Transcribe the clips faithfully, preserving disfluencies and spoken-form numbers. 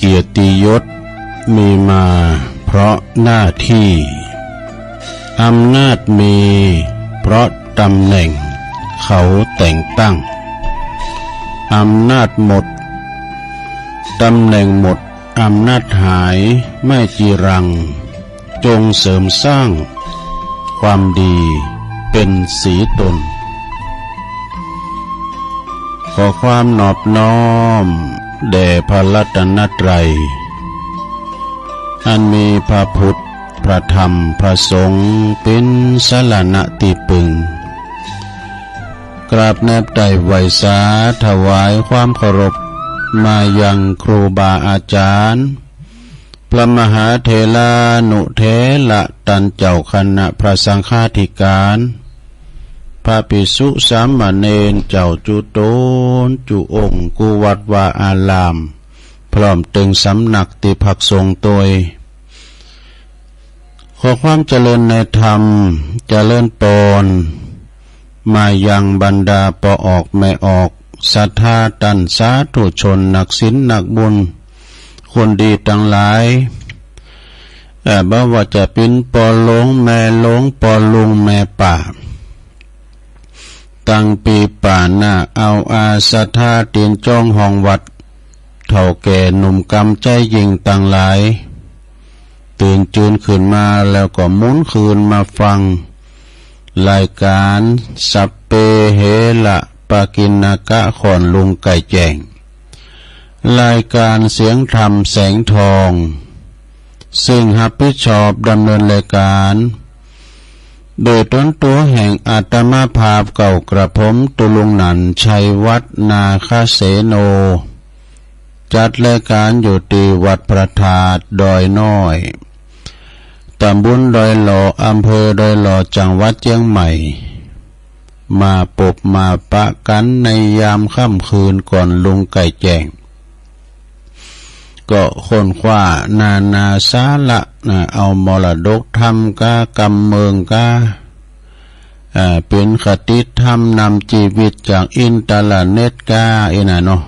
เกียรติยศมีมาเพราะหน้าที่ อำนาจมีเพราะตำแหน่งเขาแต่งตั้ง อำนาจหมด ตำแหน่งหมด อำนาจหายไม่จีรัง จงเสริมสร้างความดีเป็นสีตน ขอความนอบน้อมแด่พระรัตนตรัย อันมีพระพุทธ พระธรรม พระสงฆ์ เป๋นสรณะตี้ปึง กราบแนบไต่ไหว้สาถวายความเคารพ มายังครูบาอาจารย์ พระมหาเถรานุเถระตันเจ้าคณะพระสังฆาธิการ พระภิกษุสามเณรเจ้าจุ๊ต๋นจุ๊องค์กู้วัดวาอาราม พร้อมตึงสำนักตี้พักสงฆ์ตวย ขอความเจริญในธรรม เจริญปอน มายังบรรดาป้อออกแม่ออก ศรัทธาต้านสาธุชน นักศีลนักบุญ คนดีตังหลาย เอ่อ บ่ว่าจะเป๋นป้อหลวงแม่หลวง ป้อลุงแม่ป้า ตังปี๋ป๋าหน้า เอาอาศรัทธาตี๋นจ้องห้องวัด เฒ่าแก่หนุ่มกำใจ๊ยิ่งตังหลาย ตื่นจืนขึ้นมาแล้วก็หมุนคืนมาฟัง รายก๋านสัพเพเหระปกิณณกะ ค่อนลุงไก่แจ้ง รายก๋านเสียงธรรมแสงทอง ซึ่งฮับผิดชอบดำเนินรายก๋าน โดยต๋นตั๋วแห่งอาตมาภาพเก่ากระผมตุ๊ลุงหนัน ชัยวัฒน์ นาคเสโน จัดรายก๋านอยู่ตี้วัดพระธาตุดอยน้อย ตำบลดอยหล่อ อำเภอดอยหล่อ จังหวัดเจียงใหม่ มาปบมาปะกั๋นในยามค่ำคืนก่อนลุงไก่แจ้ง ก็ค้นคว้านานาสาระนะ เอามรดกธรรมก้า กำเมิงก้า อ่า เป๋นคติธรรมนำจีวิตจากอินเทอร์เน็ตก้า อี้น่ะเนาะ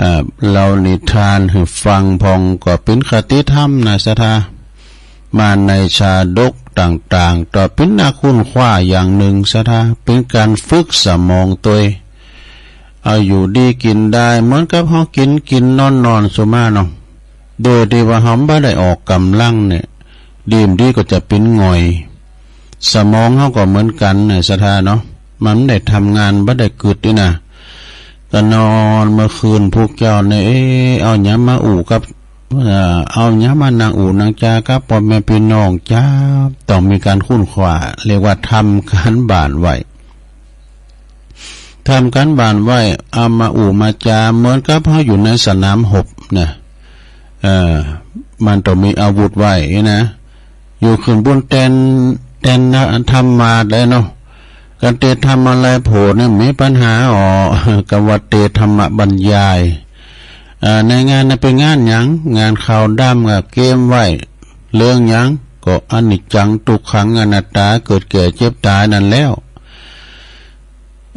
อ่า เล่านิทานหื้อฟังพ่องก็เป๋นคติธรรมนะศรัทธา มาในชาดกต่างๆ ก็เป๋นหน้าค้นคว้าอย่างนึ่งศรัทธา เป๋นก๋านฝึกสมองตวย เอาอยู่ดีกิ๋นได้ เหมือนกับเฮากิ๋นกิ๋นนอนนอน สุมาเนาะ โดยตี้ว่าเฮาบ่ได้ออกก๋ำลังเนี่ย ดีบ่ดีก็จะเป๋นหงอย สมองเฮาก็เหมือนกั๋นน่ะศรัทธาเนาะ มันบ่ได้ทำงาน บ่ได้กึ๊ดนี่นะ ก็นอนเมื่อคืนพุกเจ้าเนี่ย เอ๊ะ เอาหยังมาอู้กับ เอ่อ เอาหยังมานั่งอู้นั่งจ๋ากับป้อแม่ปี้น้องจ๊า ต้องมีก๋านค้นคว้า เรียกว่าทำก๋านบ้านไว้ ทำก๋านบ้านไว้ เอามาอู้มาจ๋า เหมือนกับเฮาอยู่ในสนามรบนะ เอ่อ มันต้องมีอาวุธไว้นะ อยู่ขึ้นบนแตน แตนธรรมาสน์เลยเนาะ ก๋านเตรียมทำอะไรโผล่เนี่ยมีปัญหาอ๋อ กำว่าเตรียมธรรมบรรยาย เอ่อ ในงานนั้นเป๋นงานหยัง งานขาวดำก็เกียมไว้ เรื่องหยัง ก็อนิจจัง ทุกขัง อนัตตา เกิดแก่เจ็บตายนั่นแล้ว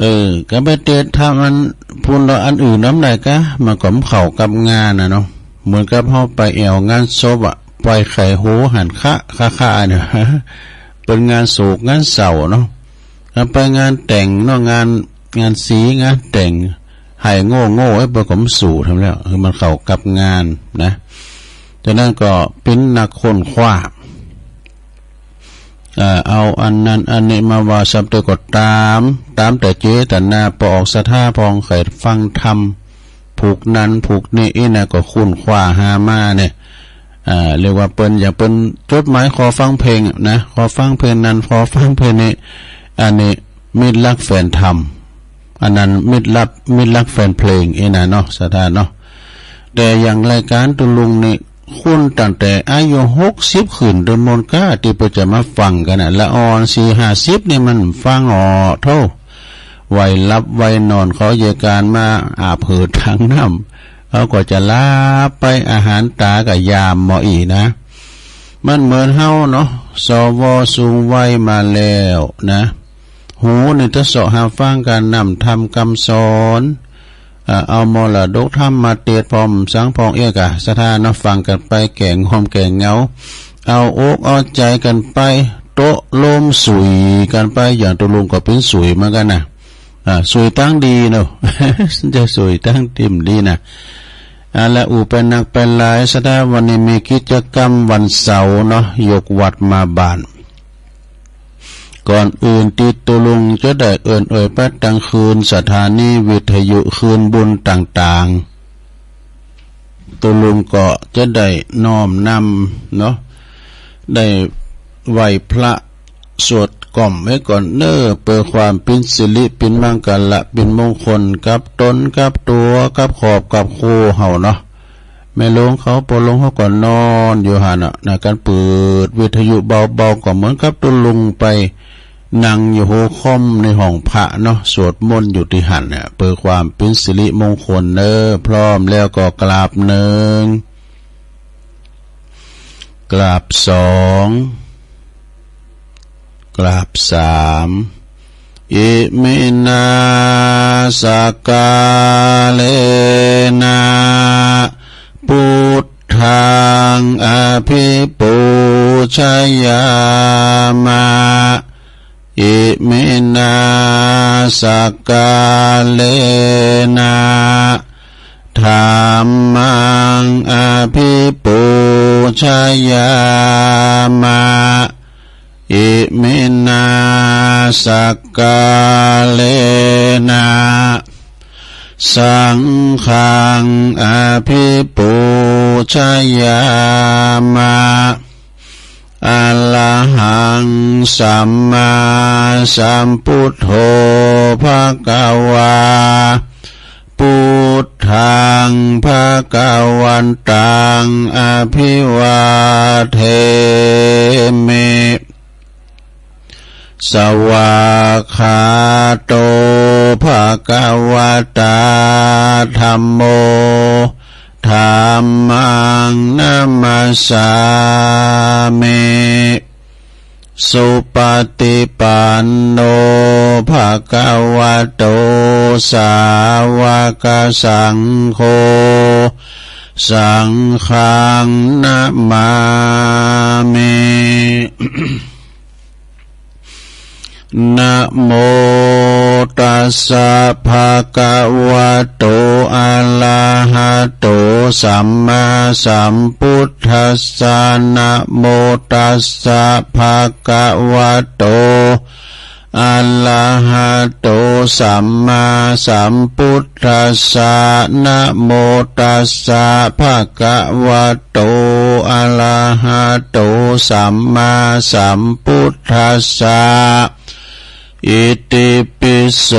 เออ ก็ไปเตรียมทำอันพู้นละ อันอื่นนำได้กา มันก็บ่เข้ากับงานน่ะเนาะ เหมือนกับเฮาไปแอ่วงานศพอะ ไปไขโหหันคะ คะ คะเนี่ย เป๋นงานโศกงานเศร้าเนาะ ถ้าไปงานแต่งเนาะ งาน งานสี งานแต่ง ไห้โง่ๆ เอ้ย เปิ้นก็บ่สู้ทำแล้ว คือมันเข้ากับงานนะ ฉะนั้นก็เป๋นนักค้นคว้า เอ่อ เอาอันนั้นอันนี้มาว่าซ้ำเตื้อก็ต๋าม ต๋ามแต่เจตนา ป้อออกศรัทธาพ่อง ใค่ฟังธรรม ผูกนั้นผูกนี้ อี้น่ะก็ค้นคว้าหามาเนี่ย อ่า เรียกว่าเปิ้น อย่างเปิ้นจดหมายขอฟังเพลงอะนะ ขอฟังเพลงนั้น ขอฟังเพลงนี้ อันนี้มิตรรักแฟนธรรม อันนั้นมิตรรัก มิตรรักแฟนเพลง อี้น่ะเนาะ ศรัทธาเนาะ แต่อย่างรายก๋านตุ๊ลุงนี่ คนตั้งแต่อายุหกสิบขึ้น โดยมวลก้า ตี้เปิ้นจะมาฟังกั๋นน่ะ ละอ่อนสี่ห้าสิบนี่มันฟังอ๋อ โธ่ วัยหลับวัยนอน เขาเยียะก๋านมาอาบหืดตางน้ำ เขาก็จะหลับไป อาหารต๋าก็ยามบ่อี้นะ มันเหมือนเฮาเนาะ สว สูงวัยมาแล้วนะ หูนี่จะเสาะหาฟังก๋านนำธรรมกำสอน อ่า เอามรดกธรรมมาเตสน์พร้อมสังพ่องเอ๊ย กาศรัทธาเนาะ ฟังกั๋นไปแก่งอมแก่งเหงา เอาอกเอาใจ๋กั๋นไป โต๊ะร่มสุยกั๋นไป อย่างตุ๊ลุงก็เป๋นสุยเหมือนกั๋นนะ อ่า สุยตางดีเนาะ จะสุยตางตี้บ่ดีนะ อ่า และอู้ไปนักไปหลาย ศรัทธาวันนี้มีกิจกรรมวันเสาร์เนาะ ยกวัดมาบ้าน ก่อนอื่นตี้ตุ๊ลุงจะได้เอิ้นเอ่ยไปตังคืน สถานีวิทยุคืนบุญต่างๆ ตุ๊ลุงก็จะได้น้อมนำเนาะ ได้ไหว้พระสวดกล่อมไว้ก่อนเน่อ เปื้อความเป๋นสิริเป๋นมังคละเป๋นมงคลกับต๋นกับตั๋วกับครอบกับครัวเฮาเนาะ แม่โรงเขา ป้อโรงเขาก็นอนอยู่หั้นน่ะ ในก๋านเปิดวิทยุเบาๆ ก็เหมือนกับตุ๊ลุงไปนั่งอยู่หัวคอมในห้องพระเนาะ สวดมนต์อยู่ตี้หั้นเนี่ย เปื้อความเป๋นสิริมงคลเน่อ พร้อมแล้วก็กราบหนึ่ง กราบสอง กราบสาม อิมินา สักกาเลนะ ปุทธัง อภิปูชยามะ อิมินา สักกาเลนะ ธัมมัง อภิปูชยามะ อิมินา สักกาเลนะ สังฆัง อภิปูชยามะ อะระหัง สัมมาสัมพุทโธ ภะคะวา ปุทธัง ภะคะวันตัง อภิวาเทมิ สวากขาโต ภะคะวะตา ธัมโม ธัมมัง นะมัสสามิ สุปะติปันโน ภะคะวะโต สาวกสังโฆ สังฆัง นะมามิ นะโมตัสสะ ภะคะวะโต อะระหะโต สัมมาสัมพุทธัสสะ นะโมตัสสะ ภะคะวะโต อะระหะโต สัมมาสัมพุทธัสสะ นะโมตัสสะ ภะคะวะโต อะระหะโต สัมมาสัมพุทธัสสะ อิติปิโส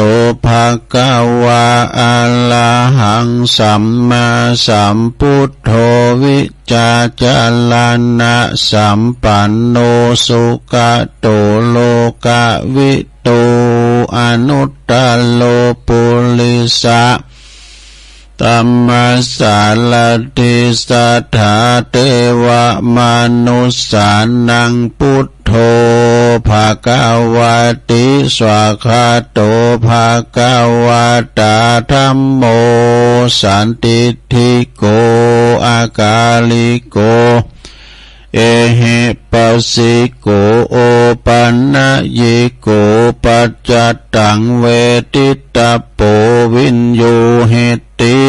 ภะคะวะ อะระหัง สัมมาสัมพุทโธ วิจาจารณะสัมปันโน สุขะโต โลกะวิ ตู อนุตตะโร ปุริสะ ธัมมะสารถิ สัทธา เตวะ มะนุสสานัง ปุทโธ ภะคะวะติ สวากขาโต ภะคะวะตา ธัมโม สันทิฏฐิโก อะกาลิโก เอหิปัสสิโก โอปันนยิโก ปัจจตัง เวทิตะโป วิญญูหิติ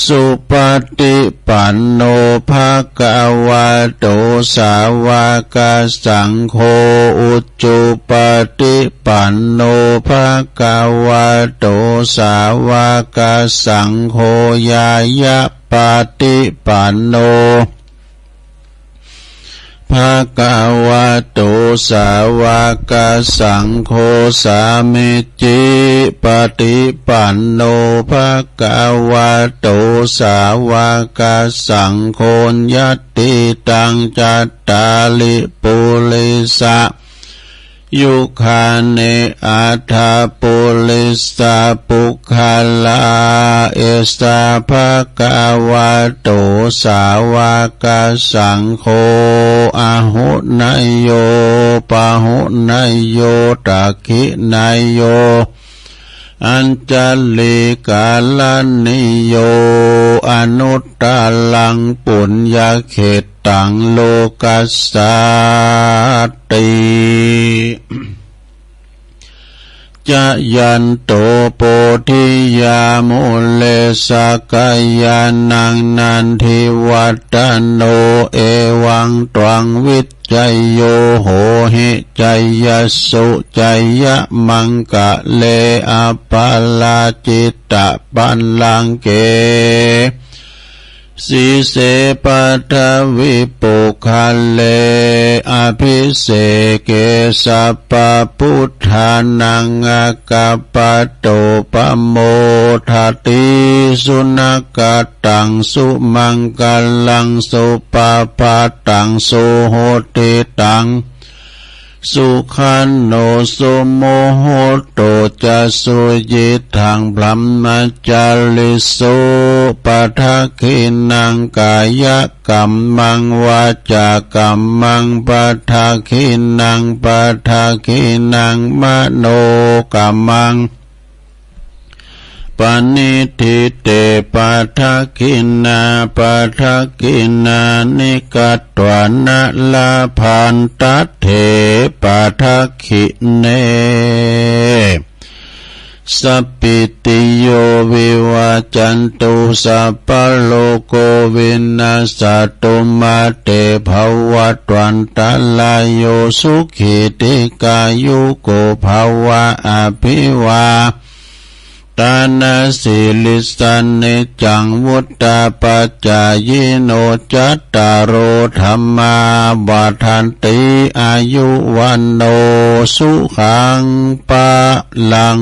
สุปะติปันโน ภะคะวะโต สาวกสังโฆ อุจุปะติปันโน ภะคะวะโต สาวกสังโฆ ญาญะปะติปันโน ภะคะวะโต สาวกสังโฆ สามิจฉิปะติปันโน ภะคะวะโต สาวกสังโฆ ยัตถิตัง จัตตาริ ปุริสะ ยุคานิ อัฏฐะ ปุริสะ ปุคคลา เอสสะ ภะคะวะโต สาวกสังโฆ อาหุเนยโย ปะหุเนยโย ทักขิเนยโย อัญชลีกรณีโย อนุตตรังปุญญเขตตัง โลกัสสัตติ จยันโตโพธิยามูเล สักขายานังนันทิวัฒโน เอวังตวังวิจโย โหหิ จยสสุ จยมังคะเล อัปปะราจิตะปัลลังเก สีเส ปัทวิปุคคเล อภิเสเก สัพพะพุทธานัง อะกัปปะโต ปะโมทะติ สุนักขัตตัง สุมังคลัง สุปะพาตัง สุหุติตัง สุขันโน สุมุหุตโตจะ สุยิตถัง บรหมจาริสุ ปะทักขิณัง กายกัมมัง วาจากัมมัง ปะทักขิณัง ปะทักขิณัง มโนกัมมัง ปะณิฏฐิเต ปะทักขิณา ปะทักขิณานิ กัตวานะ ลาภันตัตเถ ปะทักขิเณ สัพพิติโย วิวัจจันตุ สัพพะโรโค วินัสสะตุ มา เต ภะวัตวันตะราโย สุขี ทีฆายุโก ภะวะ อภิวา ตานะสีลิสสะ นิจจัง วุฑฒาปะจายิโน จัตตาโร ธัมมา วัฑฒันติ อายุ วัณโณ สุขัง พะลัง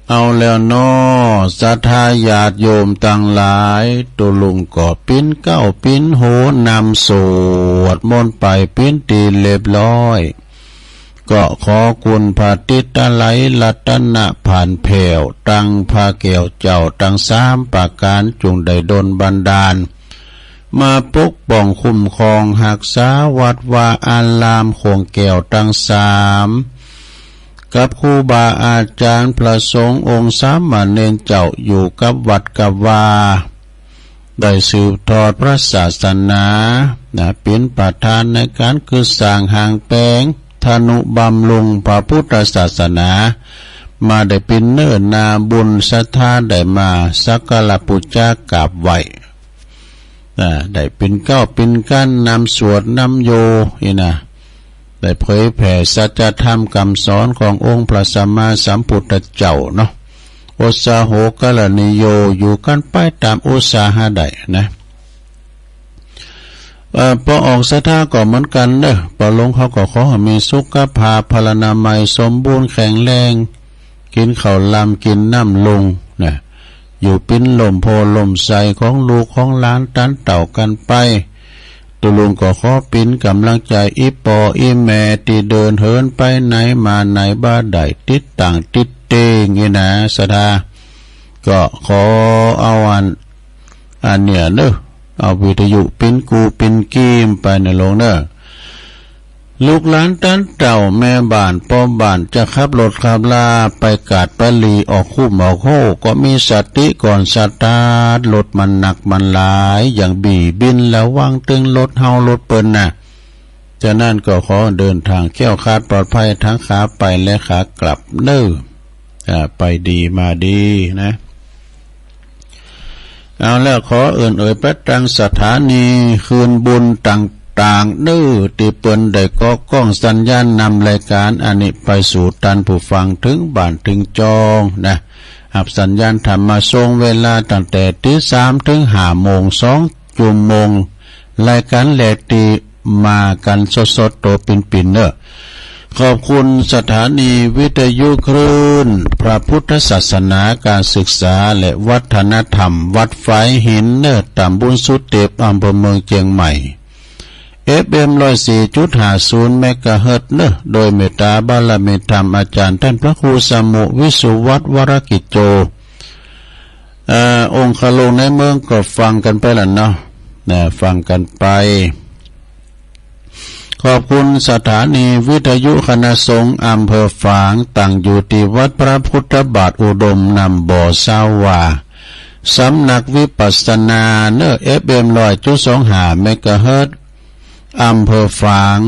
เอาแล้วเนาะ ศรัทธาญาติโยมตังหลาย ตุ๊ลุงก็ปิ๊นเก๊าปิ๊นโฮนำสวดมนต์ไปปิ๊นตี้เรียบร้อย ก็ขอคุณพระติตะไลยรัตนผานแผ้ว ตังพระแก้วเจ้าตังสามประก๋าน จุ่งได้ดลบันดาล มาปกป้องคุ้มครองฮักษาวัดวาอารามโขงแก้วตังสาม กับครูบาอาจ๋ารย์พระสงฆ์องค์สามเณรเจ้าอยู่กับวัดกับวา ได้สืบทอดพระศาสนา นะ เป๋นประธานในก๋านกึ๊ดสร้างหางแป๋ง ทนุบำรุงพระพุทธศาสนา มาได้เป๋นเนื้อนาบุญ ศรัทธาได้มาสักการะปู๋จากราบไหว้ นะ ได้เป๋นเก๊าเป๋นก๊านนำสวดนำโย นี่นะ ได้เผยแผ่สัจธรรมกำสอนขององค์พระสัมมาสัมพุทธเจ้าเนาะ โอสาโหกรณีโย อยู่กั๋นไปต๋ามอุตสาหะได้นะ เอ่อ ปอออกศรัทธาก็เหมือนกั๋นเนาะ ปอลงเขาก็ขอหื้อมีสุขภาพพลานามัยสมบูรณ์แข็งแรง กิ๋นข้าวลำกิ๋นน้ำลุงนะ อยู่เป๋นล่มโพธิ์ล่มไทรของลูกของหลานตันเต้ากั๋นไป ตุ๊ลุงก็ขอเป๋นก๋ำลังใจ๋อี่ป้ออี่แม่ตี้เดินเหินไปไหนมาไหนบ่ได้ ติดตั้งติดเต้งนี่นะ ศรัทธา ก็ขอเอาอัน อันเนี่ยเนาะ เอาวิทยุเป๋นกู้เป๋นกีมไปเนาะลุงเนาะ ลูกหลานตันเต้าแม่บ้านป้อบ้านจะขับรถขับลาไปกาดไปหลีออกคุ้มออกโฮ่ ก็มีสติก่อนสตาร์ทรถ มันหนักมันหลาย อย่างบีบิ่นระวังตึงรถเฮารถเปิ้นนะ ฉะนั้นก็ขอเดินทางแคล้วคลาดปลอดภัยทั้งขาไปและขากลับเนาะ อ่า ไปดีมาดีนะ เอาแล้ว ขอเอิ้นเอ่ยไปตังสถานีคืนบุญต่างๆ เนาะ ตี้เปิ้นได้ก่อก้องสัญญาณนำรายก๋านอันนี้ไปสู่ต้านผู้ฟังเถิงบ้านเถิงจองนะ ฮับสัญญาณธรรมมาส่งเวลาตั้งแต่ตีสามเถิงห้าโมง สอง จุ่มโมง รายก๋านแรกตี้มากั๋นสดๆ ตั๋วปิ่นๆ เนาะ ขอบคุณสถานีวิทยุคลื่นพระพุทธศาสนา การศึกษาและวัฒนธรรม วัดฝายหินเนาะ ตำบลสุเต็ป อำเภอเมืองเจียงใหม่ เอฟเอ็ม ร้อยสี่จุดห้าศูนย์ เมกะเฮิรตซ์เนาะ โดยเมตตาบารมีธรรมอาจ๋ารย์ต้านพระครูสมุ วิสุวัฒน์ วรกิจโจ เอ่อ องคลุงในเมืองก็ฟังกั๋นไปละเนาะ นะ ฟังกั๋นไป ขอบคุณสถานีวิทยุคณะสงฆ์อำเภอฝาง ตั้งอยู่ตี้วัดพระพุทธบาทอุดมนำบ่อ ซาวา สำนักวิปัสสนาเนอ เอฟเอ็ม ร้อยจุดสองห้า เมกะเฮิรตซ์ อำเภอฝาง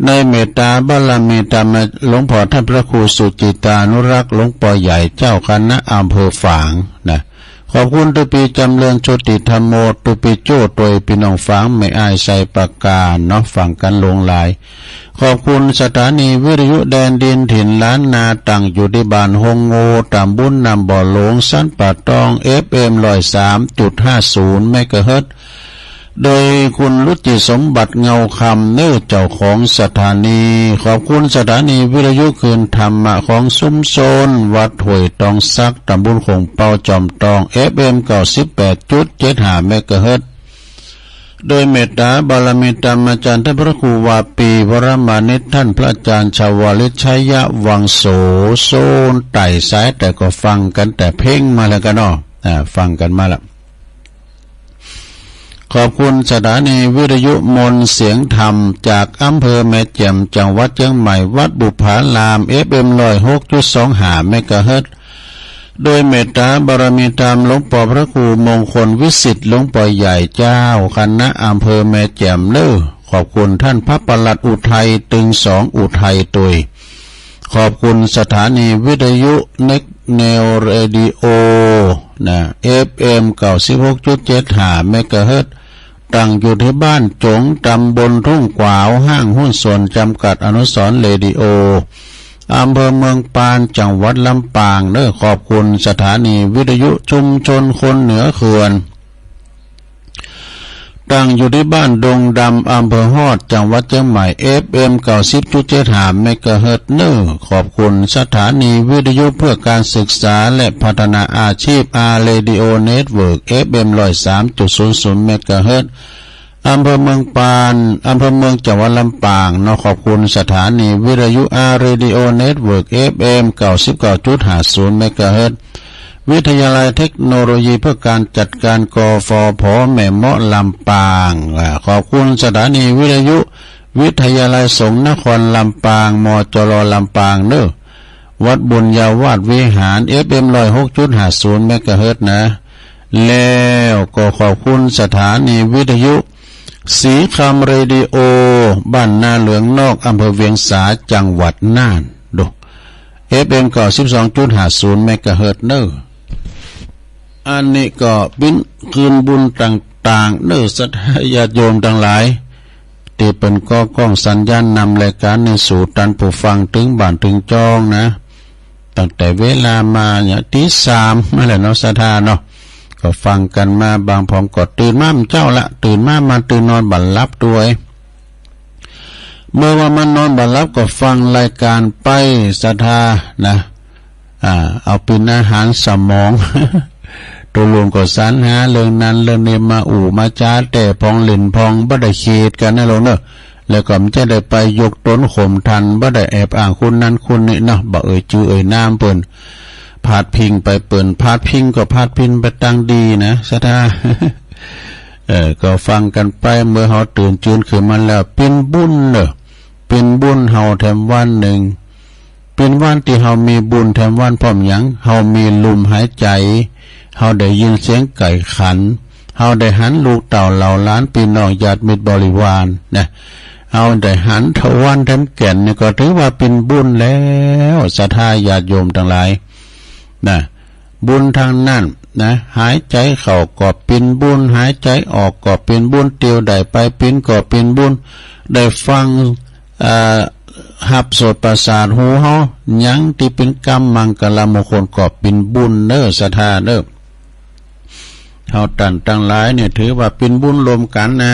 ในเมตตาบารมีธรรมหลวงพ่อท่านพระครูสุจิตานุรักษ์ หลวงปอใหญ่เจ้าคณะอำเภอฝางนะ ขอบคุณตุ๊ปี้จ๋ำเริญโชติธัมโม ตุ๊ปี้โจ้ตวย ปี้น้องฝาง แม่อ้ายไซปราการเนาะ ฟังกั๋นหลวงหลาย ขอบคุณสถานีวิทยุแดนดินถิ่นล้านนา ตั้งอยู่ตี้บ้านฮงโง ตำบลนำบ่อหลวง สันป่าตอง เอฟเอ็ม ร้อยสามจุดห้าศูนย์ เมกะเฮิรตซ์ โดยคุณรุจิสมบัติเงาคำเนอ เจ้าของสถานี ขอบคุณสถานีวิทยุคลื่นธรรมะของชุมชนวัดห้วยตองสัก ตำบลโข่งเปา จอมตอง เอฟเอ็ม เก้าสิบแปดจุดเจ็ดห้า เมกะเฮิรตซ์ โดยเมตตาบารมีธรรมอาจ๋ารย์ท่านพระครูวาปี วรมานิต ท่านพระอาจ๋ารย์ชวลิต ชัยวังโส โซนใต้สายใต้ ก็ฟังกั๋นแต่เพ็งมาแล้วกั๋นเนาะ อ่า ฟังกั๋นมาละ ขอบคุณสถานีวิทยุมนต์เสียงธรรม จากอำเภอแม่แจ่ม จังหวัดเจียงใหม่ วัดบุพาราม เอฟเอ็ม ร้อยหกจุดสองห้า เมกะเฮิรตซ์ โดยเมตตาบารมีธรรมหลวงปอพระครูมงคลวิสิทธิ์ หลวงปอใหญ่เจ้าคณะอำเภอแม่แจ่มเนอ ขอบคุณท่านพระปลัดอุทัย ตึงสองอุทัยตวย ขอบคุณสถานีวิทยุเน็กแนวเรดิโอนะ เอฟเอ็ม เก้าสิบหกจุดเจ็ดห้า เมกะเฮิรตซ์ ตั้งอยู่ตี้บ้านจง ตำบลทุ่งขวาว ห้างหุ้นส่วนจำกัดอนุสรณ์เรดิโอ อำเภอเมืองปาน จังหวัดลำปางเนอ ขอบคุณสถานีวิทยุชุมชนคนเหนือเขื่อน ตั้งอยู่ตี้บ้านดงดำ อำเภอฮอด จังหวัดเจียงใหม่ เอฟเอ็ม เก้าสิบจุดเจ็ดห้า เมกะเฮิรตซ์เนอ ขอบคุณสถานีวิทยุเพื่อการศึกษาและพัฒนาอาชีพ อาร์ เรดิโอ เน็ตเวิร์ก เอฟเอ็ม ร้อยสามจุดศูนย์ศูนย์ เมกะเฮิรตซ์ อำเภอเมืองปาน อำเภอเมือง จังหวัดลำปางเนาะ ขอบคุณสถานีวิทยุ อาร์ เรดิโอ เน็ตเวิร์ก เอฟเอ็ม เก้าสิบเก้าจุดห้าศูนย์ เมกะเฮิรตซ์ วิทยาลัยเทคโนโลยีเพื่อการจัดการ กฟผ แม่เมาะ ลำปาง อ่า ขอบคุณสถานีวิทยุวิทยาลัยสงฆ์นครลำปาง มจร ลำปางเนอ วัดบุญญาวาสวิหาร เอฟเอ็ม ร้อยหกจุดห้าศูนย์ เมกะเฮิรตซ์นะ แล้วก็ขอบคุณสถานีวิทยุศรีคำเรดิโอ บ้านนาเหลืองนอก อำเภอเวียงสา จังหวัดน่าน ดู เอฟเอ็ม เก้าสิบสองจุดห้าศูนย์ เมกะเฮิรตซ์เนอ อันนี้ก็เป๋นคืนบุญต่างๆ เนอ ศรัทธาญาติโยมตังหลาย ตี้เปิ้นก็ก้องสัญญาณนำรายก๋านนี้สู่ต้านผู้ฟังเถิงบ้านเถิงจองนะ ตั้งแต่เวลามาเนี่ย ตีสามมาแล้วเนาะ ศรัทธาเนาะ ก็ฟังกั๋นมา บางพ่องก็ตื่นมาเมื่อเจ๊าละ ตื่นมา มาตื่นนอนบ่หลับตวย เมื่อว่ามานอนบ่หลับก็ฟังรายก๋านไป ศรัทธานะ อ่า เอาเป๋นอาหารสมอง ตุ๊ลุงก็สรรหาเรื่องนั้นเรื่องนี้มาอู้มาจ๋า แต๊พ่องเล่นพ่อง บ่ได้เขตกั๋นนะลูกเนอะ แล้วก็บ่ใจ้ได้ไปยกต๋นข่มท่าน บ่ได้แอบอ้างคนนั้นคนนี้เนาะ บ่เอ่ยจื้อเอ่ยนามเปิ้น พาดพิงไปเปิ้น พาดพิงก็พาดพิงไปตางดีนะ ศรัทธา เออ ก็ฟังกั๋นไป เมื่อเฮาตื่นจืนขึ้นมาแล้ว เป๋นบุญเนอะ เป๋นบุญเฮาแถมวันนึ่ง เป๋นวันตี้เฮามีบุญแถมวัน เพราะหยัง เฮามีลุมหายใจ๋ เฮาได้ยินเสียงไก่ขัน เฮาได้หันลูกเต้าเหล่าหลาน ปี้น้องญาติมิตรบริวารนะ เฮาได้หันเต้าวันแถมแก่นนี่ก็ถือว่าเป๋นบุญแล้ว ศรัทธาญาติโยมตังหลายนะ บุญตังนั้นนะ หายใจ๋เข้าก็เป๋นบุญ หายใจ๋ออกก็เป๋นบุญ เตียวได้ไปเป๋นก็เป๋นบุญ ได้ฟัง เอ่อ ฮับโสตประสาทหูเฮา หยังตี้เป๋นกรรมมังคลมงคลก็เป๋นบุญเนอ ศรัทธาเนอ เฮาต้านตังหลายเนี่ยถือว่าเป๋นบุญรวมกั๋นนะ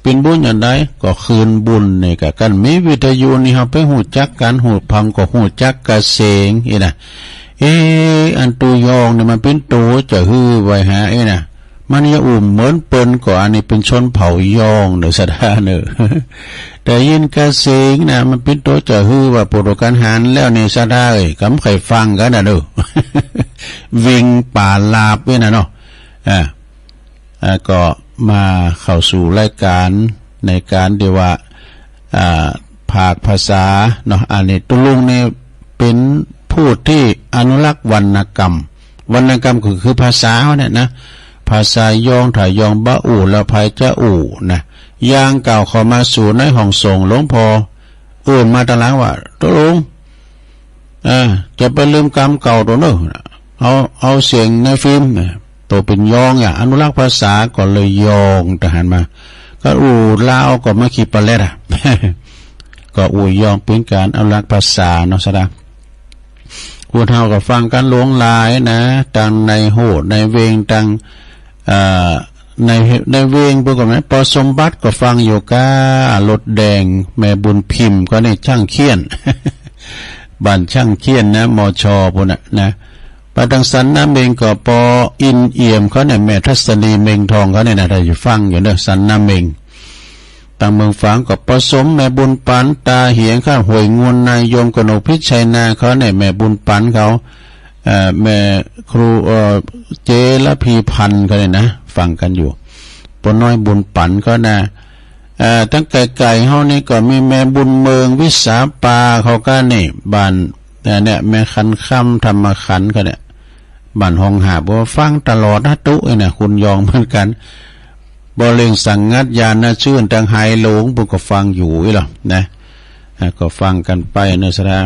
เป๋นบุญอย่างใดก็คืนบุญนี่กะ กั๋นมีวิทยุนี่เฮาไปฮู้จักกั๋น ฮู้ฟังก็ฮู้จักกระเสงอี้นะ เอ๊ะ อันตั๋วยองนี่มันเป๋นตั๋วจะหื้อไว้หา เอ๊ะนะ มันอย่าอู้เหมือนเปิ้น ก็อันนี้เป๋นชนเผ่ายองเนอ ศรัทธาเนอ ได้ยินกระเสงนะ มันเป๋นตั๋วจะหื้อว่า โปรดกั๋นหันแล้วนี่ ศรัทธาเอ้ย กำใค่ฟังกั๋นนะเนอ วิงป่าลาบเว้ยนะเนาะ อ่า อ่า ก็มาเข้าสู่รายก๋าน ในก๋านตี้ว่า อ่า ภาคภาษาเนาะ อันนี้ตุ๊ลุงนี่เป๋นผู้ตี้อนุรักษ์วรรณกรรม วรรณกรรมก็คือภาษาเฮาเนี่ยนะ ภาษายอง ถ้ายองบ่อู้แล้วใผจะอู้นะ อย่างกล่าวเข้ามาสู่ในห้องส่งหลวงพ่อ เอิ้นมาตะหลังว่า ตุ๊ลุง เออ จะไปลืมกำเก่าโตเน่อ เอา เอาเสียงในฟิล์มนะ โตเป๋นยองอะ อนุรักษ์ภาษาก็เลยยอง ตะหันมา ก็อู้ลาวก็มาขี้ปะแล็ดอะ ก็อู้ยองเป๋นก๋านอนุรักษ์ภาษาเนาะ สะดา คนเฮาก็ฟังกั๋นหลวงหลายนะ ตังในโฮดในเวง ตัง เอ่อ ใน ในเวงเปิ้นก็แม่น ปอสมบัติก็ฟังอยู่ก้า รถแดง แม่บุญพิมพ์ก็นี่ช่างเขี้ยน บ้านช่างเขี้ยนนะ มช ปู้นน่ะนะ ไปตังสันนาเม็งก็ปออินเอี่ยมเขาเนี่ย แม่ทัศนีเม็งทองเขาเนี่ยนะ ถ้าจะฟังอยู่เน่อ สันนาเม็ง ตังเมืองฝางก็ปอสม แม่บุญปั๋น ตาเหียง ข้างห้วยงวน นายยม กนกพิชัยนาเขาเนี่ย แม่บุญปั๋นเขา เอ่อ แม่ครู เอ่อ เจรพีพันธ์เขาเนี่ยนะ ฟังกั๋นอยู่ ป้อน้อยบุญปั๋นเขานะ เอ่อ ตังไก๋ๆ เฮานี่ก็มีแม่บุญเมือง วิสาปาเขาก้านี่ บ้าน เอ่อ เนี่ย แม่ขันคำ ธรรมขันธ์เขาเนี่ย บ้านห้องหาบ ก็ฟังตลอดนะตุ๊เอ้ยนะ คนยองเหมือนกั๋น บ่เล่งสังงัด ญาณชื่น ตังไหหลง ปุ้นก็ฟังอยู่อี้หรอนะ อ่ะ ก็ฟังกั๋นไปเน่อ สะดา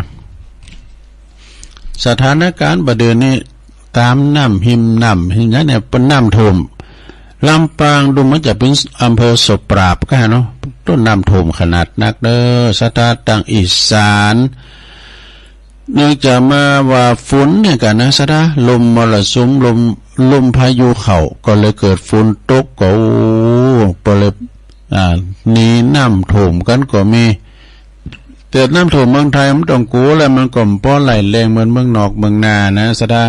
สถานก๋ารณ์บ่าเดี่ยวนี้ ต๋ามน้ำ ฮิมน้ำ ฮิมหยังเนี่ย เปิ้นน้ำท่วม ลำปางดูเหมือนจะเป๋นอำเภอศพปราบก้าเนาะ ต้นน้ำท่วมขนาดนักเน่อ สะดา ตังอีสาน เนื่องจากมาว่าฝนเนี่ยกั๋นนะ สะดา ลมมรสุม ลม ลมพายุเข้า ก็เลยเกิดฝนตก ก็ โอ้ ก็เลย อ่า หนีน้ำท่วมกั๋นก็มี แต่น้ำท่วมเมืองไทยมันต้องกั๋วแหละ มันก็บ่ร้ายแรงเหมือนเมืองนอกเมืองนานะ สะดา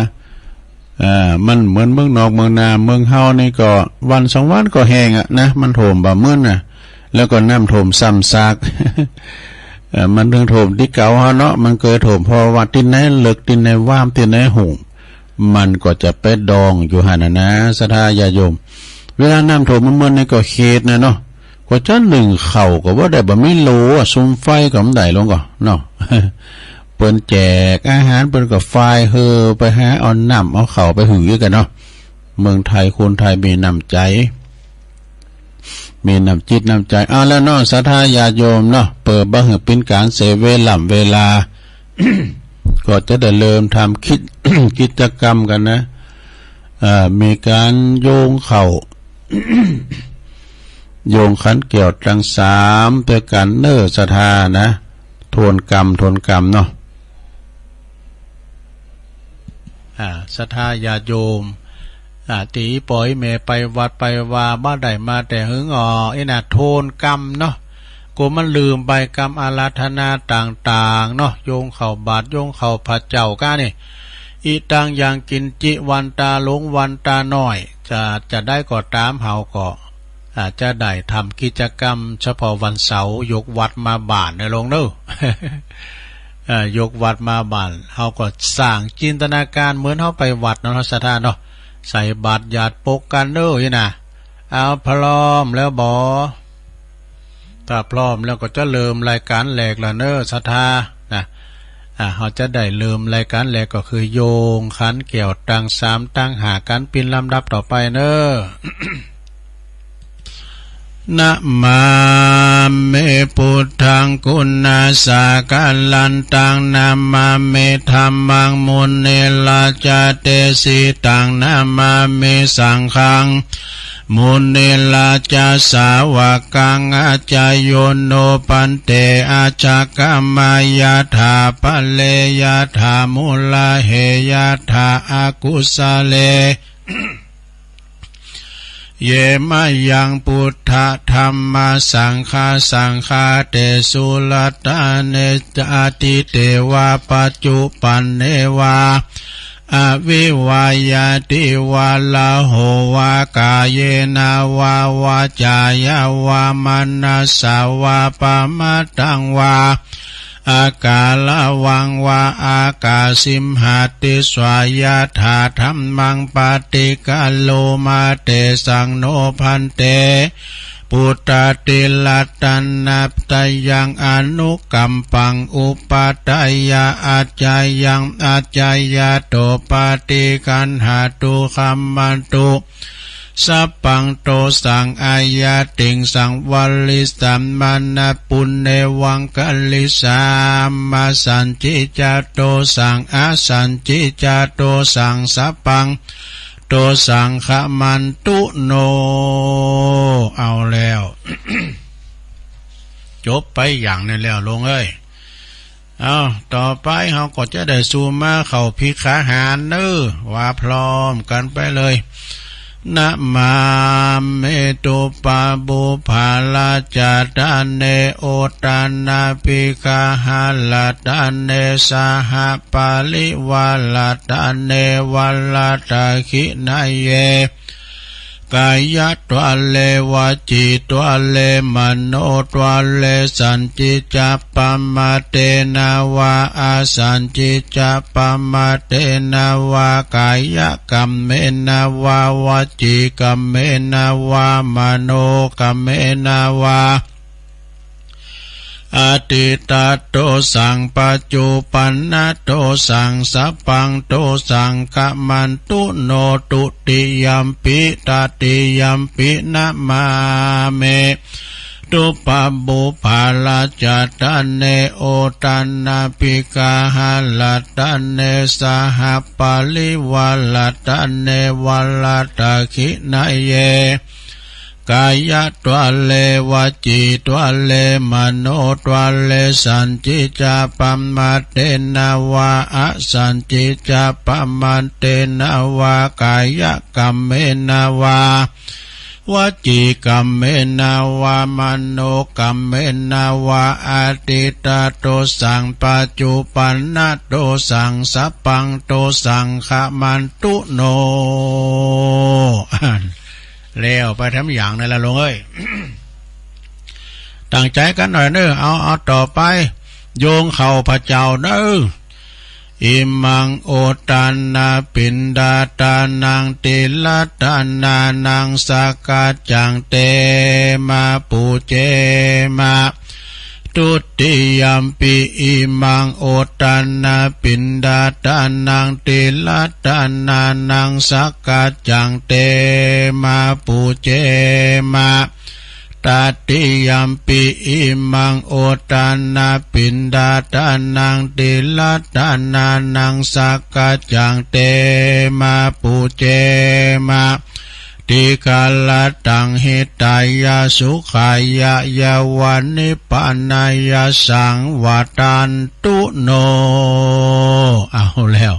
อ่า มันเหมือนเมืองนอกเมืองนา เมืองเฮานี่ก็วันสองวันก็แห้งอะนะ มันท่วมบ่เหมือนน่ะ แล้วก็น้ำท่วมซ้ำซาก เอ่อ มันเถิงท่วมตี้เก่าเฮาเนาะ มันเกยท่วม เพราะว่าตี้ไหนเลิก ตี้ไหนว่าม ตี้ไหนหุง มันก็จะไปดองอยู่หั้นน่ะนะ ศรัทธาญาติโยม เวลาน้ำท่วมเมินๆ นี่ก็เขตน่ะเนาะ กว่าจะนึ่งข้าวก็บ่ได้ บ่มีโหลอะ สุมไฟก็บ่ได้ลงก่อเนาะ เปิ้นแจกอาหาร เปิ้นก็ฟายเฮอไปหาเอาน้ำเอาข้าวไปหื้อกั๋นเนาะ เมืองไทยคนไทยมีน้ำใจ๋ มีน้ำจิตน้ำใจ๋ เอาละเนาะ ศรัทธาญาติโยมเนาะ เปื้อบ่หื้อเป๋นก๋านเสียเวล่ำเวลา ก็จะได้เริ่มทำกิจ กิจกรรมกั๋นนะ เอ่อ มีก๋านโยงข้าว โยงขันแก้วตังสามตวยกั๋นเน่อ ศรัทธานะ ทวนกำ ทวนกำเนาะ อ่า ศรัทธาญาติโยม อ่า ตี้ปอยแม่ไปวัดไปวาบ่ได้มาแต่หึง อ้อ อี้น่ะ ทวนกำเนาะ กั๋วมันลืมไป กำอาราธนาต่างๆ เนาะ โยงข้าวบาตร โยงข้าวพระเจ้าก้านี่ อิตังยังกิญจิ วันตาหลวงวันตาน้อย จะ จะได้ก็ต๋าม เฮาก็ อ่า จะได้ทำกิจกรรมเฉพาะวันเสาร์ ยกวัตรมาบ้านเน่อ โยมเน่อ เอ่อ ยกวัตรมาบ้าน เฮาก็สร้างจินตนาก๋ารเหมือนเฮาไปวัดเนาะ ศรัทธาเนาะ ใส่บาตรหยาดปกกั๋นเน่อ อี้น่ะ เอา พร้อมแล้วบ่ ถ้าพร้อมแล้วก็จะเริ่มรายก๋านแรกละเน่อ ศรัทธานะ อ่า เฮาจะได้เริ่มรายก๋านแรกก็คือโยงขันแก้วตังสามตังห้ากั๋นเป๋นลำดับต่อไปเน่อ นะมามิ พุทธัง กุณาสะกะลันตัง นะมามิ ธัมมัง มุนิราชะเตสิตัง นะมามิ สังฆัง มุนิราชะสาวกัง อาจาโย โน ภันเต อาชะกะมะ ยะถา ปะเร ยะถา มูลา เห ยะถา อะกุสะเล เย มะยัง พุทธะ ธัมมะ สังฆา สังฆาเตสุ รัตตะเน จาติ เตวะ ปัจจุปันเนวะ อวิวา ยะติวะ ละโหวะ กาเยนะวะ วาจายะวะ มะนะสสะวะ ปะมะทังวะ อากาละวังวะ อากาสิมหะ ติสสะ ยะถา ธัมมัง ปะฏิกะโรมะ เตสัง โน ภันเต ปุตตาติรัตนะตะยัง อนุกัมปัง อุปัฏฐายะ อัจจายัง อัจจายะโต ปะฏิคันหะตุ คัมมันตุ สัพพัง โตสัง อาญาติง สังวาริสัมมานะ ปุณเณวังคะลิสามา สัญญิจจะโตสัง อสัญญิจจะโตสัง สัพพัง โตสัง คะมันตุโน เอาแล้ว จบไปอย่างนี้แล้วโลงเอ้ย เอา ต่อไปเฮาก็จะได้สู่มาเข้าภิกขาหารเน้อ ว่าพร้อมกั๋นไปเลย นะมามิ ตุปะปุพพะละจาตะเน อุตตะนะภิกขาหะละตะเน สหะปะริวาละตะเน วะละตะขิณะเย กายะตวะเล วจีตวะเล มโนตวะเล สัญญิจจะปะมาเตนะวะ อสัญญิจจะปะมาเตนะวะ กายะกัมเมนะวะ วจีกัมเมนะวะ มโนกัมเมนะวะ อะทิฏฐะโตสัง ปัจจุปันนะโตสัง สัพพังโตสัง คะมันตุโน ตุติยัมปิ ตติยัมปิ นะมามิ ตุปะปุพพะละจาตะเน อุตตะนะภิกขาหะละตะเน สหะปะริวาละตะเน วะละตะขิณะเย กายะตวะเล วจีตวะเล มโนตวะเล สัญญิจจะปะมาเตนะวะ อสัญญิจจะปะมาเตนะวะ กายะกัมเมนะวะ วจีกัมเมนะวะ มโนกัมเมนะวะ อะทิฏฐะโตสัง ปัจจุปันนะโตสัง สัพพังโตสัง คะมันตุโน แล้วไปแถมอย่างนั้นละโลงเอ้ย ตั้งใจ๋กั๋นหน่อยเน้อ เอา เอาต่อไป โยงเข้าพระเจ้าเน้อ อิมัง อุตตะนะ ปิณฑาตานัง ติรัตตานานัง สักกัจจัง เตมะ ปูเจมะ ทุติยัมปิ อิมัง อุตตะนะ ปิณฑาตานัง ติรัตตานานัง สักกัจจัง เตมะ ปูเจมะ ตติยัมปิ อิมัง อุตตะนะ ปิณฑาตานัง ติรัตตานานัง สักกัจจัง เตมะ ปูเจมะ ติคารัตตัง หิตายะ สุขายะ ยะวะ นิพพานะยะ สังวัตตันตุโน เอาแล้ว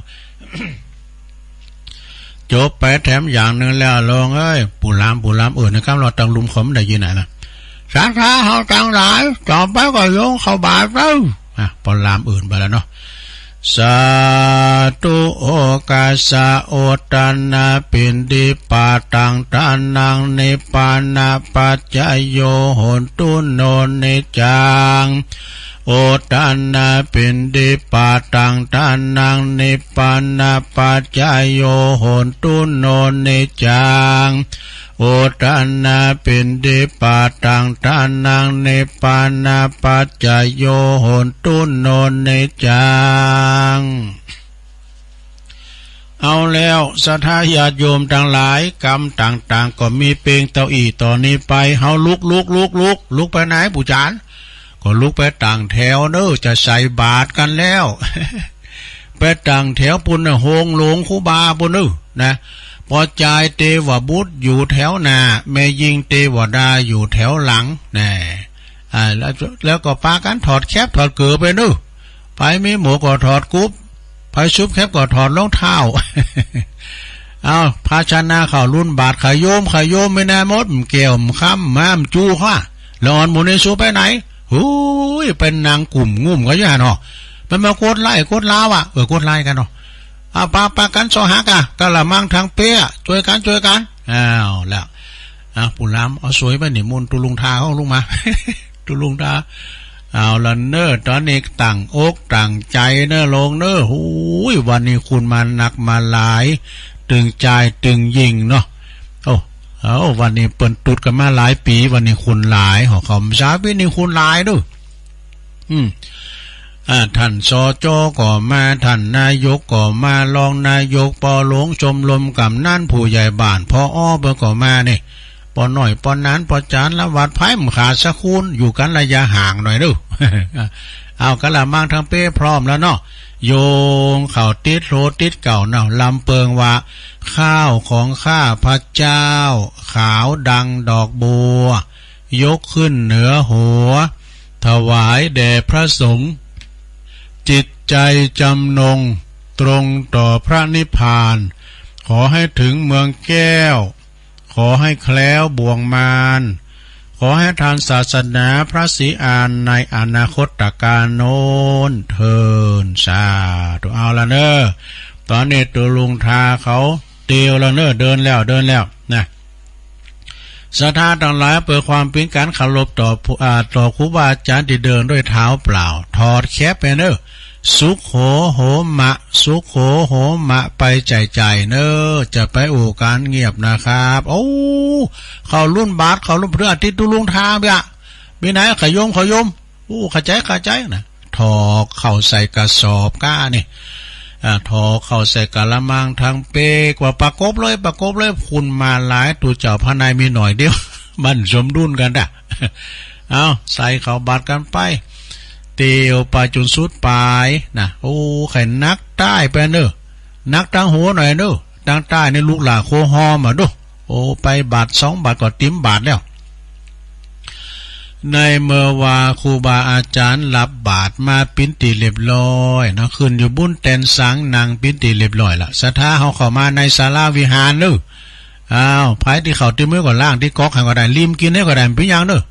จบไปแถมอย่างนึ่งแล้ว โลงเอ้ย ปู่หลาม ปู่หลามเอิ้นนะครับ เฮาตังลุ่มเขาบ่ได้ยินนะ ศรัทธาเฮาตังหลาย ต่อไปก็โยงเข้าบาตรเน้อ อ่ะ ปอหลามเอิ้นไปแล้วเนาะ สาธุ โอกัสสะ อุตตะนะ ปิณฑิปาตัง ทานัง นิพพานะปัจจโย โหนตุ โน นิจจัง อุตตะนะ ปิณฑิปาตัง ทานัง นิพพานะปัจจโย โหนตุ โน นิจจัง อุตตะนะ ปิณฑิปาตัง ทานัง นิพพานะปัจจโย โหนตุ โน นิจจัง เอาแล้ว ศรัทธาญาติโยมตังหลาย กรรมต่างๆ ก็มีเปงเต้าอี้ ต่อนี้ไป เฮาลุก ลุก ลุก ลุก ลุกไปไหน ปู่จ๋ารย์ ก็ลุกไปตั้งแถวเน้อ จะใส่บาตรกั๋นแล้ว ไปตั้งแถวปุ้นน่ะ โฮงหลวงครูบาปุ้นเน้อ นะ ป้อจายเตวบุตรอยู่แถวหน้า แม่ญิงเตวดาอยู่แถวหลัง แน่ อ่า แล้ว แล้วก็ปากั๋นถอดแคปถอดเกิ๋วไปเน้อ ใผมีหมวกก็ถอดกุ๊บ ใผสุบแคปก็ถอดรองเท้า เอา ภาชนะข้าวลุนบาตร ขะโยม ขะโยมไม่แน่หมด แก้ว คำ ม้าม จู๋ ค่ะ ละอ่อนหมู่นี้สูไปไหน หูย ไปนั่งกุ่มงุ่มกั๋นอยู่หั้นเนาะ มันมากดไลก์กดลาวอะ เออ กดไลก์กั๋นเนาะ เอา ปา ปากั๋นซอหักอะ กะละมังทั้งเป๊ะ จ้วยกั๋น จ้วยกั๋น เอาละ อ่ะ ปู่หลาม เอาสวยไปนิมนต์ตุ๊ลุงทาเข้าลุกมา ตุ๊ลุงทา เอาละเน้อ ต๋อนนี้ตั้งอกตั้งใจ๋เน้อ โลงเน้อ หูย วันนี้คนมานักมาหลาย ตึงจายตึงยิ่งเนาะ โอ้ เอ้า วันนี้เปิ้นตุ๊ดกั๋นมาหลายปี๋ วันนี้คนหลาย หอเขาสาวิตนี่คนหลายเน่อ อืม อ่า ท่าน สจ ก็มา ท่านนายกก็มา รองนายก ป.หลวง ชมรมก๋ำนัน ผู้ใหญ่บ้าน ผอ เปิ้นก็มานี่ ป.น้อย ป.หนาน ป.จ๋ารย์ ละวัด ใผบ่ขาดสักคน อยู่กั๋นระยะห่างหน่อยเน่อ เอากะละมังทั้งเป๊ะพร้อมแล้วเนาะ โยงเข้าติดโหลติดเก่าเนาะ ลำเปิงว่า ข้าวของข้าพเจ้า ขาวดังดอกบัว ยกขึ้นเหนือหัว ถวายแด่พระสงฆ์ จิตใจจำนง ตรงต่อพระนิพพาน ขอให้ถึงเมืองแก้ว ขอให้แคล้วบ่วงมาร ขอให้ทันศาสนาพระศรีอานในอนาคตกาลโน้นเทอญ สาธุ เอาละเน่อ ต๋อนนี้ตุ๊ลุงทาเขาเตียวแล้วเน่อ เดินแล้ว เดินแล้วนะ ศรัทธาตังหลาย เปื้อความเป๋นก๋านเคารพต่อผู้ อ่า ต่อครูบาอาจ๋ารย์ตี้เดินด้วยเท้าเปล่า ถอดแคปไปเน่อ สุโข โหมะ สุโข โหมะ ไปใจ๋ๆ เน่อ จะไปอู้ก๋านเงียบนะครับ โอ้ เข้ารุ่นบาตร เข้ารุ่นพฤหัส ตุ๊ลุงทาเปียะ มีไหน ขยม ขยม อู้ เข้าใจ๋ เข้าใจ๋นะ ถอกเข้าใส่กระสอบก้านี่ อ่า ถอกเข้าใส่กะละมังทั้งเป๊ก ว่าประกบเลย ประกบเลย คนมาหลาย ตุ๊เจ้าพระนายมีหน่อยเดียว มันสมดุลกั๋นนะ เอา ใส่เข้าบาตรกั๋นไป เตียวไปจุ่นสุดป๋ายนะ โอ้ ใค่หนักใต้ไปเน่อ หนักตังหัวหน่อยเน่อ ตังใต้นี่ลูกหล้าโคฮอมอะดู โอ้ ไปบาตรสองบาตรก็เต๋มบาตรแล้ว ในเมื่อว่าครูบาอาจ๋ารย์รับบาตรมาเป๋นตี้เรียบร้อยเนาะ ขึ้นอยู่บนแตนสัง นั่งเป๋นตี้เรียบร้อยละ ศรัทธาเฮาเข้ามาในศาลาวิหารเน่อ อ้าว ใผตี้เข้าตี้เมือก็ล้างตี้ก๊อกหั้นก็ได้ ริมกิ๋นหั้นก็ได้ บ่เป๋นหยังเน่อ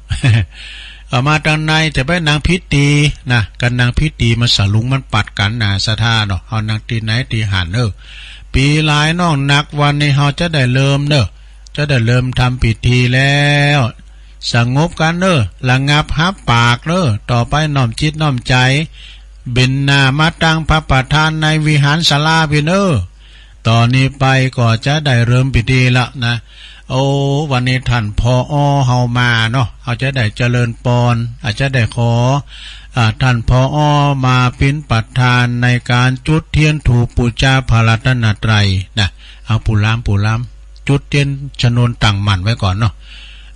เข้ามาตังใน จะไปนั่งผิดตี้นะ กั๋นนั่งผิดตี้มันสลุงมันปัดกั๋นนะ ศรัทธาเนาะ เอานั่งตี้ไหนตี้หั้นเน่อ ปี๋หลายน้องนัก วันนี้เฮาจะได้เริ่มเน่อ จะได้เริ่มทำพิธีแล้ว สงบกั๋นเน่อ ระงับฮับปากเน่อ ต่อไปน้อมจิตน้อมใจ๋ เบนหน้ามาตังพระประธานในวิหารศาลาปี้เน่อ ต่อนี้ไปก็จะได้เริ่มพิธีละนะ โอ้ วันนี้ท่าน ผอ เฮามาเนาะ เฮาจะได้เจริญปอน อาจจะได้ขอ อ่า ท่าน ผอ มาเป๋นประธานในก๋านจุดเตียนธูปปู๋จาพระรัตนตรัยนะ เอา ปู่ลาม ปู่ลาม จุดเตียนชนวนตั้งมั่นไว้ก่อนเนาะ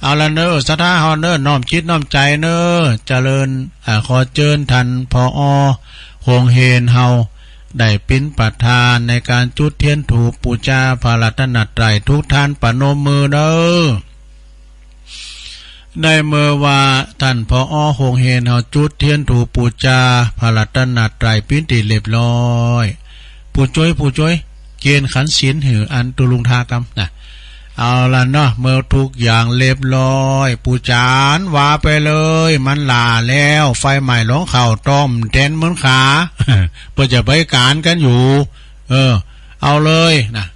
เอาละเน่อ ศรัทธาเฮาเน่อ น้อมจิตน้อมใจ๋เน่อ เจริญ อ่า ขอเจิญท่าน ผอ โฮงเฮนเฮา ได้เป๋นประธานในก๋านจุดเตียนธูปปู๋จาพระรัตนตรัย ทุกท่านประนมมือเน่อ ในเมื่อว่าท่าน ผอ โฮงเฮนเฮาจุดเตียนธูปปู๋จาพระรัตนตรัยเป๋นตี้เรียบร้อย ผู้จ้วย ผู้จ้วย เกณฑ์ขันศีลหื้ออันตุ๊ลุงทากำนะ เอาละเนาะ เมื่อทุกอย่างเรียบร้อย ปู่จ๋ารย์ว่าไปเลย มันหล้าแล้ว ไฟไหม้หลองเข้าต้อมแตนเหมือนขา เปิ้นจะไปก๋านกั๋นอยู่ เออ เอาเลยนะ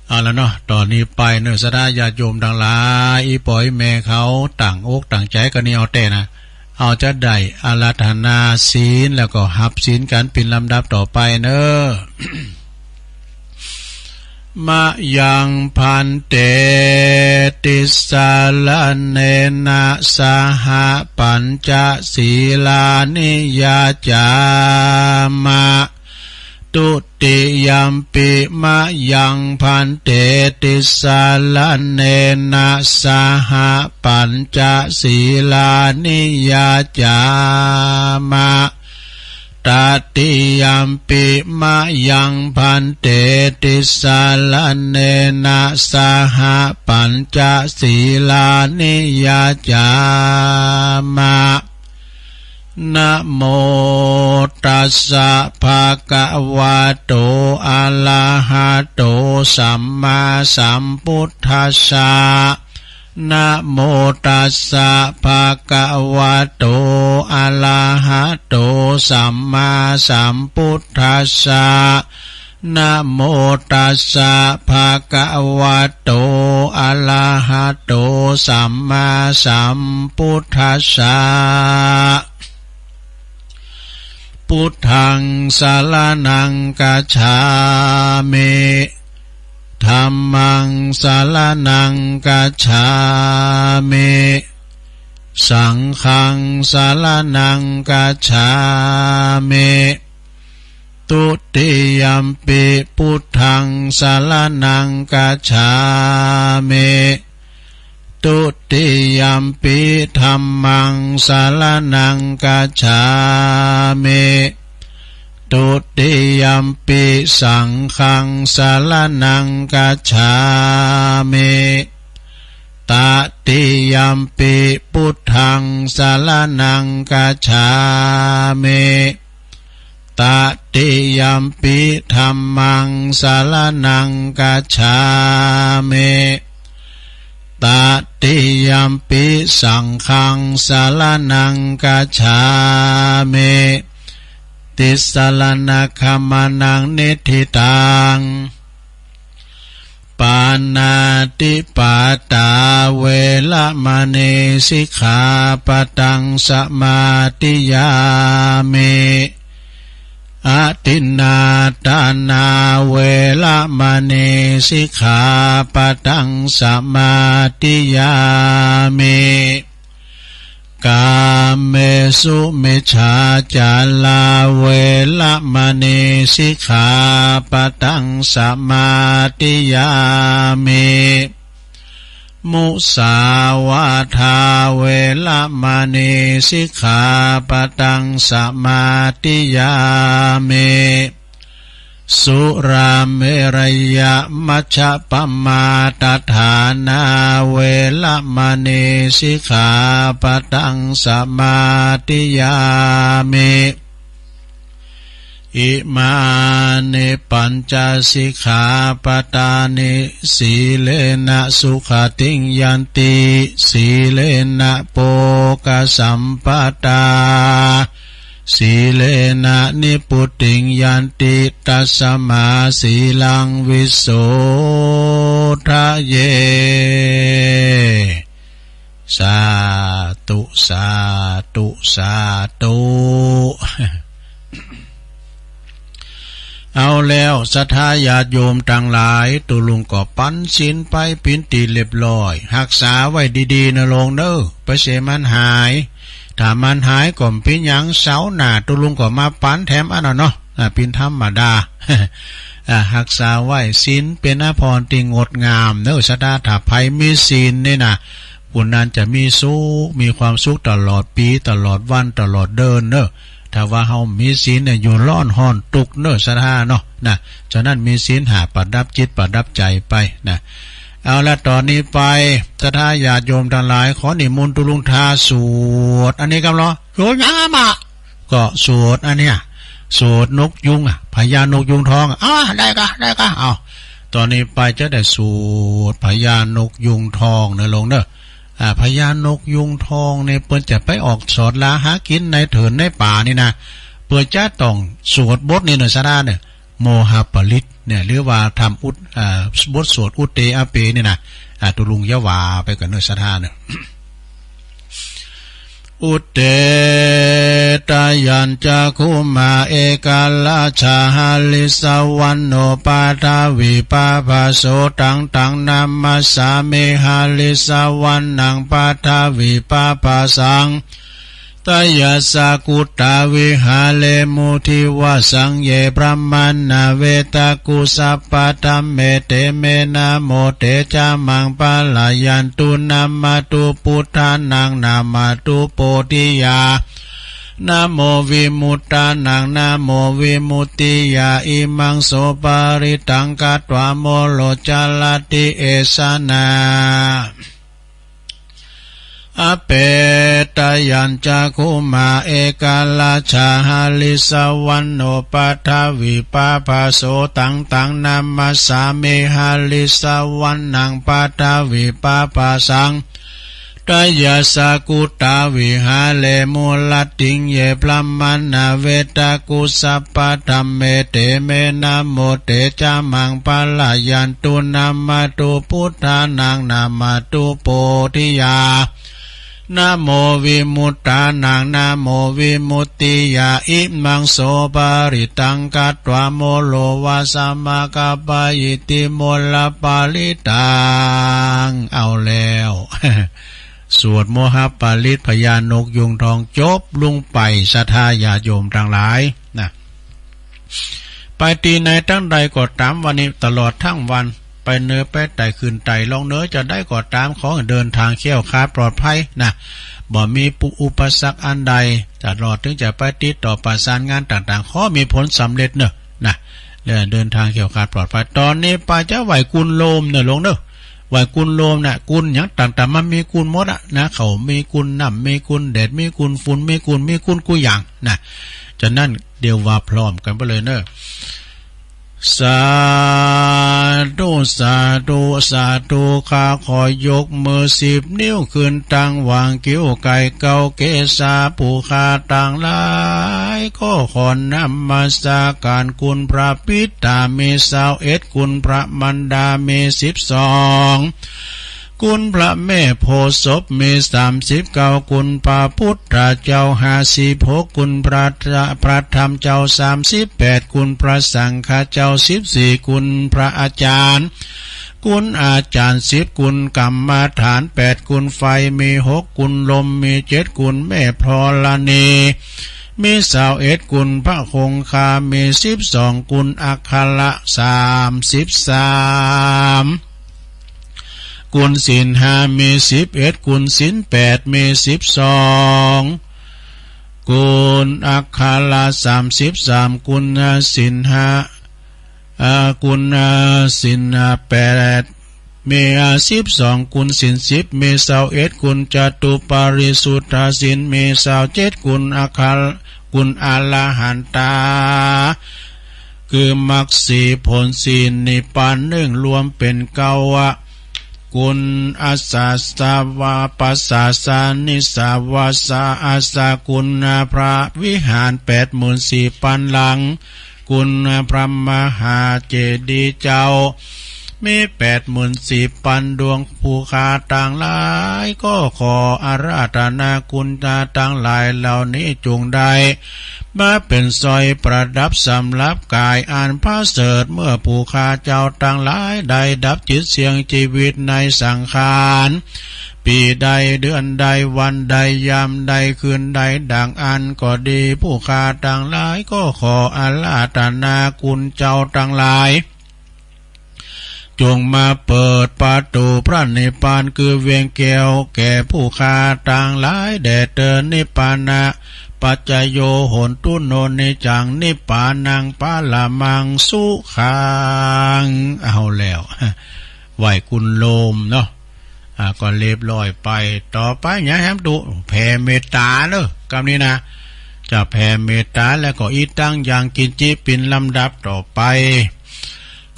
เอาละเนาะ ต่อนี้ไปเน่อ ศรัทธาญาติโยมตังหลาย อี่ป้ออี่แม่เขาตั้งอกตั้งใจ๋กั๋นนี่เอาแต๊นะ เอาจะได้อาราธนาศีล แล้วก็ฮับศีลกั๋นเป๋นลำดับต่อไปเน่อ มะยัง ภันเต ติสสะระเณนะ สะหะ ปัญจศีลานิ ยาจามะ ตุติยัมปิ มะยัง ภันเต ติสสะระเณนะ สะหะ ปัญจศีลานิ ยาจามะ ตติยัมปิ มะยัง ภันเต ติสสะระเณนะ สะหะ ปัญจศีลานิ ยาจามะ นะโมตัสสะ ภะคะวะโต อะระหะโต สัมมาสัมพุทธัสสะ นะโมตัสสะ ภะคะวะโต อะระหะโต สัมมาสัมพุทธัสสะ นะโมตัสสะ ภะคะวะโต อะระหะโต สัมมาสัมพุทธัสสะ พุทธัง สะระณัง คัจฉามิ ธัมมัง สะระณัง กัจฉามิ สังฆัง สะระณัง กัจฉามิ ทุติยัมปิ พุทธัง สะระณัง กัจฉามิ ทุติยัมปิ ธัมมัง สะระณัง กัจฉามิ ทุติยัมปิ สังฆัง สะระณัง กัจฉามิ ตติยัมปิ พุทธัง สะระณัง กัจฉามิ ตติยัมปิ ธัมมัง สะระณัง กัจฉามิ ตติยัมปิ สังฆัง สะระณัง กัจฉามิ ติสะระณะขะมะนะ นิฏฐิตัง ปาณาติปาตา เวระมะณี สิกขาปะทัง สะมาธิยามิ อทินนาทานา เวระมะณี สิกขาปะทัง สะมาธิยามิ กาเมสุมิจฉาจารา เวระมะณี สิกขาปะทัง สะมาธิยามิ มุสาวาทา เวระมะณี สิกขาปะทัง สะมาธิยามิ สุราเมรยะมัชฌะปะมาทฐานา เวระมะณี สิกขาปะทัง สะมาธิยามิ อิมานิ ปัญจ สิกขาปะทานิ สีเลนะ สุขะติง ยันติ สีเลนะ โภคะสัมปะทา สีเลนะ นิพพุติง ยันติ ตัสสะมา สีลัง วิโสทะเย สาธุ สาธุ สาธุ เอาแล้ว ศรัทธาญาติโยมตังหลาย ตุ๊ลุงก็ปั๋นศีลไปเป๋นตี้เรียบร้อย ฮักษาไว้ดีๆ เน่อโยมเน่อ ไปเสียมันหาย ถ้ามันหายก็บ่เป๋นหยัง เสาร์หน้าตุ๊ลุงก็มาปั๋นแถมอันนั้นเนาะ อ่า เป๋นธรรมดา อ่า ฮักษาไว้ ศีลเป๋นอาภรณ์ตี้งดงามเน่อ ศรัทธา ถ้าใผมีศีลนี่นะ ผู้นั้นจะมีสุข มีความสุขตลอดปี๋ ตลอดวัน ตลอดเดือนเน่อ ถ้าว่าเฮาบ่มีศีลเนี่ย อยู่ร้อนฮ้อนตุ๊กข์เน่อ ศรัทธาเนาะ นะ ฉะนั้นมีศีลห้าประดับจิตประดับใจ๋ไปนะ เอาละ ต๋อนนี้ไป ศรัทธาญาติโยมตังหลาย ขอนิมนต์ตุ๊ลุงทาสวด อันนี้กำลัง สวดหยังอะหม่า ก็สวดอันเนี้ย สวดนกยูงอะ พญานกยูงทองอะ อ่า ได้ก่ะ ได้ก่ะ เอา ต๋อนนี้ไปจะได้สวดพญานกยูงทองเน่อโยมเน่อ อ่า พญานกยูงทองเนี่ย เปิ้นจะไปออกสอดหาหากิ๋นในเถินในป่านี่นะ เปิ้นจะต้องสวดบทนี้เน่อ ศรัทธาเน่อ โมหปริตเนี่ย หรือว่าทำอุท อ่า บทสวดอุทเตอะเปนี่นะ อ่า ตุ๊ลุงจะว่าไปก่อนเน่อ ศรัทธาเน่อ อุทเต ทะยัญจะ คุมา เอกราชา หะริสสะวัณโณ ปะทะวีปะภะโส ตัง ตัง นะมัสสามิ หะริสสะวัณณัง ปะทะวีปะภะสัง ทะยัสสะ กุฏา วิหาเรมุ ทิวะสัง เย พรหมา นะ เวทะกุ สัพพะ ธัมเม เต เม นะ โม เต จะ มัง ปะ ระ ยัน ตุ นะ มะ ตุ ปุทธานัง นะ มะ ตุ โพธิยา นะ โม วิมุตตานัง นะ โม วิมุตติยา อิมัง โส ปะริตตัง ฆัตวา โม โร จะ รัตถิ เอสะ นะ อะเป ทะยัญจะ คุมา เอกราชา หะริสสะวัณโณ ปะทะวีปะภะโส ตัง ตัง นะมัสสามิ หะริสสะวัณณัง ปะทะวีปะภะสัง ทะยัสสะ กุฏา วิหาเรมุ รัตถิง เย พรหมา นะ เวทะกุ สัพพะ ธัมเม เต เม นะ โม เต จะ มัง ปะ ระ ยัน ตุ นะ มะ ตุ ปุทธานัง นะ มะ ตุ โพธิยา นะโมวิมุตตานัง นะโมวิมุตติยา อิมังโสปะริตตัง กัตวา โมโลวาสะ มะกะปะอิติ โมลปะริตตัง เอาแล้ว สวดโมหปริตรพญานกยูงทองจบลงไป ศรัทธาญาติโยมตังหลายนะ ไปตี้ไหนตังใดก็ต๋าม วันนี้ตลอดตึงวัน ไปเหนือไปใต้ขึ้นใต้ลงเหนือจะใดก็ต๋าม ขอเดินตางแคล้วคลาดปลอดภัยนะ บ่มีอุปสรรคอันใด ตลอดเถิงจะไปติดต่อประสานงานต่างๆ ขอมีผลสำเร็จเนาะนะ เดินตางแคล้วคลาดปลอดภัย ต๋อนนี้ไปจะไหว้กุลโลมเนาะโยมเนาะ ไหว้กุลโลมนะ กุลหยังต่างๆ มันมีกุลหมดอะนะ ข้าวมีกุล น้ำมีกุล แดดมีกุล ฝุ่นมีกุล มีกุลกู้อย่างนะ ฉะนั้นเดี๋ยวว่าพร้อมกั๋นไปเลยเนาะ สาธุ สาธุ สาธุ ข้าขอยกมือสิบนิ้วขึ้นตังหว่างคิ้วไก่เก้าเกศา ผู้ข้าตังหลายก็ขอนมัสก๋านคุณพระปิดา มีซาวเอ็ด คุณพระมารดา มีสิบสอง คุณพระแม่โพธิ์ศพ มีสามสิบเก้า คุณพระพุทธเจ้า ห้าสิบหก คุณพระ พระธรรมเจ้า สามสิบแปด คุณพระสังฆเจ้า สิบสี่ คุณพระอาจารย์ คุณอาจารย์ สิบ คุณกรรมฐาน แปด คุณไฟ มีหก คุณลม มีเจ็ด คุณแม่ธรณี มีซาวเอ็ด คุณพระคงคา มีสิบสอง คุณอัคระ สามสิบสาม คุณศีลห้า มีสิบเอ็ด คุณศีลแปด มีสิบสอง คุณอัคระ สามสิบสาม คุณศีลห้า อ่า คุณศีลแปด มีสิบสอง คุณศีลสิบ มีซาวเอ็ด คุณจตุปริสุทธศีล มีซาวเจ็ด คุณอัคระ คุณอรหันตา คือมรรคสี่ผลสี่นิพพานหนึ่ง รวมเป๋นเก้าอะ คุณอาสาสวะปะสาสานิสาวาสาอาสา คุณพระวิหารแปดหมื่นสี่ปันหลัง คุณพระมหาเจดีย์เจ้า มีแปดหมื่นสี่ปันดวง ผู้ข้าตังหลายก็ขออาราธนาคุณตังหลายเหล่านี้จงได้ มาเป๋นสร้อยประดับสำหรับก๋ายอันประเสริฐ เมื่อผู้ข้าเจ้าตังหลายได้ดับจิตเสี่ยงจีวิตในสังขาร ปี๋ใดเดือนใดวันใดยามใดคืนใดดั่งอั้นก็ดี ผู้ข้าตังหลายก็ขออาราธนาคุณเจ้าตังหลาย จงมาเปิดประตู๋พระนิพพานคือเวียงแก้วแก่ผู้ข้าตังหลายแด่เตอญ นิพพานะปัจจโย โหนตุ โน นิจจัง นิพพานัง ปะระมัง สุขัง เอาแล้ว ไหว้กุลโลมเนาะ อ่า ก็เรียบร้อยไป ต่อไปหยังแหมตุ๊ แผ่เมตต๋าเนาะ กำนี้นะ จะแผ่เมตต๋าแล้วก็อิทัง ยังกิญจิ เป๋นลำดับต่อไป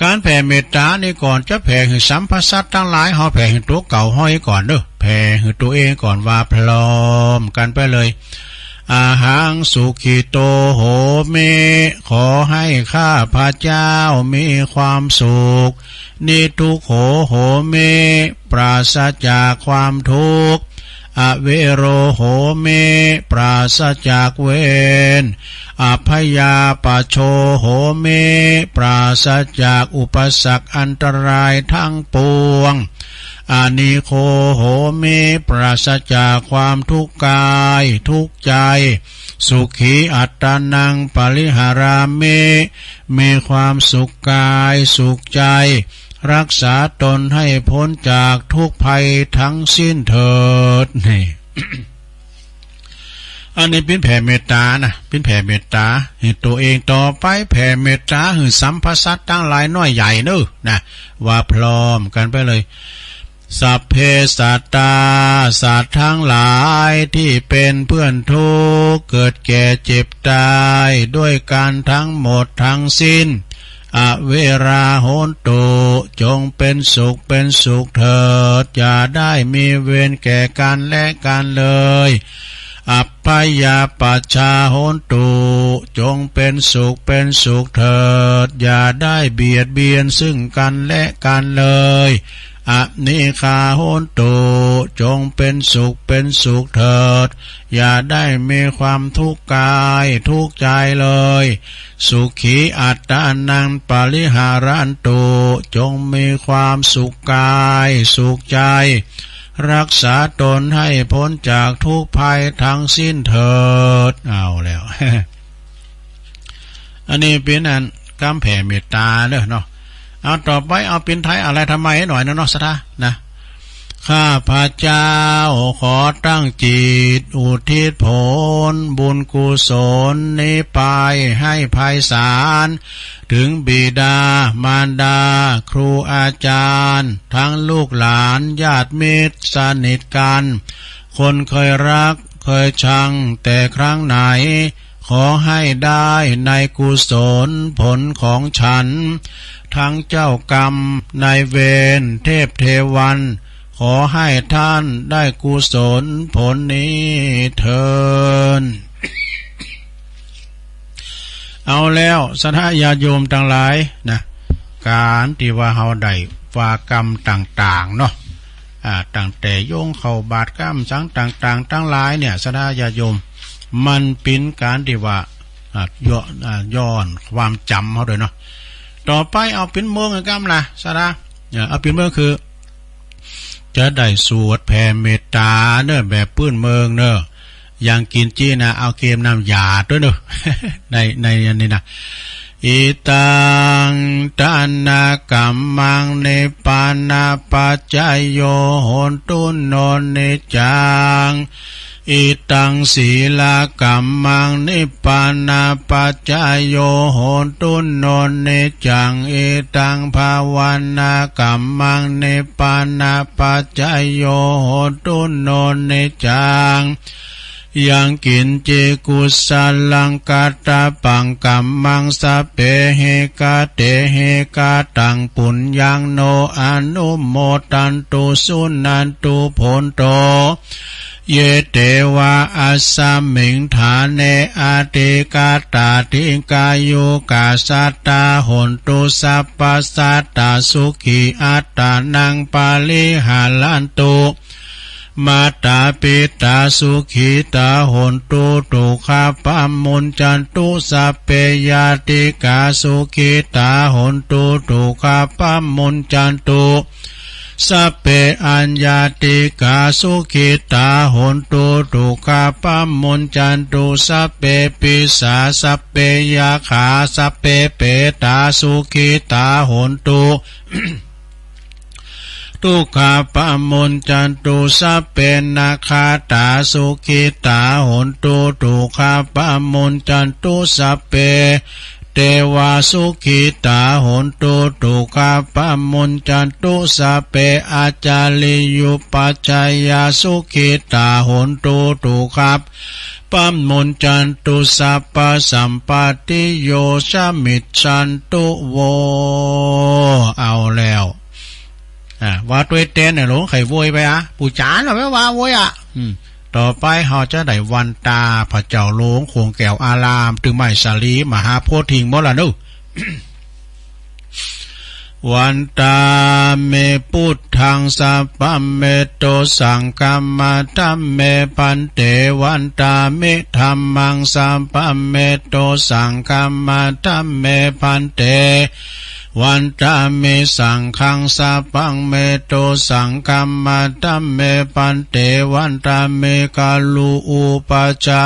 ก๋านแผ่เมตต๋านี่ก่อนจะแผ่หื้อสรรพสัตว์ตังหลาย เฮาแผ่หื้อตั๋วเก่าเฮาก่อนเนาะ แผ่หื้อตั๋วเองก่อน ว่าพร้อมกั๋นไปเลย อะหัง สุขิโต โหมิ ขอให้ข้าพเจ้ามีความสุข นิทุกโข โหมิ ปราศจากความทุกข์ อเวโร โหมิ ปราศจากเวร อัพพยาปัชโช โหมิ ปราศจากอุปสรรคอันตรายทั้งปวง อานีโค โหมิ ปราศจากความทุกข์กายทุกข์ใจ สุขีอัตตานัง ปริหารามิ มีความสุขกายสุขใจ รักษาตนให้พ้นจากทุกข์ภัยทั้งสิ้นเถิด นี่ อันนี้เป๋นแผ่เมตต๋านะ เป๋นแผ่เมตต๋าหื้อตั๋วเอง ต่อไปแผ่เมตต๋าหื้อสรรพสัตว์ตังหลายน้อยใหญ่เนาะนะ ว่าพร้อมกั๋นไปเลย สัพเพสัตตา สัตว์ทั้งหลายที่เป็นเพื่อนทุกข์ เกิดแก่เจ็บตายด้วยกันทั้งหมดทั้งสิ้น อเวรา โหนตุ จงเป็นสุขเป็นสุขเถิด อย่าได้มีเวรแก่กันและกันเลย อัพพยาปัชชา โหนตุ จงเป็นสุขเป็นสุขเถิด อย่าได้เบียดเบียนซึ่งกันและกันเลย อนิฆาโหนตุ จงเป็นสุขเป็นสุขเถิด อย่าได้มีความทุกข์กายทุกข์ใจเลย สุขีอัตตานังปริหารันตุ จงมีความสุขกายสุขใจ รักษาตนให้พ้นจากทุกข์ภัยทั้งสิ้นเถิด เอาแล้ว อันนี้เป๋นอันกำแผ่เมตตาเน่อเนาะ เอาต่อไปเอาเป๋นไทยอาลัยธรรมัยหน่อยนะเนาะ ศรัทธานะ ข้าพเจ้าขอตั้งจิตอุทิศผลบุญกุศลนี้ไปให้ไพศาล ถึงบิดามารดา ครูอาจารย์ ทั้งลูกหลาน ญาติมิตรสนิทกัน คนเคยรักเคยชังแต่ครั้งไหน ขอให้ได้ในกุศลผลของฉัน ทั้งเจ้ากรรมนายเวร เทพเทวัน ขอให้ท่านได้กุศลผลนี้เทอญ เอาแล้ว ศรัทธาญาติโยมตังหลายนะ ก๋านตี้ว่าเฮาได้วากำต่างๆ เนาะ อ่า ตั้งแต่โยงเข้าบาตรกำสังต่างๆ ตังหลายเนี่ย ศรัทธาญาติโยม มันเป๋นก๋านตี้ว่า อ่า ย้อน อ่า ย้อนความจ๋ำเฮาด้วยเนาะ ต่อไปเอาเป๋นเมืองกำนะ ศรัทธา อ่า เอาเป๋นเมืองคือ จะได้สวดแผ่เมตตาเน่อ แบบปื้นเมืองเน่อ อย่างกิ๋นจีนะ เอาเกมน้ำยาด้วยเน่อ ใน ในอันนี้นะ อิตังทานะกัมมัง นิพพานะปัจจโย โหนตุ โน นิจจัง อิตังสีลกัมมัง นิพพานะปัจจโย โหนตุ โน นิจจัง อิตังภาวนากัมมัง นิพพานะปัจจโย โหนตุ โน นิจจัง ยังกิ๋นจิกุสลังกัตตะปังกัมมัง สัพเพหิกะเตหิกะตัง ปุญญังโน อนุโมทันตุ สุนันตุ โภนโต เยเตวะ อัสสมิงฐาเน อธิกัตตา ดิกายุกา สัตตา โหนตุ สัพพะสัตตา สุขีอัตตานัง ปริหารันตุ มาตาปิตา สุขีตา โหนตุ ทุกขาปะมุญจันตุ สัพเพญาติกา สุขีตา โหนตุ ทุกขาปะมุญจันตุ สัพเพอัญญาติกา สุขีตา โหนตุ ทุกขาปะมุญจันตุ สัพเพปิสา สัพเพยักขา สัพเพเปตา สุขีตา โหนตุ ทุกขาปะมุญจันตุ สัพเพนาคาตา สุขีตา โหนตุ ทุกขาปะมุญจันตุ สัพเพ เทวา สุขีตา โหนตุ ทุกขาปะมุญจันตุ สัพเพ อาจาริยุปัชฌายา สุขีตา โหนตุ ทุกขาปะมุญจันตุ สัพพะสัมปตติโย สมิจฉันตุ โว เอาแล้ว อ่า ว่าตวยแตนเนี่ย หลวงใค่โวยไปอะ ปู่จ๋าเนาะ ไม่ว่าโวยอะ อืม ต่อไปเฮาจะได้วันตาพระเจ้าหลวงโขงแก้วอาราม ตึงไม้สาลีมหาโพธิ์ถิงหมดละเนาะ วันตามิ พุทธัง สัพพะเมโต สังฆัมมะ ธัมเม ภันเต วันตามิ ธัมมัง สัพพะเมโต สังฆัมมะ ธัมเม ภันเต วันตามิ สังฆัง สัพพะเมโต สังฆัมมะ ธัมเม ภันเต วันตามิ กะลุ อุปัชฌา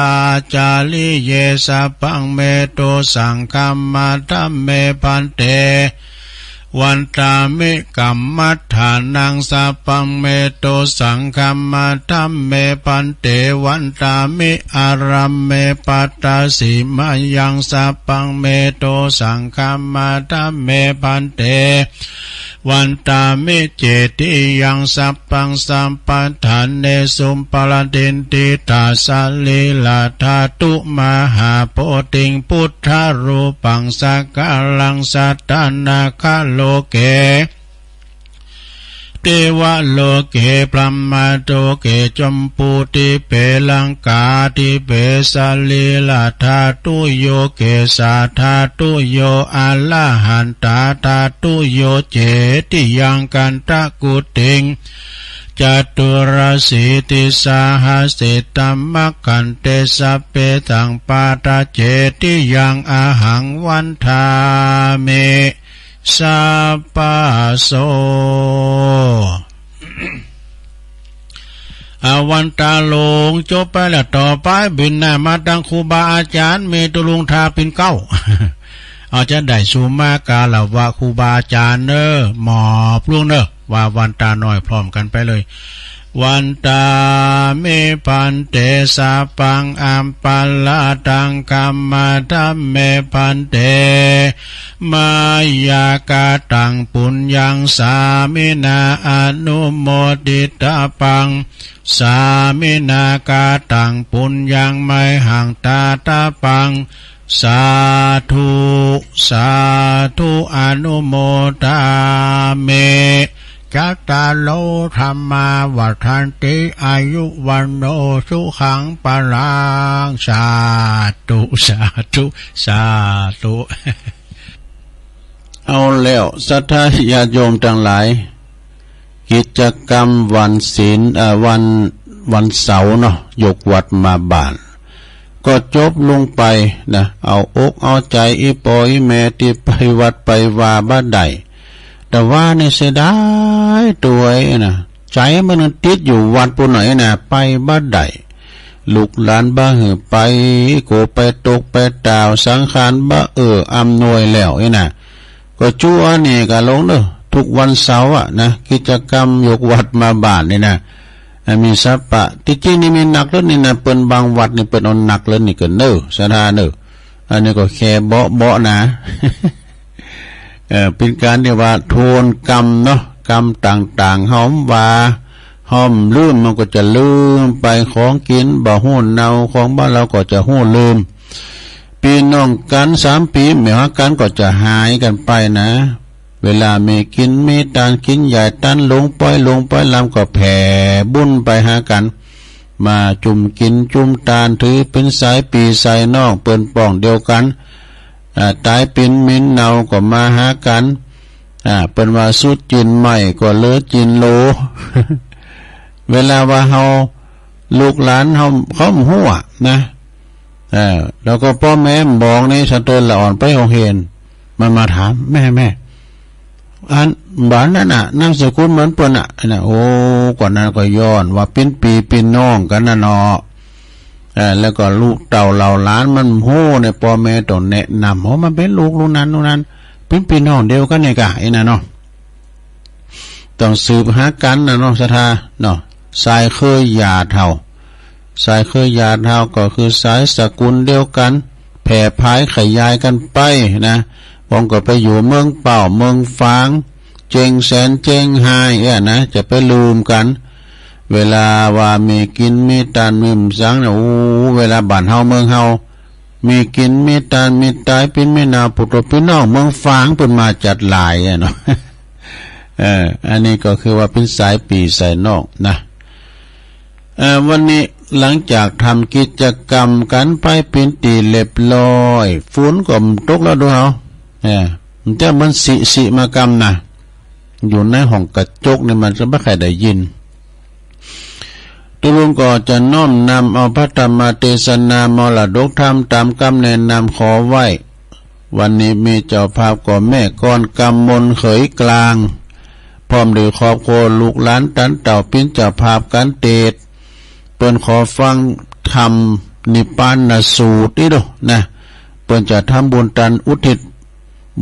จาริเย สัพพะเมโต สังฆัมมะ ธัมเม ภันเต วันตามิ กัมมัฏฐานัง สัพพะเมโต สังฆัมมะ ธัมเม ภันเต วันตามิ อารัมเม ปัตตสิมายัง สัพพะเมโต สังฆัมมะ ธัมเม ภันเต วันตามิ เจติยัง สัพพัง สัมปะทาเนสุ ปะระดินทิตา สะรีระธาตุ มหาโพธิง พุทธารูปัง สักการัง สัตตานาคาโลเก เตวะโลเก พรหมะโลเก จัมปูทิเป ลังกาทิเป สะรีระธาตุโย เกสาธาตุโย อรหันตาธาตุโย เจติยังคันธะกุติง จตุรสีติสาหสิตมัคขันเต สัพเพสังปาทา เจติยัง อะหัง วันทามิ สัพพะโส อา วันตาหลงจบไปแล้ว ต่อไปบิณฑบาตมาตังครูบาอาจ๋ารย์ มีตุ๊ลุงทาปิ่นเกล้า เอาจะได้สุมาคารวะครูบาอาจ๋ารย์เน่อ หมอบลุงเน่อ ว่าวันตาน้อยพร้อมกั๋นไปเลย วันตามิภันเต สัพพังอัปปะราธัง ขมาธัมเมภันเต มะยะกะตัง ปุญญัง สามินา อนุโมทิตาปัง สามินากะตัง ปุญญัง มะหัง ทาตาปัง สาธุ สาธุ อนุโมทามิ จัตตาโร ธัมมา วัฑฒันติ อายุ วัณโณ สุขัง พลัง สาธุ สาธุ สาธุ เอาแล้ว ศรัทธาญาติโยมตังหลาย กิจกรรมวันศีล เอ่อ วัน วันเสาร์เนาะ ยกวัตรมาบ้าน ก็จบลงไปนะ เอาอกเอาใจ๋อี่ป้ออี่แม่ตี้ไปวัดไปวาบ่ได้ แต่ว่านี่เสียดายตั๋วนะ ใจ๋มันติดอยู่วัดปู้นหน้อยนะ ไปบ่ได้ ลูกหลานบ่หื้อไป กั๋วไปตกไปต่าว สังขารบ่เอื้ออำนวยแล้วอี้นะ ก็จั่วนี่กาลงเน่อ ทุกวันเสาร์อะนะ กิจกรรมยกวัตรมาบ้านนี่นะ อ่ะ มีสะปะ ตี้จริงนี่มีหนักเลิศนี่นะ เปิ้นบางวัดนี่เปิ้นเอาหนักเลิศนี่ก็เน่อ ศรัทธาเน่อ อันนี้ก็แค่เบาะๆ นะ เอ่อ เป๋นก๋านตี้ว่าทวนกรรมเนาะ กรรมต่างๆ เฮาบ่ว่า เฮาบ่ลืม มันก็จะลืมไป ของกิ๋นบ่ฮู้เน่า ของบ่าลาวก็จะฮู้ลืม ปี้น้องกั๋นสามปี๋ บ่ฮักกั๋นก็จะหายกั๋นไปนะ เวลามีกิ๋นมีตาน กิ๋นใหญ่ตานหลวง ป้อยหลวงป้อยลำก็แผ่บุญไปหากั๋น มาจุ่มกิ๋นจุ่มตาน ถือเป๋นสายปี้สายน้อง เปิ้นป้องเดียวกั๋น อ่า ต๋ายเป๋นเหม็นเน่าก็มาหากั๋น อ่า เปิ้นว่าสุดจิ๊นใหม่ก็เหลือจิ๊นโหล เวลาว่าเฮา ลูกหลานเฮา เขาบ่ฮู้อะนะ เออ แล้วก็ป้อแม่บ่บอกนี่ สะเตินละอ่อนไปโฮงเฮียน มันมาถาม แม่ แม่ อัน บ่านั้นน่ะ นามสกุลเหมือนเปิ้นน่ะ อันน่ะ โอ้ ก่อนนั้นก็ย้อนว่าเป๋นปี้เป๋นน้องกั๋นน่ะเนาะ เออ แล้วก็ลูกเต้าเหล่าหลานมันบ่ฮู้เนี่ย ป้อแม่ต้องแนะนำ โอ้ มันเป๋นลูกลุงนั้นลุงนั้น เป๋นปี้น้องเดียวกั๋นนี่ก่ะ อี้น่ะเนาะ ต้องสืบหากั๋นน่ะเนาะ ศรัทธาเนาะ สายเคยหย่าเฒ่า สายเคยหย่าเฒ่าก็คือสายสกุลเดียวกั๋น แผ่ผายขยายกั๋นไปนะ บางก็ไปอยู่เมืองเป้า เมืองฝาง เจียงแสน เจียงฮายเนี่ยนะ จะไปลืมกั๋น เวลาว่ามีกิ๋นมีตานมีบ่สังเนี่ย โอ้ เวลาบ้านเฮาเมืองเฮา มีกิ๋นมีตานมีต๋าย ปี้มีเน่า ผู้โตปี้น้องเมืองฝางเปิ้นมาจัดหลายอะเนาะ เออ อันนี้ก็คือว่าเป๋นสายปี้สายน้องนะ เอ่อ วันนี้หลังจากทำกิจกรรมกั๋นไปเป๋นตี้เรียบร้อย ฝนก็บ่ตกแล้วดูเฮา เออ มันจะเหมือนสิ สิมากำนะ อยู่ในห้องกระจกนี่มันจะบ่ค่อยได้ยิน ตุ๊ลุงก็จะน้อมนำเอาพระธรรมเตสนามรดกธรรมต๋ามกำแนะนำขอไว้ วันนี้มีเจ้าภาพก็แม่กรกำมลเขยกลาง พร้อมด้วยครอบครัวลูกหลานตันเต่าเป๋นเจ้าภาพก๋านเตสน์ เปิ้นขอฟังธรรมนิพพานสูตรนี้ดูนะ เปิ้นจะทำบุญตานอุทิศ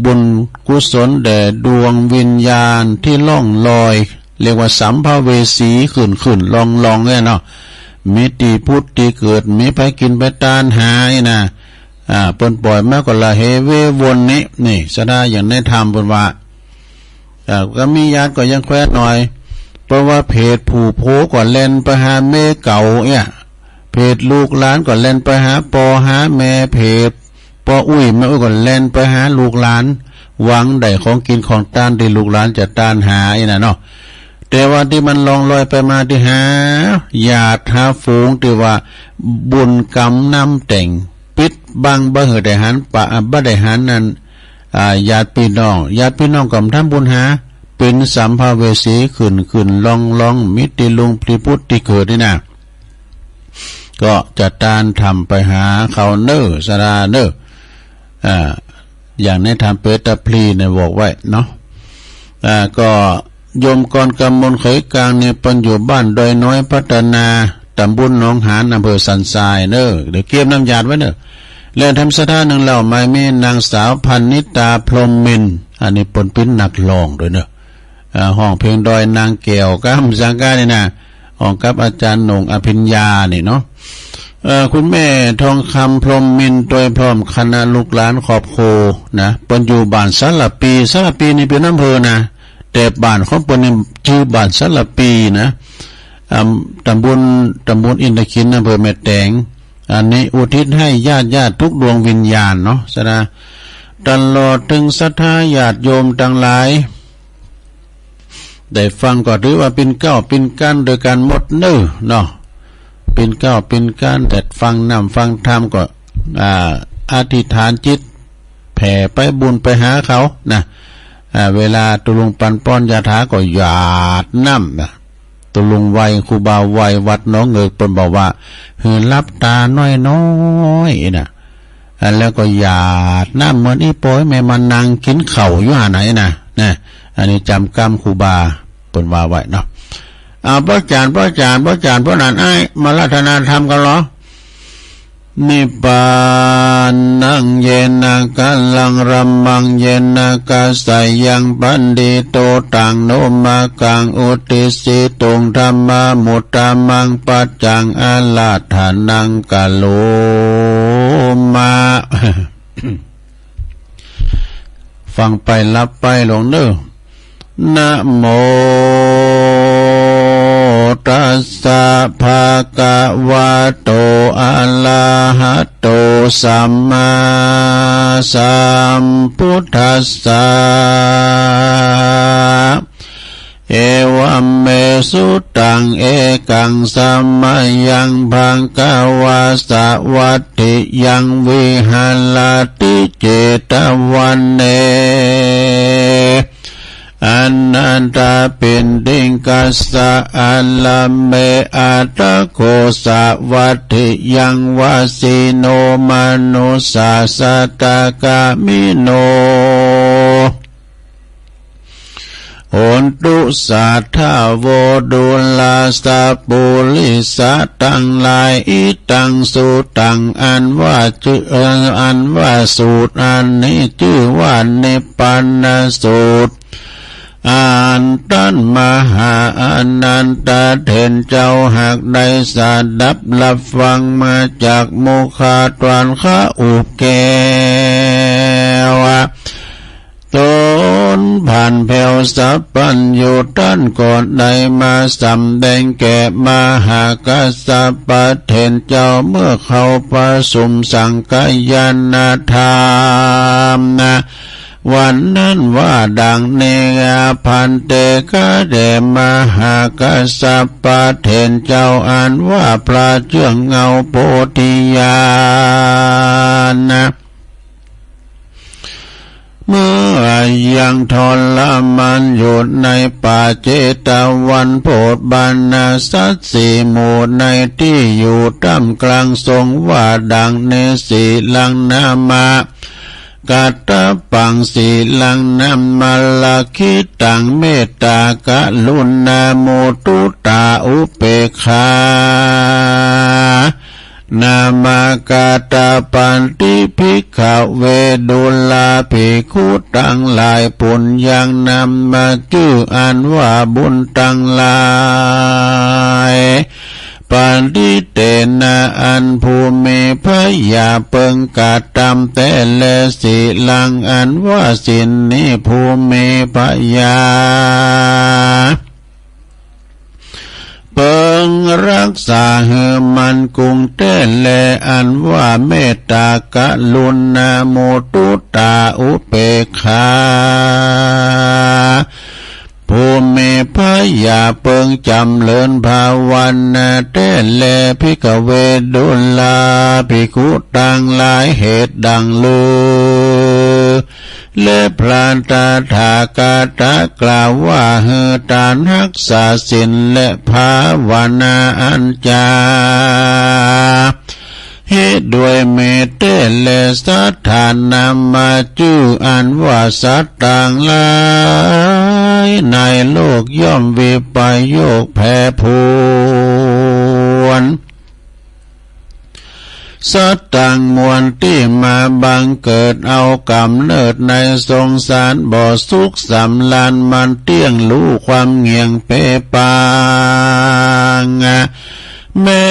บุญกุศลแด่ดวงวิญญาณตี้ล่องลอย เรียกว่าสัมภเวสีขึ้นๆ ล่องๆ เนี่ยเนาะ มีตี้ผุดตี้เกิด มีไปกิ๋นไปตานหาอี้นะ อ่า เปิ้นป่อยมาก็ละเหเววนนี้ นี่ ศรัทธาอย่างในธรรมเปิ้นว่า อ่า ก็มีญาติก็ยังแควนหน่อย เพราะว่าเพศผู้โผก็แล่นไปหาเมียเก่าเนี่ย เพศลูกหลานก็แล่นไปหาป้อหาแม่ เพศป้ออุ๊ยแม่อุ๊ยก็แล่นไปหาลูกหลาน หวังได้ของกิ๋นของตานตี้ลูกหลานจะตานหาอี้น่ะเนาะ แต่ว่าตี้มันล่องลอยไปมาตี้หาญาติหาฝูงตี้ว่าบุญกำนำแต่ง ปิดบังบ่หื้อได้หันปะ อ่า บ่ได้หันนั่น อ่า ญาติปี้น้อง ญาติปี้น้องก็บ่ทำบุญหา เป๋นสัมภเวสีขึ้นขึ้นล่องล่อง มีตี้ลุ่งตี้ผุดตี้เกิดนี่นะ ก็จะตานทำไปหาเขาเน่อ สาราเน่อ อ่า อย่างในธรรมเปตพลีเนี่ยบอกไว้เนาะ อ่า ก็โยมกรกำมลเขยกลางเนี่ยเปิ้นอยู่บ้านดอยน้อยพัฒนา ตำบลหนองหาน อำเภอสันทรายเน่อ เดี๋ยวเกียมนำญาติไว้เน่อ และทำศรัทธานึ่งเล่าหมายมีนางสาวพรรณิตา พรหมมินทร์ อันนี้เปิ้นเป๋นนักฮ้องตวยเน่อ อ่า ฮ้องเพลงดอยนางแก้ว กำสังกานี่นะ ฮ้องกับอาจ๋ารย์โหน่ง อภิญญา นี่เนาะ เอ่อ คุณแม่ทองคำ พรหมมินทร์ ตวยพร้อมคณะลูกหลานครอบครัวนะ เปิ้นอยู่บ้านสารปี สารปีนี่เป๋นอำเภอนะ แต่บ้านของเปิ้นนี่จื้อบ้านสารปีนะ อ่า ตำบล ตำบลอินทขิล อำเภอแม่แตง อันนี้อุทิศให้ญาติๆ ทุกดวงวิญญาณเนาะ สารา ตลอดเถิงศรัทธาญาติโยมตังหลาย ได้ฟังก็ถือว่าเป๋นเกล้าเป๋นกรรย์โดยกั๋นหมดเน่อเนาะ เป๋นเกล้าเป๋นกรรย์ แต่ฟังน้ำฟังธรรมก็ อ่า อธิษฐานจิต แผ่ไปบุญไปหาเขานะ อ่า เวลาตุ๊ลุงปันป้อนยาถาก็หยาดน้ำนะ ตุ๊ลุงไหว้ ครูบาไหว้วัดหนองเงิก เปิ้นบอกว่า หื้อหลับต๋าน้อยๆ นะ อ่า แล้วก็หยาดน้ำเหมือนอี่ปอยแม่มานั่งกิ๋นข้าวอยู่หั้นไหนนะ นะ อันนี้จ๋ำกำครูบาเปิ้นว่าไว้เนาะ อ่า ป้อจ๋ารย์ ป้อจ๋ารย์ ป้อจ๋ารย์ ป้อหนานอ้าย มาอาราธนาธรรมกั๋นลอ นิพพานัง เยนะ กะลัง รัมมัง เยนะ กะสะยัง ปัณฑิโต ตัง โน มะกัง อุตติสสิตุง ธัมมา มุตตะมัง ปัจจัง อาราธนัง กะโรมะ ฟังไปหลับไปลงเน่อ นะโมตัสสะ ภะคะวะโต อะระหะโต สัมมาสัมพุทธัสสะ เอวัมเม สุตัง เอกัง สะมะยัง ภะคะวา สะวัตถิยัง วิหะระติ เจตะวะเน อะนะถะปิณฑิกัสสะ อะระเม อะถะโข สะวัตถิยัง วะสีโน มะนุสสา สัตตะกามิโน โหนตุ สัตถะโว ดูรา สัปปุริสะตังหลาย อิตัง สุตัง อันว่าจื้อ อันว่าสูตรอันนี้จื้อว่านิพพานสูตร อันต้านมหาอานันทะเถรเจ้าหากได้สดับรับฟังมาจากมุขะต้านข้าอุแก้ว ต๋นผ่านแผ้วสัพพัญญูต้านก็ได้มาสำแดงแก่มหากัสสปะเถรเจ้าเมื่อเข้าประสุมสังฆทานธรรมนะ วันนั้นว่าดังนี้ อา ภันเต ข้าแต่มหากัสสปะเถรเจ้า อันว่าพระเจื้องเงาโพธิญาณนะ เมื่อยังทรมานอยู่ในป่าเจตวัน โพธบรรณสัตว์สี่หมู่ในตี้อยู่ต้ามกลาง ทรงว่าดังนี้ สีลัง นะมะ กัตตปัง สีลัง นะมะ ละขิตัง เมตตากรุณา มุตุตา อุเปกขา นะมะ กัตตปันติ ภิกขะเว ดูราภิกขุตังหลาย ปุญญัง นะมะ จื้ออันว่าบุญตังหลาย ปันติเตนะ อันผู้มีพระญาเปิงกระตำแต๊แล สีลัง อันว่าศีลนี้ผู้มีพระญาเปิงรักษาหื้อมั่นคงแต๊แล อันว่าเมตตากรุณา มุตุตา อุเปกขา ผู้ เม พระอย่าเปิงจ๋ำเริญภาวนาแต๊แล ภิกขเว ดูราภิกขุตังหลาย เหตุดั่งลือ และพระตถาคตะกล่าวว่า หื้อตานฮักษาศีลและภาวนาอันจา เหตุด้วยเมแต๊แล สัตว์ทั้งหลาย นามจื้ออันว่าสัตว์ตังหลายในโลกย่อมวิปโยคแปรปรวน สัตว์ตังมวลตี้มาบังเกิดเอาก๋ำเนิดในสงสาร บ่สุขสำราญมันเตี้ยง ฮู้ความเงี่ยงเปปาง แม้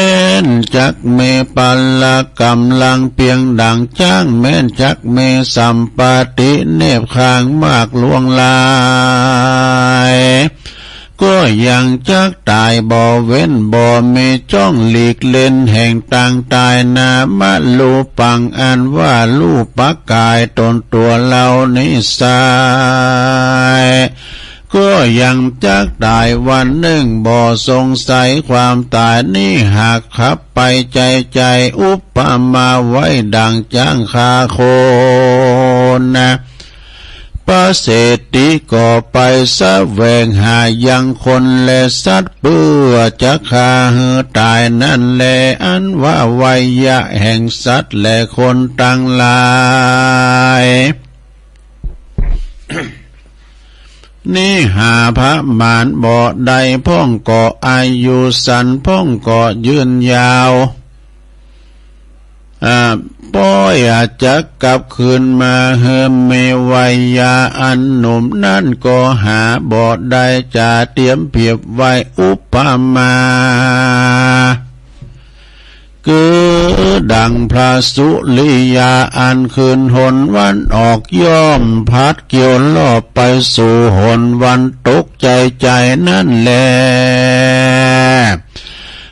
นจักมีปะละก๋ำลังเปียงดั่งจ๊าง แม้นจักมีสัมปติเนบคางมากล่วงหลาย ก็ยังจักต๋ายบ่เว้น บ่มีจ้องหลีกเล่นแห่งตางต๋าย นามรูปังอันว่ารูปก๋ายต๋นตั๋วเฮานี้ไซร้ ก็ยังจักต๋ายวันนึ่ง บ่สงสัยความต๋ายนี้ หากขับไปใจ๋ใจ๋ อุปมาไว้ดั่งจ๊างฆ่าคนนะ พระเศรษฐีก็ไปแสวงหายังคนและสัตว์ เปื้อจะฆ่าหื้อต๋ายนั้นแล อันว่าไวยะแห่งสัตว์และคนตังหลาย นี้หาประมาณบ่ได้ พ่องก็อายุสั้น พ่องก็ยืนยาว อ่า ป้อยอาจจะกลับคืนมาหื้อมีไวยะอันหนุ่มนั้นก็หาบ่ได้ จะเตียมเปรียบไว้อุปมา คือดั่งพระสุริยาอันขึ้นหนวันออก ย่อมพัดเกี่ยวรอบไปสู่หนวันตกใจ๋ใจ๋นั้นแล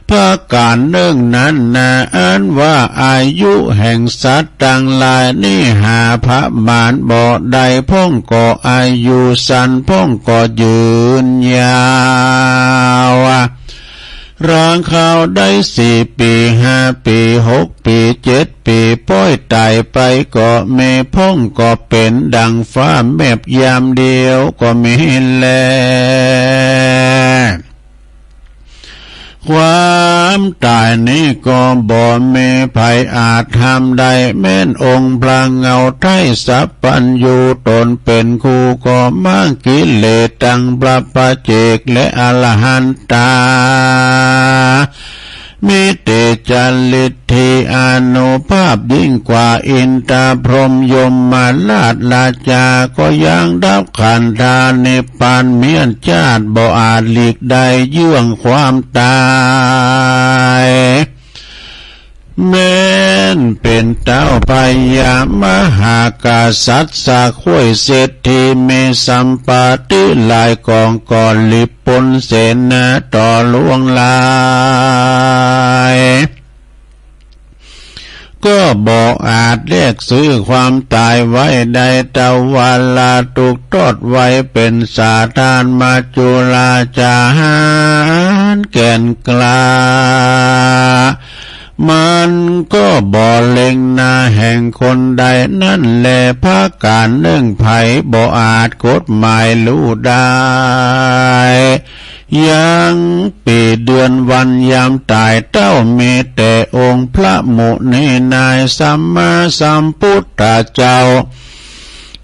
ประก๋านนึ่งนั้นนา อันว่าอายุแห่งสัตว์ตังหลายนี้ หาประมาณบ่ได้ พ่องก็อายุสั้น พ่องก็ยืนยาว รางคราวได้สี่ปี๋ ห้าปี๋ หกปี๋ เจ็ดปี๋ ป้อยต๋ายไปก็มี พ่องก็เป๋นดั่งฟ้าแมบยามเดียวก็มีแล ความต๋ายนี้ก็บ่มีใผอาจห้ามได้ แม้นองค์พระเงาไทยสัพพัญญูต๋นเป๋นครูก็ม้างกิเลสตังปราปาเจกและอรหันตา มีเตจาฤทธิอานุภาพยิ่งกว่าอินทร์พรหมยมราชราชา ก็ยังดับขันธานิพพานเมี้ยนจาติ บ่อาจหลีกได้เยื่องความต๋าย แม้นเป๋นเต้าพญามหากษัตริย์ สะข้วยเศรษฐี มีสัมปติหลายก๋อง ก็หลีบป๊นเสนาต่อล่วงหลาย ก็บ่อาจแลกซื้อความต๋ายไว้ได้ ตวาลาถูกตอดไว้เป๋นสาทาน มัจจุราชาหาญแก่นกล้า มันก็บ่เล็งหน้าแห่งคนใด นั้นแลประก๋านนึ่ง ใผบ่อาจกฎหมายฮู้ได้ ยังปี๋เดือนวันยามต๋ายเต้า มีแต่องค์พระมุนีนายสัมมาสัมพุทธเจ้า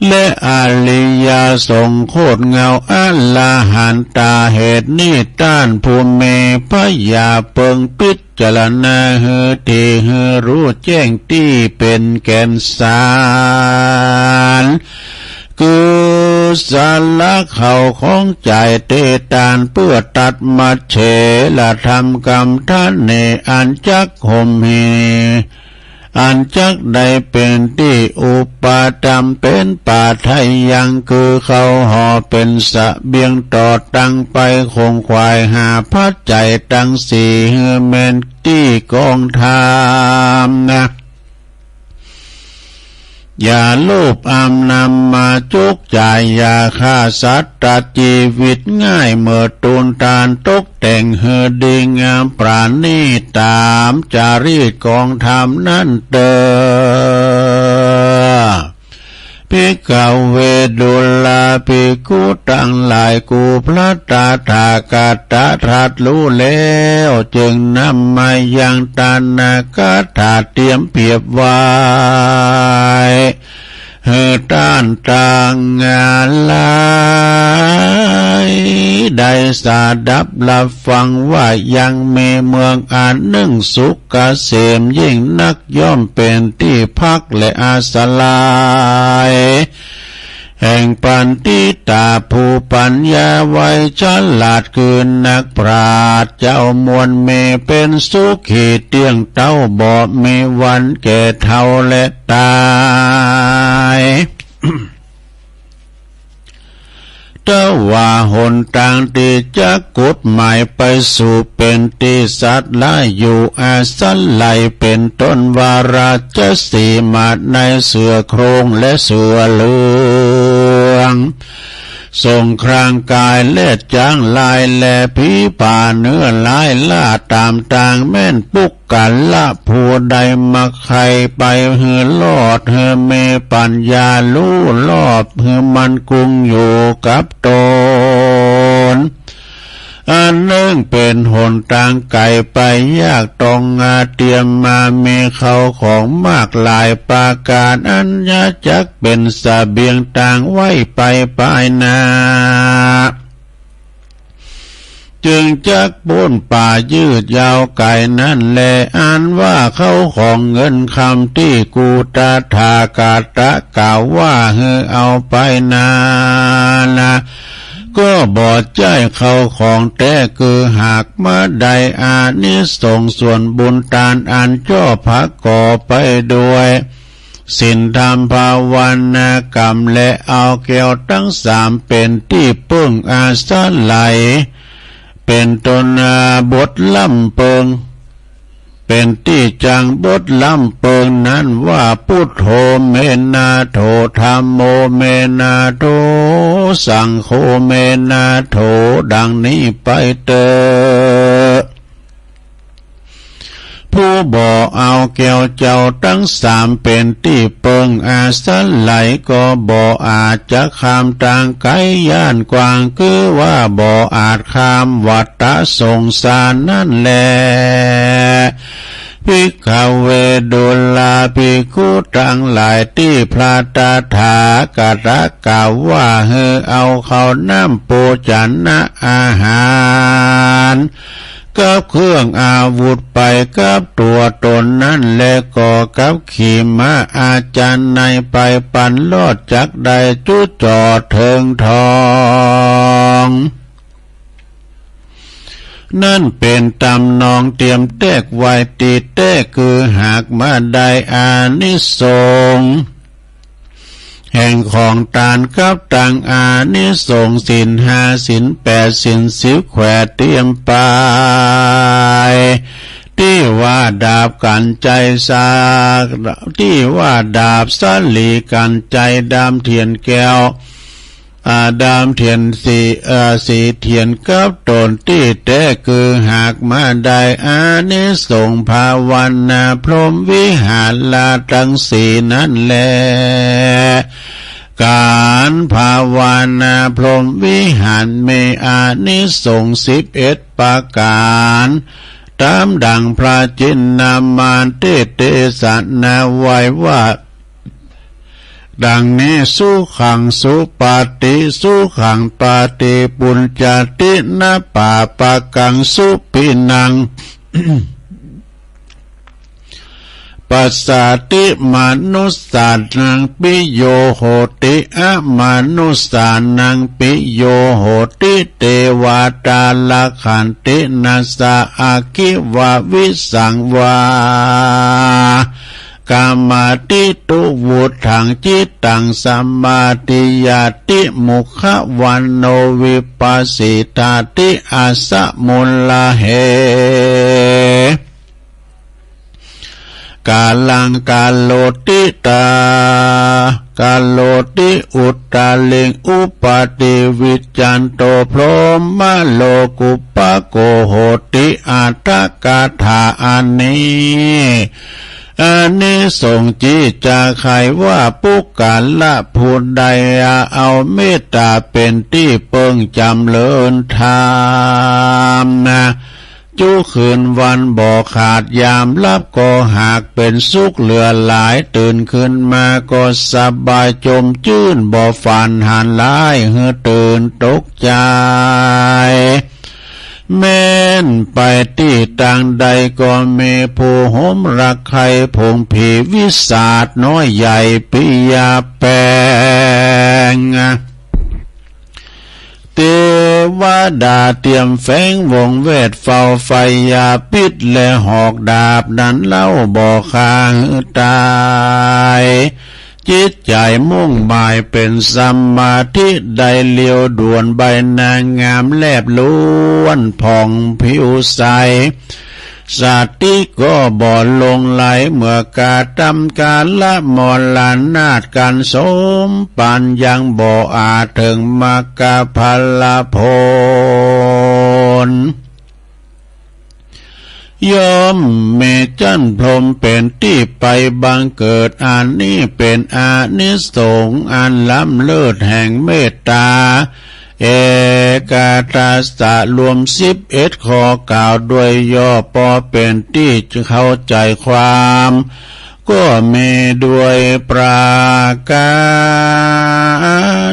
และอริยสงฆ์โคตรเงาอรหันตา เหตุนี้ต้านผู้มีผญาเปิงพิจารณาหื้อถี่ หื้อฮู้แจ้งตี้เป๋นแก่นสาร คือสาระเข้าของใจ๋ตี้ต้าน เปื้อตัดมัจเฉรธรรมกำถะเน อันจักห่มหี อันจักได้เป๋นตี้อุปถัมภ์ เป๋นปาทะยัง คือเข้าห่อเป๋นเสบียงต่อตังไปขงขวายหาปัจจัยตังสี่ หื้อแม่นตี้กองธรรมนะ อย่าโลภอำนำมาจุกจ่าย อย่าฆ่าสัตว์ตัดจีวิตง่าย เมิดตูนตานตกแต่งหื้อดีงามประณีตต๋ามจารีตกองธรรมนั้นเต๊อะ ภิกขเว ดูราภิกขุตังหลาย กู่พระตถาคตตรัสฮู้แล้ว จึงนำมายังตานกถาเตรียมเปรียบไว้ หื้อต้านตังหลายได้สดับฮับฟังว่า ยังมีเมืองอันนึ่งสุขเกษมยิ่งนัก ย่อมเป๋นตี้พักและอาศรัย แห่งปัณฑิตาผู้ปัญญาไวฉลาด คือนักปราชญ์เจ้ามวล มีเป๋นสุขีเตี้ยงเต้า บ่มีวันแก่เฒ่าและตาย แต่ว่าหนตางตี้จักกุดหมายไปสู่เป๋นตี้สัตว์ละอยู่อาศัย เป๋นต้นว่าราชสีห์ ม้าใน เสือโคร่งและเสือเหลือง สงครามกายและจ๊างลาย และผีป่าเนื้อร้าย ล่าต๋ามตางแม่นปุคคละ ผู้ใดมักใค่ไปหื้อรอด หื้อมีปัญญาฮู้รอบ หื้อมั่นกุ้งอยู่กับต๋น อันนึ่งเป๋นหนตางไก๋ไปยาก ต้องอาเตรียมมามีเข้าของมากหลายประก๋าน อันจะจักเป๋นเสบียงตางไว้ไปปายหน้า จึงจักป๊นป่ายืดยาวไก๋นั้นแล อันว่าเข้าของเงินคำตี้กู่ตถาคตกล่าวว่าหื้อเอาไปนั้นนะ ก็บ่ใจ้เข้าของแต๊ คือหากมาได้อานิสงส์ส่วนบุญตานอันจ้อผะก่อไปด้วย ศีลธรรมภาวนากรรม และเอาแก้วตังสามเป๋นตี้เปิ้งอาศัย เป๋นต้น อ่า บทลำเปิง เป๋นตี้จังบทลำเปิงนั้นว่า พุทโธเมนาโถ ธัมโมเมนาโถ สังโฆเมนาโถ ดังนี้ไปเต๊อะ ผู้บ่เอาแก้วเจ้าตังสามเป๋นตี้เปิ้งอาศัยก็บ่อาจจะข้ามตางไก๋ย่านกว้าง คือว่าบ่อาจข้ามวัฏฏะสงสารนั้นแล ภิกขเว ดูราภิกขุตังหลาย ตี้พระตถาคตกล่าวว่า หื้อเอาข้าวน้ำโภชนะอาหาร กับเครื่องอาวุธไปกับตั๋วตนนั้น และก็กับขี่ม้าอาชาไนยไปปันรอดจักได้จุดจอดเถิงทอง นั้นเป๋นตำนองเตรียมแต๊กไว้ตี้แต๊ คือหากมาได้อานิสงส์ แห่งของตานกับตังอานิสงส์ศีลห้า ศีลแปด ศีลสิบแขวนเตรียมไป ตี้ว่าดาบกัญไชยสา ตี้ว่าดาบสาลีกัญไชย ด้ามเตียนแก้ว อ่า ด้ามเตียนสี เอ่อ สีเตียนกับต๋นตี้แต๊ คือหากมาได้อานิสงส์ภาวนาพรหมวิหารตังสี่นั้นแล ก๋านภาวนาพรหมวิหารมีอานิสงส์สิบเอ็ดประก๋าน ต๋ามดั่งพระจินนามานเตสน์เตสนาไว้ว่า ดังนี้ สุขังสุปาติ สุขังปาติปุญญาติ นะปาปะกังสุขินัง ปัสสาติ มนุสสานังปิโยโหติ อมนุสสานังปิโยโหติ เตวาตารักขันติ นะสะ อะคิวะวิสังวา กามาติ ตุวุฒัง จิตตัง สมาธิยาติ มุขวันโณ วิปัสสิทาติ อะสะมุลลาเห กาลัง กโรติ ตา กโรติ อุตตริง อุปาทิ วิจจันโต พรหมโลกุปปะโก โหติ อรรถกถาอันนี้ อานิสงส์จิจะไขว่า ปุคคละผู้ใดเอาเมตตาเป๋นตี้เปิ้ง จ๋ำเริญธรรมจุคืนวันบ่ขาด ยามหลับก็หากเป๋นสุขเหลือหลาย ตื่นคืนมาก็สบายจมจื้น บ่ฝันหันร้ายหื้อตื่นตกใจ๋ แม้นไปตี้ตางใดก็มีผู้โหมรักใค่ ฝูงผีวิสาทน้อยใหญ่ปิยาแป๋ง เตวดาเตรียมแฝงวงเวท เฝ้าไฟยาพิษและหอกดาบนั้นเล่า บ่ฆ่าหื้อต๋าย จิตใจ๋มุ่งหมายเป๋นสมาธิ ได้เลียวด่วนใบหน้างามแลบล้วนผ่องผิวใส สติก็บ่หลงไหล เมื่อกระทำก๋าละมรณาท กันสมปัญยังบ่อาจเถิงมรรคผลผล ย่อมมีจั้นพรหมเป๋นตี้ไปบังเกิด อันนี้เป๋นอานิสงส์อันล้ำเลิศแห่งเมตตา เอกัตถสะรวมสิบเอ็ดข้อ กล่าวโดยย่อ ปอเป๋นตี้เข้าใจ๋ความ ก็มีด้วยประก๋า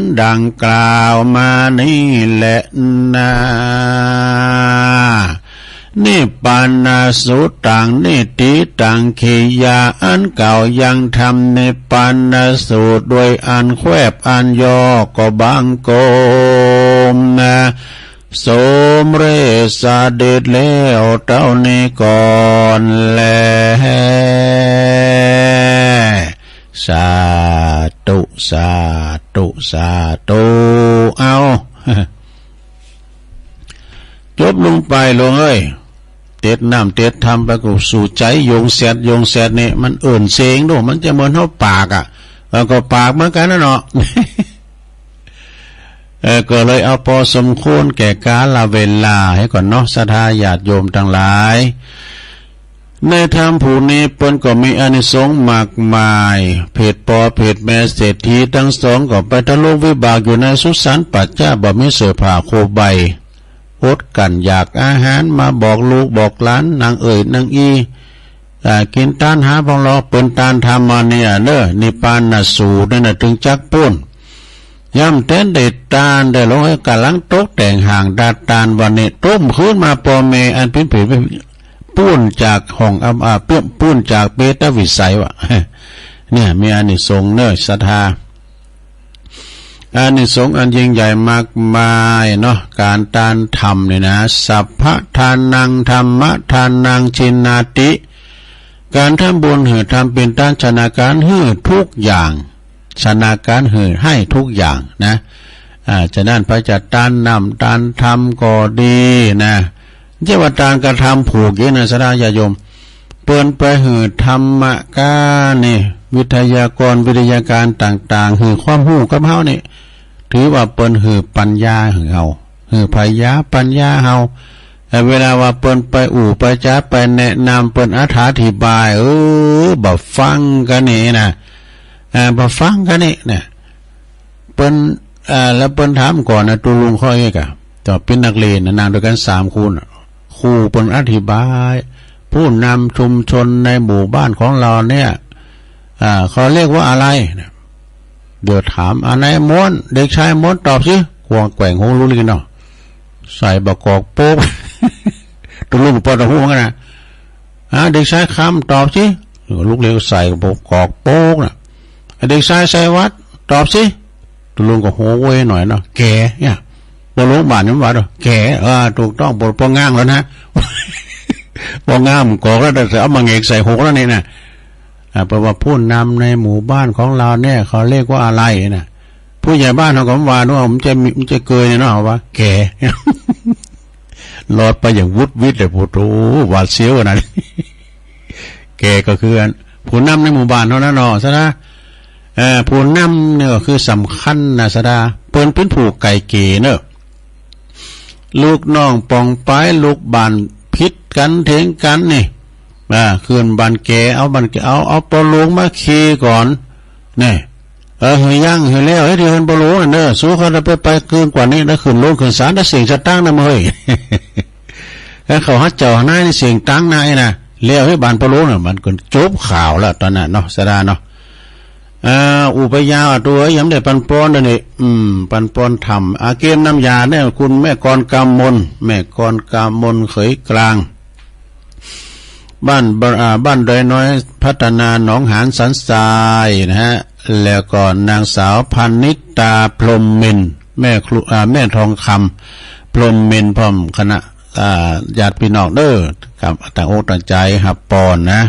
นดังกล่าวมานี้แหละนา นิพพานสูตร ตังนิฏฐิ ตังขียา อันกล่าวยังธรรมนิพพานสูตร โดยอันแควบอันย่อก็บังคมนา สมเร็จเสด็จแล้วเต้านี้ก่อนแล สาธุ สาธุ สาธุ เอา จบลงไป โยมเอ้ย เตรียมน้ำเตรียมธรรมไปก็สู่ใจ๋ โยงแสด โยงแสดนี่มันเอิ้นเสียงดู มันจะเหมือนเฮาปากอะ เออ ก็ปากเหมือนกั๋นนะเนาะ เออ ก็เลยเอาปอสมควรแก่กาลเวลาเหียก่อนเนาะ ศรัทธาญาติโยมตังหลาย ในธรรมผูกนี้เปิ้นก็มีอานิสงส์มากมาย เผิดปอเผิดแม่เศรษฐีตังสองก็ไปทะลุวิบากอยู่ในสุสานป่าจ๊า บ่มีเสื้อผ้าโคมใบ อดกลั้นอยากอาหาร มาบอกลูกบอกหลาน นางเอ๋ยนางอี้ อ่า กิ๋นตานหาปองหลอ เปิ้นตานทำมาเนี่ยเน่อ นิพพานสูตรนั่นน่ะ เถิงจักปู๊น ย่ำแต๊นได้ตานได้ลง ก๋ำลังตกแต่งห้างดาดตานวันนี้ ตุ้มคืนมาปอแม่อันเป๋นเปรตปู๊นจากห้องอำ อ่า ปู๊น ปู๊นจากเปรตวิสัยวะ เนี่ย มีอานิสงส์เน่อ ศรัทธา อานิสงส์อันยิ่งใหญ่มากมายเนาะ ก๋านตานธรรมเนี่ยนะ สัพพะทานัง ธัมมะทานัง ชินาติ ก๋านทำบุญหื้อธรรมเป๋นตาน ชนะก๋านหื้อทุกอย่าง ชนะก๋านหื้อหื้อทุกอย่างนะ อ่า ฉะนั้นไปจัดตานน้ำตานธรรมก็ดีนะ เจ้าว่าตานกระทำผูกอย่างนี้นะ ศรัทธาญาติโยม เปิ้นไปหื้อธรรมะก้านี่ วิทยากร วิทยาการต่างๆ หื้อความฮู้กับเฮานี่ ถือว่าเปิ้นหื้อปัญญาหื้อเฮา หื้อผญาปัญญาเฮา แต่เวลาว่าเปิ้นไปอู้ไปจ๋า ไปแนะนำ เปิ้นอธิบาย เออ บ่ฟังกั๋นนี่นะ อ่า บ่ฟังกั๋นนี่นะ เปิ้น อ่า แล้วเปิ้นถามก่อนนะ ตุ๊ลุงข้อเอกอะ ต๋อนเป๋นนักเรียนนะ นั่งตวยกั๋นสามคนน่ะ ครูเปิ้นอธิบาย ผู้นำชุมชนในหมู่บ้านของเราเนี่ย อ่า เขาเรียกว่าอะไรนะ เดี๋ยวถาม อ่า นายมนต์ เด็กชายมนต์ตอบสิ กวางแกว่งหูลุกลี้เนาะ ใส่บ่ากอกโป๊ก ตุ๊ลุงปอตะฮู้เหมือนกั๋นนะ อ่า เด็กชายคำตอบสิ ลุกลี้ใส่บ่ากอกโป๊กน่ะ เด็กชายชัยวัฒน์ตอบสิ ตุ๊ลุงก็โหยหน่อยเนาะ แก๋เนี่ย ปอโรงบาลนี่มันว่าเนาะ แก๋ เออ ถูกต้อง ปอ ปอง้างแล้วนะ ปอง้างมันกอกแล้ว แต่เอามาแหงกใส่หกแล้วนี่นะ อ่า แปลว่าผู้นำในหมู่บ้านของเราเนี่ย เขาเรียกว่าอะไรนะ ผู้ใหญ่บ้านเขาก็ว่าเนาะ มันจะมี มันจะเกยเนี่ยเนาะ ว่าแก๋ รอดไปอย่างวุดวิดเลย โอ้โห หวาดเสียวขนาดนี้ แ แก่ก็คือผู้นำในหมู่บ้านเฮานั้นเนาะ ศรัทธา เอ่อ ผู้นำเนี่ยก็คือสำคัญนะ ศรัทธา เปิ้นเป๋นผู้ไก่เกลี่ยเนาะ ลูกน้องป๋องปาย ลูกบ้านผิดกั๋นเถียงกั๋นนี่ อ่า ขึ้นบ้านแก่ เอาบ้านแก่ เอา เอาป้อหลวงมาเคลียร์ก่อน นี่ เออ หื้อยั้งหื้อแล้ว เฮ้ย ตี้เฮือนป้อหลวงนั่นเน่อ สูเขาจะไป ไปเกินกว่านี้นะ ขึ้นโฮงขึ้นศาลนะ เสี้ยงสตางค์นะมึงเฮ้ย แล้วเขาหาเจ้าหานายนี่เสี้ยงตังค์นะไอ้นะ แล้วหื้อบ้านป้อหลวงน่ะ มันก็จบข่าวแล้วต๋อนนั้นเนาะ ศรัทธาเนาะ อ่า อู้ไปยาวอะ ตั๋วเอ๋ย ยังบ่ได้ปันปอนเด้อนี่ อืม ปันปอนธรรม อ่า เกมนำหญ้าเนี่ย คุณแม่กรกำมล แม่กรกำมลเขยกลาง บ้านบะ อ่า บ้านดอยน้อยพัฒนา หนองหานสันทรายนะฮะ แล้วก็นางสาวพนิตา พรหมมินทร์ แม่ครู อ่า แม่ทองคำ พรหมมินทร์ พร้อมคณะ อ่า ญาติพี่น้องเด้อ ครับ ตั้งอกตั้งใจ๋ฮับปอนนะ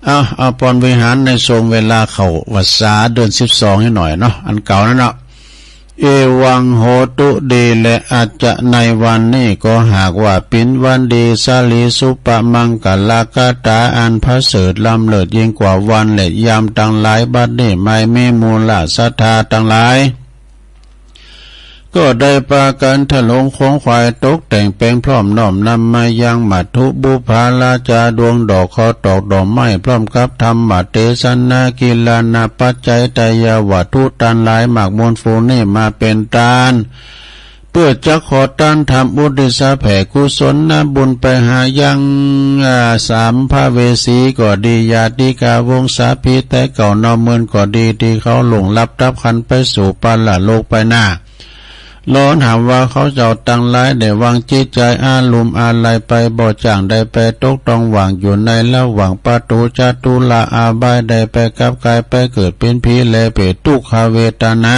เอา เอาปอนวิหารในช่วงเวลาเข้าพรรษาเดือนสิบสองให้หน่อยเนาะ อันเก่านั่นเนาะ เอวังโหตุ ดีแล อาจจะในวันนี้ก็หากว่าเป๋นวันดี สะหลีสุปะมังกะละกะตา อันประเสริฐล้ำเลิศยิ่งกว่าวันและยามตังหลาย บัดนี้ไม่มีมูละศรัทธาตังหลาย ก็ได้ปากั๋นถลุงขวนขวาย ตกแต่งแป๋งพร้อม น้อมนำมายังมัตถุบุปผาราจา ดวงดอกเคราะห์ตอกดอกไม้ พร้อมกับธรรมเตสนา กิลานะปัจจัยทายวัตถุตังหลาย มากมวลฝูงนี้มาเป๋นต้าน เปื้อจักขอต้านทำอุทิศแผ่กุศลนะบุญไปหายัง อ่า สัมภเวสีก็ดี ญาติกาวงศาพีแต่เก่านอกเมืองก็ดี ตี้เขาล่วงลับดับขันธ์ไปสู่ปรโลกไปหน้า ลอถามว่าเขาเจ้าตังหลายได้วางจิตใจ๋อาลุ่มอาลัยไป บ่จ้างได้ไปตกต้องหว่างอยู่ในระหว่างปะตูจตุละอาบาย ได้ไปกลับกายไปเกิดเป๋นผีและเปรตทุกขเวทนา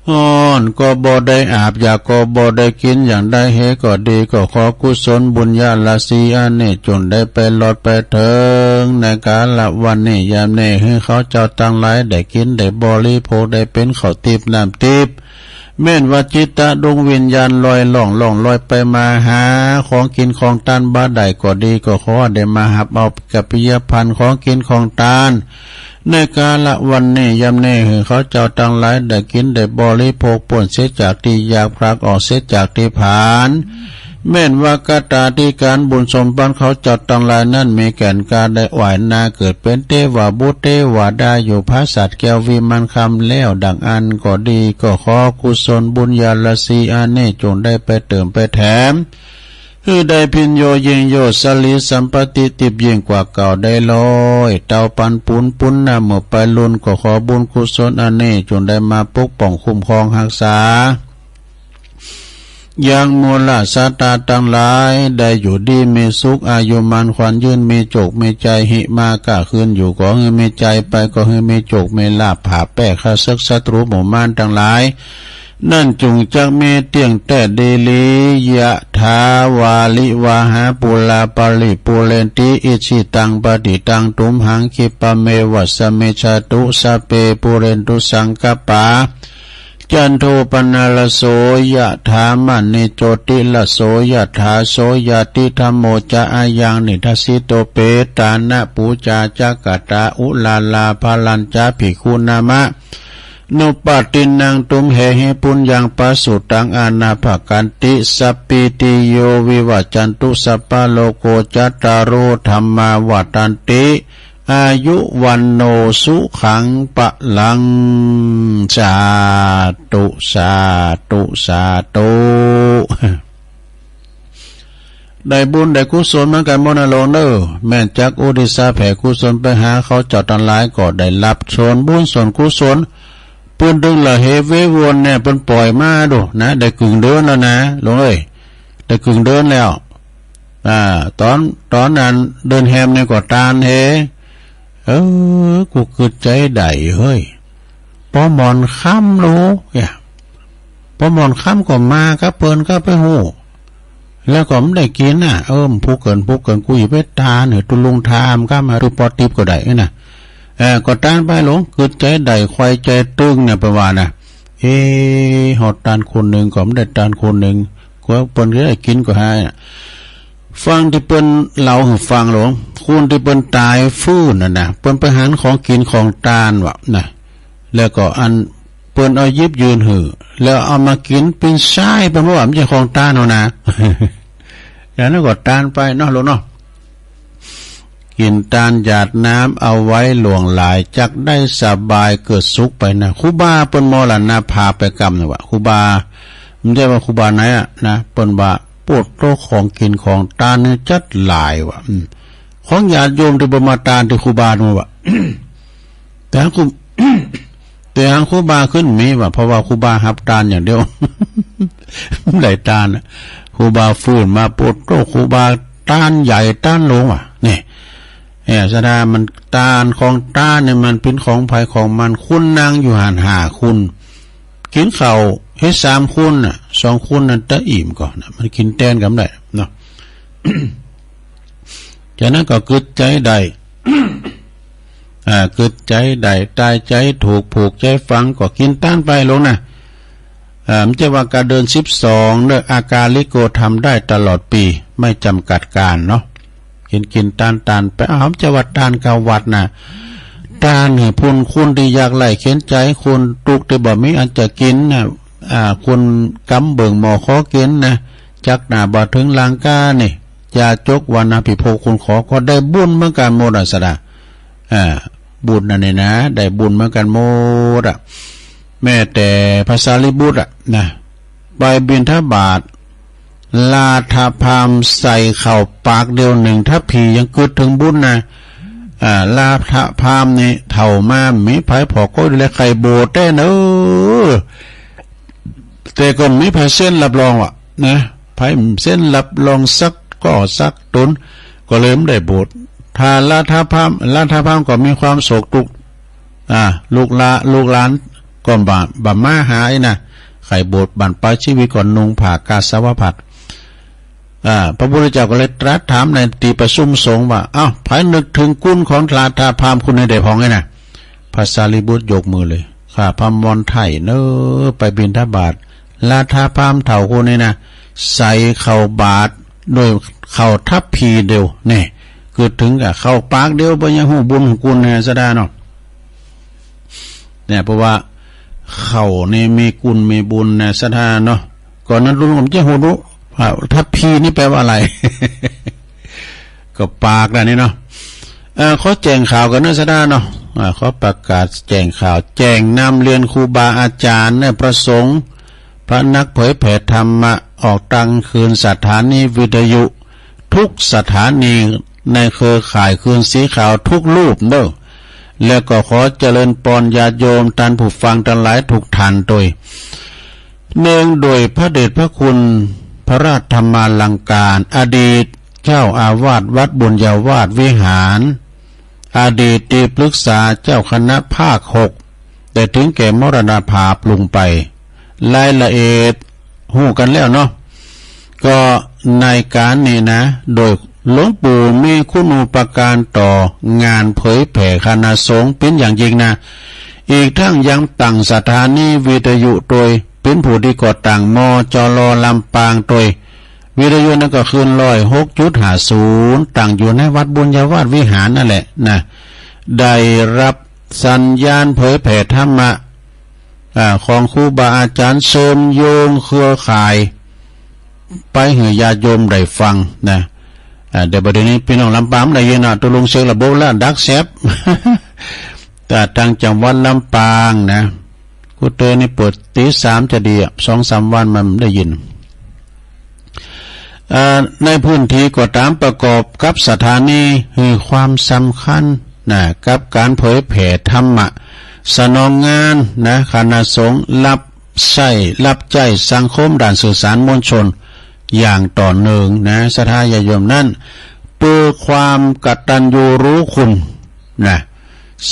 ฮ้อนก็บ่ได้อาบ อยากก็บ่ได้กิ๋น อย่างใดเหตุก็ดี ก็ขอกุศลบุญญาราศีอันนี้ จงได้ไปหลอดไปเถิง ในกาละวันนี้ยามนี้ หื้อเขาเจ้าตังหลายได้กิ๋นได้บริโภค ได้เป๋นข้าวติ๊บน้ำติ๊บ แม่นว่าจิตตะดวงวิญญาณลอยล่อง ล่องลอยไปมาหาของกิ๋นของต้านบ่ได้ก็ดี ก็ขอได้มาฮับเอากัปปิยพันธ์ของกิ๋นของต้าน ในกาละวันนี้ยามนี้ หื้อเขาเจ้าตังหลายได้กิ๋นได้บริโภค ป๊นเสียจากตี้ยาก ผลักออกเสียจากตี้ผาน แม่นว่ากตาธิการบุญสมบัติเขาเจ้าตังหลายนั้น มีแก่นกล้าได้ไหว้นาเกิดเป๋นเตวบุตรเตวดาอยู่ผาสาทแก้ววิมานคำแล้ว ดังอั้นก็ดี ก็ขอกุศลบุญญาราศีอันนี้ จงได้ไปเติมไปแถม หื้อได้พิญโญยิ่งโยชน์ สะหลีสัมปติติบยิ่งกว่าเก่าได้ร้อยเต้าปันปูนปุณณะเมื่อไปลุน ก็ขอบุญกุศลอันนี้ จงได้มาปกป้องคุ้มครองฮักษา ยังมูละศรัทธาตังหลาย ได้อยู่ดีมีสุข อายุมั่นขวัญยืน มีโจคมีชัย หิมาก้าคืนอยู่ก็หื้อมีชัย ไปก็หื้อมีโจคมีลาภ ผาบแป้ข้าศึกศัตรูหมู่มารตังหลาย นั้นจุ่งจักมีเตี้ยงแต๊ดีหลี ยะถาวาริวาหาปูราปะริปูเรนติอิจฉิตัง ปะติตังตุมหัง คิปะเมวะสะมิชฌาตุ สัพเพปูเรนตุสังกัปปา จันโทปะนะระโส ยะถามะณิโจติระโส ยะถา โสญาติธัมโมจะ อะยังนิทัสสิโต เปตานะปูจาจะกะตา อุราลาภะรัญจะ ภิกขุนามะ นุปาทินนัง ตุมเหหิ ปุญญัง ปะสุตัง อานาภะกันติ สัพพีติโย วิวัจจันตุ สัพพะโรโค จัตตาโร ธัมมา วัฑฒันติ อายุ วัณโณ สุขัง พะลัง สาธุ สาธุ สาธุ ได้บุญได้กุศลเหมือนกั๋นหมดนะโลมเน่อ แม่นจักอุทิศแผ่กุศลไปหาเขาเจ้าตังหลาย ก็ได้ฮับส่วนบุญส่วนกุศล เปิ้นตึงละเหเววนเนี่ย เปิ้นป่อยมาดูนะ ได้กึ่งเดือนแล้วนะโลมเอ้ย ได้กึ่งเดือนแล้ว อ่า ต๋อน ต๋อนอันเดือนแฮมเนี่ยก็ตานเห เออ กูกึ๊ดใจ๋ได้เฮ้ย ปอหมอนค่ำลูกเนี่ย ปอหมอนค่ำก็มากับเปิ้นก็ไปฮู้ แล้วก็บ่ได้กิ๋นน่ะ เออ ผูกเกิน ผูกเกิน กูอย่าไปตานหื้อตุ๊ลุงทามก็มา ตุ๊ปอติ๊บก็ได้นะ เออ ก็ตานไปโลม กึ๊ดใจ๋ได้ ใค่ใจ๋ตึงเนี่ย เปิ้นว่านะ เอ๊ะ ฮอดตานคนนึ่งก็บ่ได้ตานคนนึ่ง กว่าเปิ้นจะได้กิ๋นก็หา ฟังตี้เปิ้นเล่าหื้อฟังหลวง คนตี้เปิ้นต๋ายฟื้นน่ะนะ เปิ้นไปหันของกิ๋นของตานว่ะนะ แล้วก็อันเปิ้นเอาหยิบยื่นหื้อ แล้วเอามากิ๋นปิ้นซ้าย เปิ้นว่าบ่ใจ้ของตานเอานะ อย่างนั้นก็ตานไปเนาะหลวงเนาะ กิ๋นตานหยาดน้ำเอาไว้หลวงหลาย จักได้สบายเกิดสุขไปนะ ครูบาเปิ้นมรณภาพไปกำหนึ่งว่ะ ครูบา บ่ใจ้ว่าครูบาไหนอะนะ เปิ้นว่า โปดโต้ ของกิ๋นของตานนี่จัดหลายว่ะ อืม ของญาติโยมตี้บ่มาตานตี้ครูบาโน่นว่ะ แต่หางครู แต่หางครูบาขึ้นมีว่ะ เพราะว่าครูบาฮับตานอย่างเดียว บ่ได้ตานอะ ครูบาฟื้นมา โปดโต้ ครูบาตานใหญ่ตานหลวงว่ะ นี่ เอ้ย ศรัทธา มันตานของตานเนี่ยมันเป๋นของใผของมัน คนนั่งอยู่หั้นห้าคน กิ๋นข้าวเฮ็ดสามคนน่ะ สองคนนั้นตะอิ่มก่อนะ มันกิ๋นแตนกั๋นบ่ได้เนาะ จากนั้นก็กึ๊ดใจ๋ได้ อ่า กึ๊ดใจ๋ได้ ต๋ายใจ๋ถูก ผูกใจ๋ฟัง ก็กิ๋นตานไปหลวงนะ อ่า บ่ใจ้ว่าก๋านเดือนสิบสองเน่อ อากาลิโก ทำได้ตลอดปี ไม่จำกัดการเนาะ กิ๋น กิ๋นตาน ตานไป อ้าว บ่ใจ้ว่าตานเข้าวัดนะ ตานหื้อผู้คนตี้ยากไร้เข็ญใจ๋ คนตุ๊กข์ตี้บ่มีอันจะกิ๋นนะ อ่า คนกำเบิ่งหม้อขอกิ๋นนะ จักหน้าบ่เถิงหลังก้านี่ ยาจก วรรณาภิภพ คนขอก็ได้บุญเหมือนกั๋นหมดอะ ศรัทธา อ่า บุญอันนี้นะ ได้บุญเหมือนกั๋นหมดอะ แม้แต่พระสารีบุตรอะนะ ไปบิณฑบาต ราธพราหมณ์ใส่ข้าวปากเดียวนึ่งทัพพียังกึ๊ดเถิงบุญนะ อ่า ราธพราหมณ์นี่เฒ่ามา บ่มีใผผ่อก๊อยดูแล ใค่โบสถ์แต๊เน่อ แต่ก็บ่มีใผเซ็นรับรองว่ะนะ ใผเซ็นรับรองสักก้อสักต๋น ก็เลยบ่ได้โบสถ์ ถ้าราธพราหมณ์ ราธพราหมณ์ก็มีความโศกตุ๊กข์ อ่า ลูกหลา ลูกหลานก็บ่ บ่มาหาอี้นะ ใค่โบสถ์บั้นปลายจีวิตก็นุ่งผ้ากาสาวพัสตร์ อ่า พระพุทธเจ้าก็เลยตรัสถามในตี้ประชุมสงฆ์ว่า เอ้า ใผนึกเถิงกุณของราธพราหมณ์คนนี้ได้พ่องอะนะ พระสารีบุตรยกมือเลย ข้าพราหมณ์ม่อนไถ่เน่อ ไปบิณฑบาต ราธพราหมณ์เฒ่าคนนี้นะ ใส่ข้าวบาตรด้วยข้าวทัพพีเดียว นี่ กึ๊ดเถิงกับข้าวปากเดียว บ่ยังฮู้บุญฮู้กุณนะ ศรัทธาเนาะ เนี่ย เพราะว่าข้าวนี่มีกุณมีบุญนะ ศรัทธาเนาะ ก่อนนั้นลุงผมจะฮู้รู้ว่าทัพพีนี่แปลว่าอะไร ก็ปากนะนี่เนาะ เอ่อ ขอแจ้งข่าวก่อนนะ ศรัทธาเนาะ อ่า ขอประกาศแจ้งข่าว แจ้งนำเรียนครูบาอาจ๋ารย์เน่อ พระสงฆ์ พระนักเผยแผ่ธรรมะ ออกตั้งคืนสถานีวิทยุ กู้สถานีในเครือข่ายคลื่นสีขาวกู้รูปเน่อ แล้วก็ขอเจริญปอนญาติโยมต้านผู้ฟังตังหลายกู้ต้านตวย เนื่องโดยพระเดชพระคุณพระราชธรรมาลังการ อดีตเจ้าอาวาสวัดบุญญาวาสวิหาร อดีตตี้ปรึกษาเจ้าคณะภาคหก แต่เถิงแก่มรณภาพลงไป รายละเอียดฮู้กั๋นแล้วเนาะ ก็ในก๋านนี้นะ โดยหลวงปู่มีคุณูปการต่องานเผยแผ่คณะสงฆ์เป๋นอย่างยิ่งนะ อีกทั้งยังตั้งสถานีวิทยุตวย เป๋นผู้ตี้ก่อตั้ง มจล ลำปางตวย วิทยุนั้นก็คลื่นร้อยหกจุดห้าศูนย์ ตั้งอยู่ในวัดบุญญาวาสวิหารนั่นแหละนะ ได้ฮับสัญญาณเผยแผ่ธรรมะ อ่า ของครูบาอาจ๋ารย์เชื่อมโยงเครือข่าย ไปหื้อญาติโยมได้ฟังนะ อ่า เดี๋ยวบัดนี้พี่น้องลำปางได้ยินนะ ตกลงเสียงระบบละดักแซบ แต่ตางจังหวัดลำปางนะ กู้เตอนี่เปิดตี๋สามจะดีอะ สองสามวันมาบ่ได้ยิน เอ่อ ในพื้นที่ก็ต๋าม ประกอบกับสถานีหื้อความสำคัญนะ กับก๋านเผยแผ่ธรรมะ สนองงานนะ คณะสงฆ์ฮับใจ๊ ฮับใจ๊สังคมด้านสื่อสารมวลชนอย่างต่อเนื่องนะ ศรัทธาญาติโยมนั้น เปื้อความกตัญญูรู้คุณนะ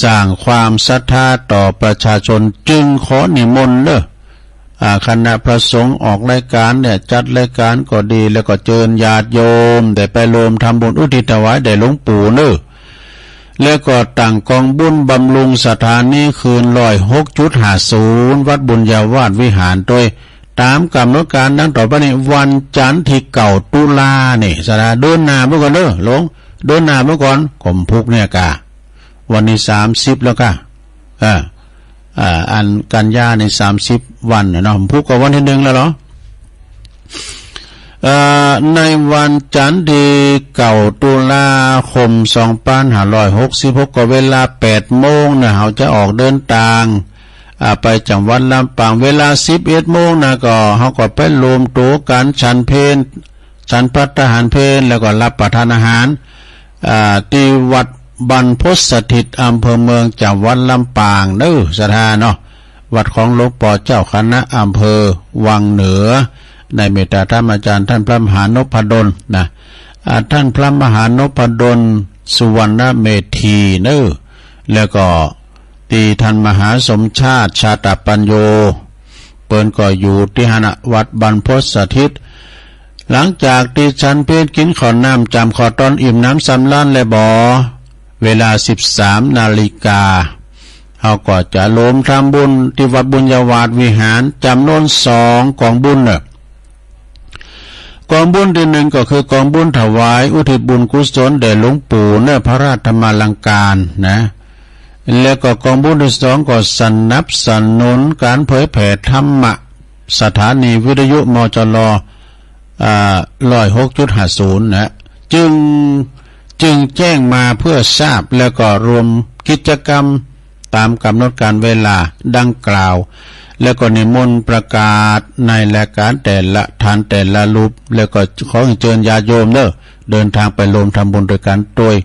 สร้างความศรัทธาต่อประชาชน จึงขอนิมนต์เน่อ อ่า คณะพระสงฆ์ออกรายก๋านเนี่ย จัดรายก๋านก็ดี แล้วก็เจิญญาติโยมได้ไปร่วมทำบุญอุทิศถวายแด่หลวงปู่เน่อ แล้วก็ตั้งกองบุญบำรุงสถานีคลื่นร้อยหกจุดห้าศูนย์ วัดบุญญาวาสวิหารตวย ต๋ามก๋ำหนดก๋านดังต่อไปนี้ วันจันทร์ตี้เก้าตุลานี่ ศรัทธา เดือนหน้าเมื่อก่อนเน่อ หลวง เดือนหน้าเมื่อก่อน ก็วันพูกเนี่ยก่ะ วันตี้สามสิบแล้วก่ะ เออ อ่า อันกัญญานี่สามสิบวันน่ะเนาะ วันพูกก็วันตี้หนึ่งแล้วเหรอ เอ่อ ในวันจันทร์ตี้เก้าตุลาคมสองปันห้าร้อยหกสิบหก ก็เวลาแปดโมงน่ะ เฮาจะออกเดินตาง อ่า ไปจังหวัดลำปาง เวลาสิบเอ็ดโมงน่ะ ก็เฮาก็ไปรวมตั๋วกั๋นฉันเพล ฉันภัตตาหารเพล แล้วก็รับประทานอาหาร อ่า ตี้วัดบรรพตสถิต อำเภอเมือง จังหวัดลำปางเน่อ ศรัทธาเนาะ วัดของหลวงป้อเจ้าคณะอำเภอวังเหนือ ในเมตตาธรรมอาจารย์ท่านพระมหานพดลนะ อ่า ท่านพระมหานพดล สุวรรณเมธีเน่อ แล้วก็ตี้ท่านมหาสมชาติ ชาตปัญโญ เปิ้นก็อยู่ตี้หั้นน่ะ วัดบรรพตสถิต หลังจากตี้ฉันเพลกิ๋นข้าวน้ำ จ๋ำข้าวตอนอิ่มหนำสำราญแล้วบ่ เวลาสิบสามนาฬิกา เฮาก็จะรวมทำบุญตี้วัดบุญญาวาสวิหารจ๋ำนวนสองก๋องบุญเน่อ ก๋องบุญตี้หนึ่งก็คือกองบุญถวายอุทิศบุญกุศลแด่หลวงปู่เน่อ พระราชธรรมาลังการนะ แล้วก็กองบุญตี้สองก็สนับสนุนก๋านเผยแผ่ธรรมะ สถานีวิทยุ มจล อ่า ร้อยหกจุดห้าศูนย์ นะ จึง จึงแจ้งมาเพื่อทราบ แล้วก็รวมกิจกรรมต๋ามก๋ำหนดก๋าลเวลาดังกล่าว แล้วก็นิมนต์ประกาศในรายก๋านแต่ละท่านแต่ละรูป แล้วก็ขอเจิญญาติโยมเน่อ เดินตางไปรวมทำบุญตวยกั๋นตวย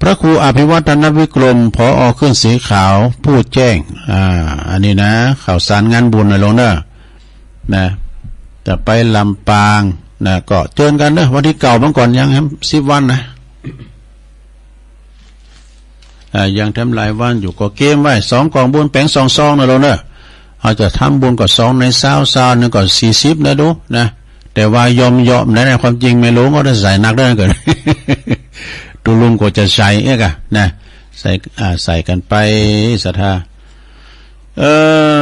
พระครูอภิวัฒนวิกรม ผอ. ขึ้นสีขาว ผู้แจ้ง อ่า อันนี้นะ ข่าวสารงานบุญนะหลวงเน่อ นะ จะไปลำปางนะ ก็เจิญกั๋นเน่อ วันตี้เก้ามันก่อน ยังแหมสิบวันนะ อ่า ยังแถมหลายวันอยู่ ก็เกียมไว้ สองก๋องบุญแป๋งสองซองนะหลวงเน่อ เฮาจะทำบุญก็สองในซาว ซาวนึ่งก็สี่สิบนะดูนะ แต่ว่ายอมยอมนะ ในความจริงแม่หลวงก็ได้ใส่หนักด้วยนะเกิด ตุ๊ลุงก็จะใส่เอ๊ะกะนะ ใส่ อ่า ใส่กั๋นไป ศรัทธา เอ่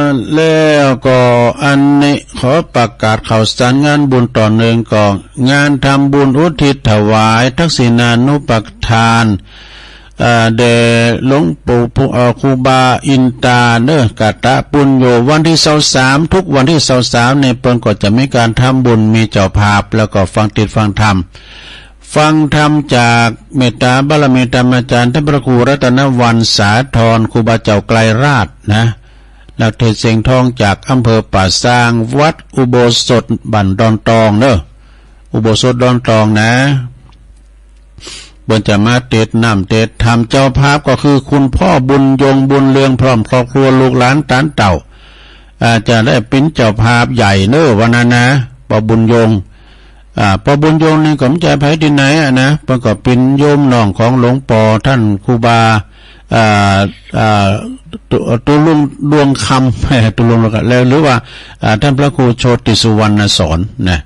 อ แล้วก็อันนี้ขอประกาศข่าวสารงานบุญต่อเนื่องก็ งานทำบุญอุทิศถวายทักษิณานุปทาน เอ่อ แด่หลวงปู่ภู- เอ่อ ครูบาอินตาเน่อ กะตะปุญโญ วันตี้ซาวสาม ทุกวันตี้ซาวสามนี่เปิ้นก็จะมีก๋านทำบุญ มีเจ้าภาพ แล้วก็ฟังเตสน์ฟังธรรม ฟังธรรมจากเมตตาบารมีธรรมอาจารย์ท่านพระครูรัตนวรรณสาธร ครูบาเจ้าไกรราชนะ นักเทศน์เสียงทองจากอำเภอป่าซาง วัดอุโบสถบ้านดอนตองเน่อ อุโบสถดอนตองนะ เปิ้นจะมาเตสน์น้ำเตสน์ธรรม เจ้าภาพก็คือคุณพ่อบุญยง บุญเรือง พร้อมครอบครัวลูกหลานตานเต้า อ่า จะได้เป๋นเจ้าภาพใหญ่เน่อ วันนั้นนะ ป้อบุญยง อ่า ป้อบุญยงนี่ก็บ่ใจ้ใผตี้ไหนอะนะ เปิ้นก็เป๋นโยมน้องของหลวงป้อต้านครูบา อ่า อ่า ตุ๊- ตุ๊ลุงดวงคำ ตุ๊ลุงดวงคำ แล้ว หรือว่า อ่า ต้านพระครูโชติสุวรรณสอนนะ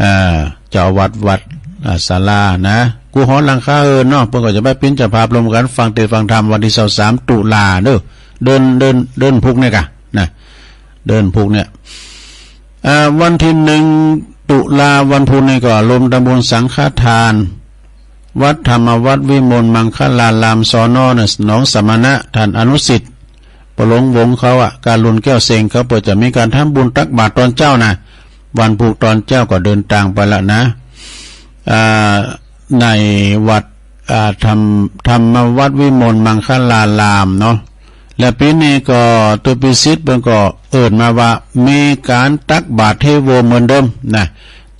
อ่า เจ้าอาวาสวัด อ่า ศาลานะ กุหอหลังคาเอิ้นเนาะ เปิ้นก็จะไปเป๋นเจ้าภาพรวมกั๋นฟังเตสน์ฟังธรรมวันตี้ซาวสามตุลาเน่อ เดือน เดือน เดือนพุกเนี่ยกะนะ เดือนพุกเนี่ย อ่า วันตี้หนึ่งตุลาวันพุกนี่ก็รวมทำบุญสังฆทาน วัดธรรมวัฒน์วิมลมังคลาราม สน. หนองสมณะ ต้านอนุสิทธิ์ ป้อหลวงวงศ์เขาอะ การุณแก้วเซ็งเขา เปิ้นจะมีก๋านทำบุญตักบาตรตอนเจ๊านะ วันพุกตอนเจ๊าก็เดินตางไปละนะ อ่า ในวัด อ่า ธรรม- ธรรมวัฒน์วิมลมังคลารามเนาะ และปี๋นี้ก็ ตุ๊ปีซิดเปิ้นก็เอิ้นมาว่า มีก๋านตักบาตรเทโวเหมือนเดิมนะ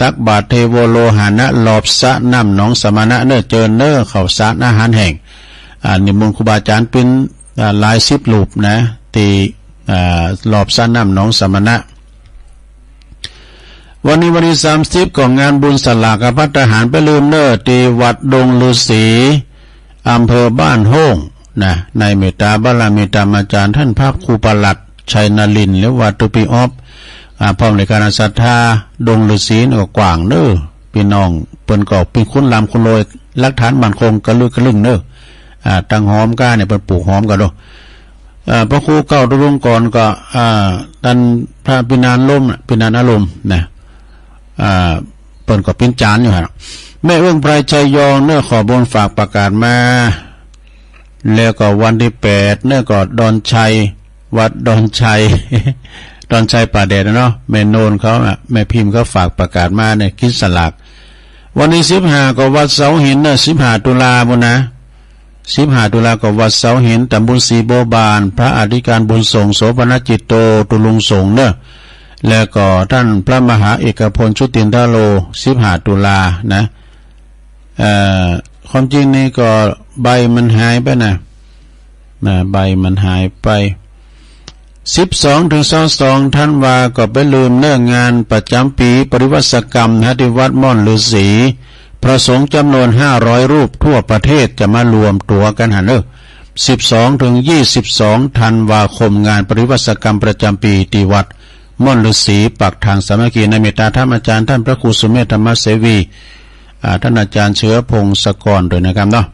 ตักบาตรเทโวโลหานะ รอบสระน้ำหนองสมณะเน่อ เจิญเน่อ ข้าวสารอาหารแห้ง อ่า นิมนต์ครูบาอาจ๋ารย์เป๋น อ่า หลายสิบรูปนะ ตี้ อ่า รอบสระน้ำหนองสมณะ วันนี้วันตี้สามสิบ ก็งานบุญสลากภัตตาหาร บ่าลืมเน่อ ตี้วัดดงฤๅษี อำเภอบ้านโฮ่งนะ ในเมตตาบารมีธรรมอาจ๋ารย์ต้านพระครูประหลัดชัยนรินทร์ หรือว่าตุ๊ปีอ๊อฟ อ่า พร้อมด้วยคณะศรัทธา ดงฤๅษีนี่ก็กว้างเน่อ ปี้น้องเปิ้นก็เป๋นคนร่ำคนรวย หลักฐานมั่นคงกะลึกกะลึ่งเน่อ อ่า ตังหอมก้าเนี่ยเปิ้นปลูกหอมกั๋นโด อ่า พระครูเก่าตุรงค์ก่อนก็ อ่า ต้านพระพินานล้มน่ะ พินานอารมณ์นะ อ่า เปิ้นก็เป๋นจารย์อยู่หั้น แม่เอื้องไพรชัยยองเน่อ ขอบุญฝากประกาศมา แล้วก็วันตี้แปดเน่อก็ดอนชัย วัดดอนชัย ดอนชัยป่าแดดน่ะเนาะ แม่โนนเขาน่ะ แม่พิมพ์เขาฝากประกาศมาเน่อ กินสลาก วันตี้สิบห้าก็วัดเสาหินเน่อ สิบห้าตุลาปู้นนะ สิบห้าตุลาก็วัดเสาหิน ตำบลศรีบัวบาน พระอธิการบุญส่ง โสภณจิตโต ตุรงค์สงฆ์เน่อ แล้วก็ต้านพระมหาเอกพล ชุตินทโร สิบห้าตุลานะ เอ่อ ความจริงนี่ก็ใบมันหายไปนะ นะ ใบมันหายไป สิบสองเถิงซาวสองธันวา ก็บ่าลืมเน่อ งานประจ๋ำปี๋ปริวาสกรรมนะ ตี้วัดม่อนฤๅษี พระสงฆ์จ๋ำนวนห้าร้อยรูปทั่วประเทศจะมารวมตั๋วกั๋นหั้นเน่อ สิบสองเถิงยี่สิบสองธันวาคม งานปริวาสกรรมประจ๋ำปี๋ตี้วัดม่อนฤๅษี ปักธงสามัคคี ในเมตตาธรรมอาจ๋ารย์ต้านพระครูสุเมธธรรมเสวี อ่า ต้านอาจ๋ารย์เชื้อพงศกรตวยนะครับเนาะ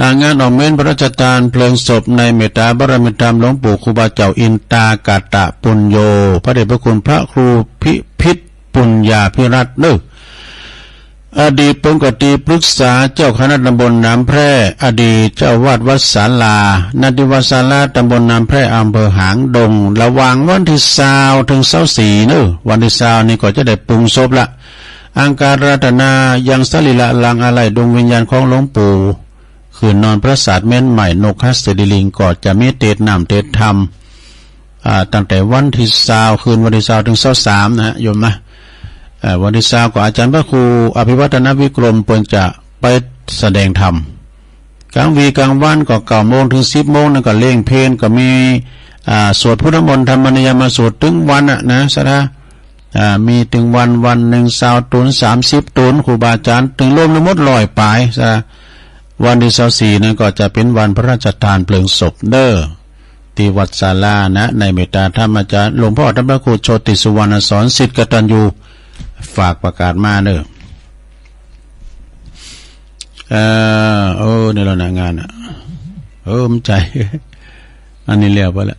อ่า งานออกเม้นพระราชตานเพลิงศพในเมตตาบารมีธรรมหลวงปู่ครูบาเจ้าอินตากาตปุญโญ พระเดชพระคุณพระครูพิพิธปุญญาภิรัตน์เน่อ อดีตเปิ้นก็ตี้ปรึกษาเจ้าคณะตำบลน้ำแพร่ อดีตเจ้าอาวาสวัดศาลา นาฏีวัดศาลา ตำบลน้ำแพร่ อำเภอหางดง ระหว่างวันตี้ซาวเถิงซาวสี่เน่อ วันตี้ซาวนี่ก็จะได้ปรุงศพละ อังคารัตนา ยังสรีระหลั่งอาลัยดวงวิญญาณของหลวงปู่ คืนนอนปราสาทเม้นใหม่ นกหัสดีลิง ก็จะมีเตสน์น้ำเตสน์ธรรม อ่า ตั้งแต่วันตี้ซาว คืนวันตี้ซาวเถิงซาวสามนะฮะ โยมนะ เอ่อ วันตี้ซาวก็อาจ๋ารย์พระครูอภิวัฒนวิกรม เปิ้นจะไปแสดงธรรม ก๋างวี๋ก๋างวันก็เก้าโมงเถิงสิบโมง นั่นก็เล่งเพล ก็มี อ่า สวดพุทธมนต์ธรรมนิยามสูตรตึงวันน่ะนะ ศรัทธา อ่า มีตึงวัน วันนึ่งซาวตุ๊น สามสิบตุ๊น ครูบาอาจ๋ารย์ตึงรวมทั้งหมดร้อยป๋าย ศรัทธา วันตี้ซาวสี่นั่นก็จะเป๋นวันพระราชตานเพลิงศพเน่อ ตี้วัดศาลานะ ในเมตตาธรรมอาจ๋ารย์หลวงพ่อต้านพระครูโชติสุวรรณสอน ศิษย์กตัญญู ฝากประกาศมาเน่อ เอ่อ เออ นี่แหละนะงานน่ะ เออ มันใจ๋ อันนี้แล้วไปละ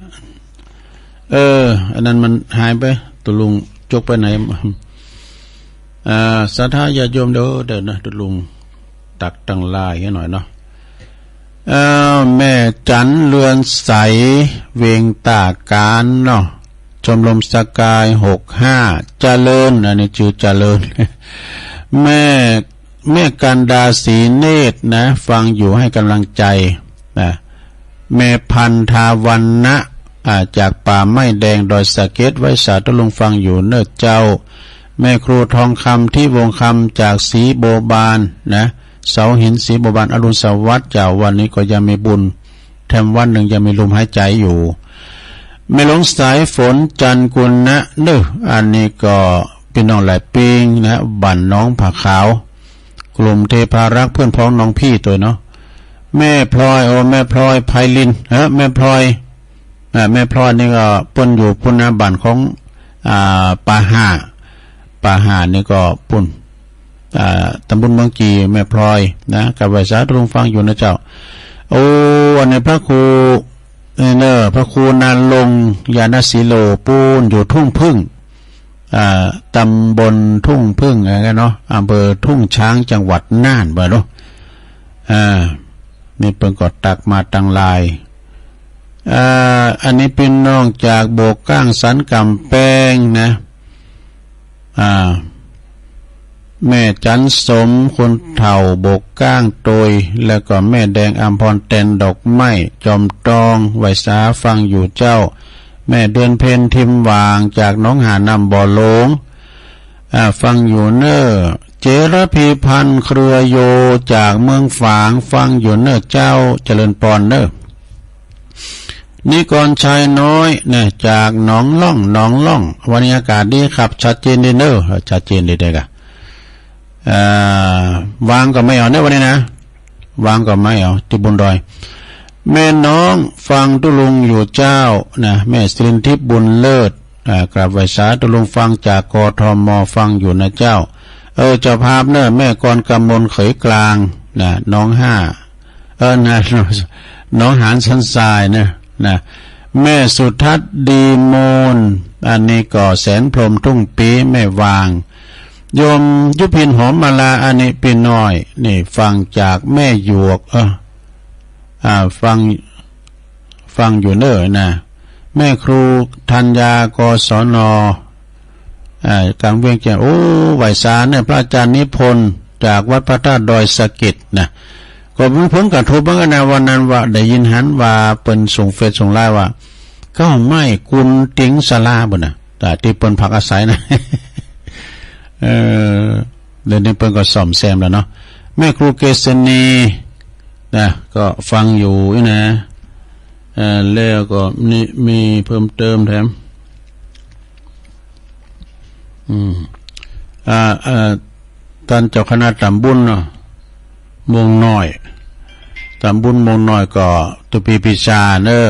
เออ อันนั้นมันหายไป ตุ๊ลุงจกไปไหน อ่า ศรัทธาญาติโยมเด้อ เดี๋ยวนะ ตุ๊ลุงตักตังไลน์หื้อหน่อยเนาะ เอ่อ แม่จั๋นเรือนใส เวียงต้ากานเนาะ ชมรมสกายหกห้า เจริญ อันนี้จื้อเจริญ แม่ แม่กันดาศรีเนตรนะ ฟังอยู่ให้กำลังใจนะ แม่พันธาวัณณะ อ่า จากป่าไม้แดงดอยสะเก็ด ไหว้สาตุ๊ลุงฟังอยู่เน่อเจ้า แม่ครูทองคำ ทิวงศ์คำ จากศรีบัวบานนะ เสาหินศรีบัวบาน อรุณสวัสดิ์เจ้า วันนี้ก็ยังมีบุญ แถมวันนึ่งยังมีลมหายใจ๋อยู่ แม่หลวงสายฝน จันทร์กุณะเน่อ อันนี้ก็ปี้น้องหลายปิ้งนะ บ้านหนองผาขาว กลุ่มเทพารักษ์ เปื้อนพ้องน้องพี่ตวยเนาะ แม่พลอย โอ้ แม่พลอย ไพลิน เออ แม่พลอย อ่า แม่พลอยนี่ก็เปิ้นอยู่ปุ้นนะ บ้านของ อ่า ป่าห่า ป่าห่านี่ก็ปุ้น อ่า ตำบลเมืองกี่ แม่พลอยนะ กับไหว้สาตุ๊ลุงฟังอยู่นะเจ้า โอ้ อันนี้พระครู เออ เน่อ พระครูณรงค์ ญาณสีโล ปู้นอยู่ทุ่งผึ้ง อ่า ตำบลทุ่งผึ้ง อะไรเนาะ อำเภอทุ่งช้าง จังหวัดน่าน บ่าเนาะ อ่า นี่เปิ้นก็ตักมาตังไลน์ อ่า อันนี้ปี้น้องจากโบกก้างสันก๋ำแปงนะ อ่า แม่จั๋นสม คนเฒ่าโบกก้างตวย แล้วก็แม่แดงอำพร แตนดอกไม้ จอมตอง ไหว้สาฟังอยู่เจ้า แม่เดือนเพ็ญ ทิมหว่าง จากหนองหาน้ำบ่อหลง อ่า ฟังอยู่เน่อ เจรพีพันธ์ เครือโย จากเมืองฝาง ฟังอยู่เน่อเจ้า เจริญปอนเน่อ นิกรชัยน้อยนะ จากหนองล่อง หนองล่อง วันนี้อากาศดีครับ ชัดเจนดีเน่อ ชัดเจนดีเด้อกะ เอ่อ วางก็ไม่เอาเน่อวันนี้นะ วางก็ไม่เอา ตี้บุญดอย แม่น้องฟังตุ๊ลุงอยู่เจ้านะ แม่สิรินทิพย์ บุญเลิศ อ่า กราบไหว้สาตุ๊ลุงฟังจาก กทม ฟังอยู่นะเจ้า เออ เจ้าภาพเน่อ แม่กรกมล เขยกลางนะ หนองห้า เออ นะ หนองหานสันทรายนะ นะ แม่สุทัศน์ดีมูล อันนี้ก็แสนพรหมทุ่งปี แม่วาง โยมยุพินหอมมาลา อันนี้ปี้น้อย นี่ฟังจากแม่หยวก เออ อ่า ฟัง ฟังอยู่เน่อนะ แม่ครูธัญญา กศน อ่า กลางเวียงจันทน์ โอ้ ไหว้สาเน่อ พระอาจารย์นิพนธ์ จากวัดพระธาตุดอยสะเก็ดนะ ก็เพิ่งกระทบเหมือนกั๋นนะ วันนั้นว่าได้ยินหันว่าเปิ้นส่งเฟซส่งไลน์ว่า เก๊าไม้กุมเตียงศาลาปู้นนะ แต่ตี้เปิ้นพักอาศัยนะ เออ เดี๋ยวนี้เปิ้นก็ซ่อมแซมแล้วเนาะ แม่ครูเกษณีนะ ก็ฟังอยู่นี่นะ เอ่อ แล้วก็นี่มีเพิ่มเติมแถม อืม อ่า เอ่อ ต้านเจ้าคณะต๋ำบุญเนาะ ม่วงน้อย ต๋ำบุญม่วงน้อยก็ตุ๊ปี้ปี๋จาเน่อ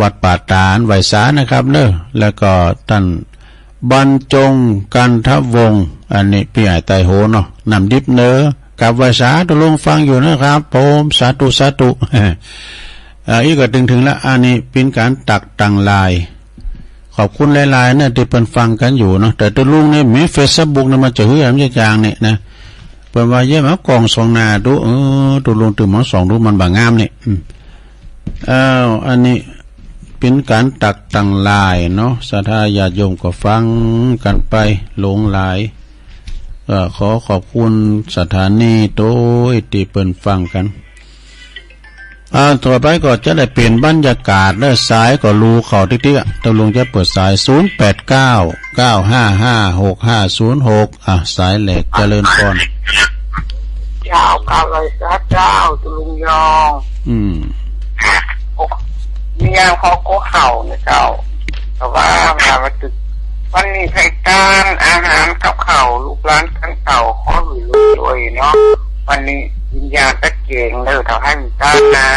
วัดป่าตาด ไหว้สานะครับเน่อ แล้วก็ต้านบรรจง กันทวงศ์ อันนี้ปี้ใหญ่ไตโหเนาะ น้ำดิบเน่อ กราบไหว้สาตุ๊ลุงฟังอยู่นะครับผม สาธุ สาธุ อ่า อี้ก็เถิงๆ ละ อันนี้เป๋นก๋านตักตังหลาย ขอบคุณหลายๆ เน่อ ตี้เปิ้นฟังกั๋นอยู่เนาะ แต่ตุ๊ลุงนี่มีเฟซบุ๊กนี่มันจะหื้อหามจางๆ นี่นะ เปิ้นว่าเยียะมากล้องส่องหน้าดู เออ ตุ๊ลุงตื่นมาส่องดูมันบ่งามนี่ อืม อ้าว อันนี้เป๋นก๋านตักตังหลายเนาะ ศรัทธาญาติโยมก็ฟังกั๋นไปหลงหลาย เอ่อ ขอขอบคุณสถานีโตยตี้เปิ้นฟังกั๋น อ่า ต่อไปก็จะได้เปลี่ยนบรรยากาศแล้ว สายก็ลู่เข้าติ๊กๆ อะ ตุ๊ลุงจะเปิดสาย ศูนย์แปดเก้า เก้าห้าห้า หกห้าศูนย์หก อ่ะ สายแรก เจริญพร เจ้า กราบไหว้สาเจ้า ตุ๊ลุงยอง อืม โอ้ มีอย่างขอกั๋วข้าวนะเจ้า แต่ว่ามา มาตึก วันนี้ใผตานอาหารกับข้าว ลูกหลานตั้งเต้า ขอหื้อรวยๆ เนาะ วันนี้วิญญาณตะเกียงเน่อ เต้า ใผมีตานนะ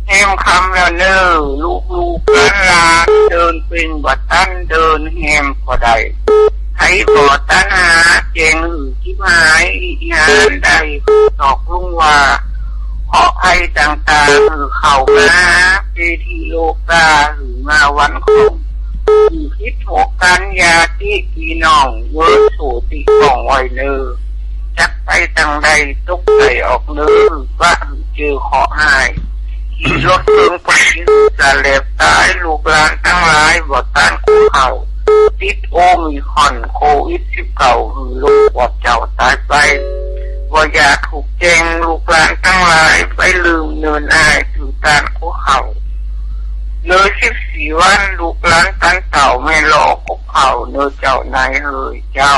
แฮมค่ำแล้วเน่อ ลูกๆ หลานๆ เดินเป่งบ่ตัน เดินแฮมก็ได้ ใผบ่ตันหา แจ้งหื้อจิบหาย อิหยังได้ ตอกลุงว่า เคราะห์ภัยต่างๆ หื้อเข้ามา เปตี้โลกา หื้อมาวันของ หื้อผิดถูกกั๋น ญาติปี้น้อง เวิร์ดโสติป้องไว้เน่อ จักไปตางใด ตกใสออกเน่อ ว่าหื้อเจอเคราะห์ฮ้าย ขี่รถเถิงไป หื้อสาแหลบต๋าย ลูกหลานตังหลาย บ่ต้านกั๋วข้าว ติดโอมิครอน โควิดสิบเก้า หื้อโลกปอดเจ้าต๋ายไป บ่อยากถูกแจ้ง ลูกหลานตังหลาย ไปลืมเนินอ้าย ถือต้านกั๋วข้าว เลยสิบสี่วัน ลูกหลานตันเต้า แม่รอกั๋วข้าว เน่อเจ้านายเฮย เจ้า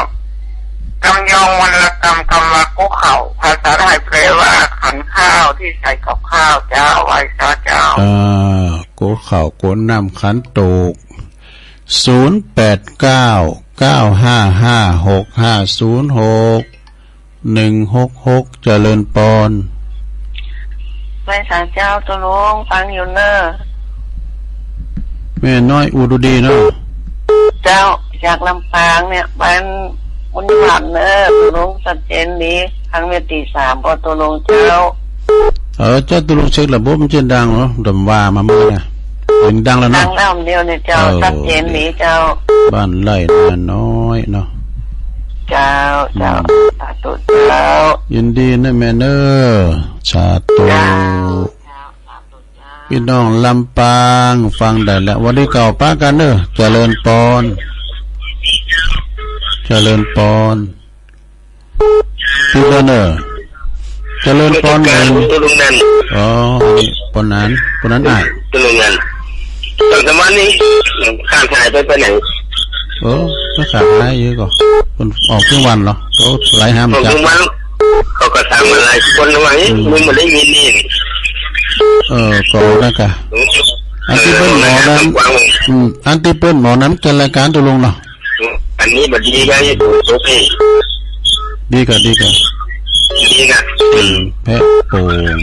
กำยองวรรณกรรม กำว่ากั๋วข้าว ภาษาไทยแปลว่าขันข้าวที่ใส่กับข้าว เจ้า ไหว้สาเจ้า อ่า กั๋วข้าว กั๋วน้ำขันโตก ศูนย์แปดเก้า เก้าห้าห้า หกห้าศูนย์หก หนึ่งหกหก เจริญปอน ไหว้สาเจ้าตุ๊ลุง ฟังอยู่เน่อ แม่น้อยอุดรดีเนาะ เจ้า จากลำปางเนี่ย บ้านบุญหวานเน่อ ตุ๊ลุง ชัดเจนดี ฟังเวทีสาม ปอตุ๊ลุงเจ้า เออ เจ้าตุ๊ลุงเช็คระบบมันจะดังเหรอ ดำว่ามาเมื่อนะ เสียงดังแล้วเนาะ ดังแล้วเดี๋ยวนี้เจ้า เออ ชัดเจนดีเจ้า บ้านไร่นาน้อยเนาะ เจ้า เจ้า อืม สาธุเจ้า ยินดีนะแม่เน่อ สาธุ เจ้า เจ้า สาธุเจ้า ปี้น้องลำปางฟังได้แล้ว วันนี้ก็ปะกั๋นเน่อ เจริญปอน เจริญปอน ปี้เน่อ เจริญปอน ตุ๊ลุงนัน อ๋อ นี่ปอนนัน ปอนนันอ้าย ตุ๊ลุงนัน ต๋อนสามวันนี้ ข้าหายไปไปไหน โอ้ ก็ขาดหายอยู่ก่อ เปิ้นออกตึงวันเหรอ โอ้ หลายหาม ออกตึงวัน เขาก็ถามมาหลายคนว่า เอ๊ะ อืม มึงบ่ได้ยินนี่ เออ ก็นั่นกะ อันตี้เปิ้นหมอนั้น อืม อันตี้เปิ้นหมอนั้นจะรายการตุ๊ลุงเนาะ อันนี้บ่ดีไง โอเค ดีกะ ดีกะ ดีกะ อืม แพะโป่ง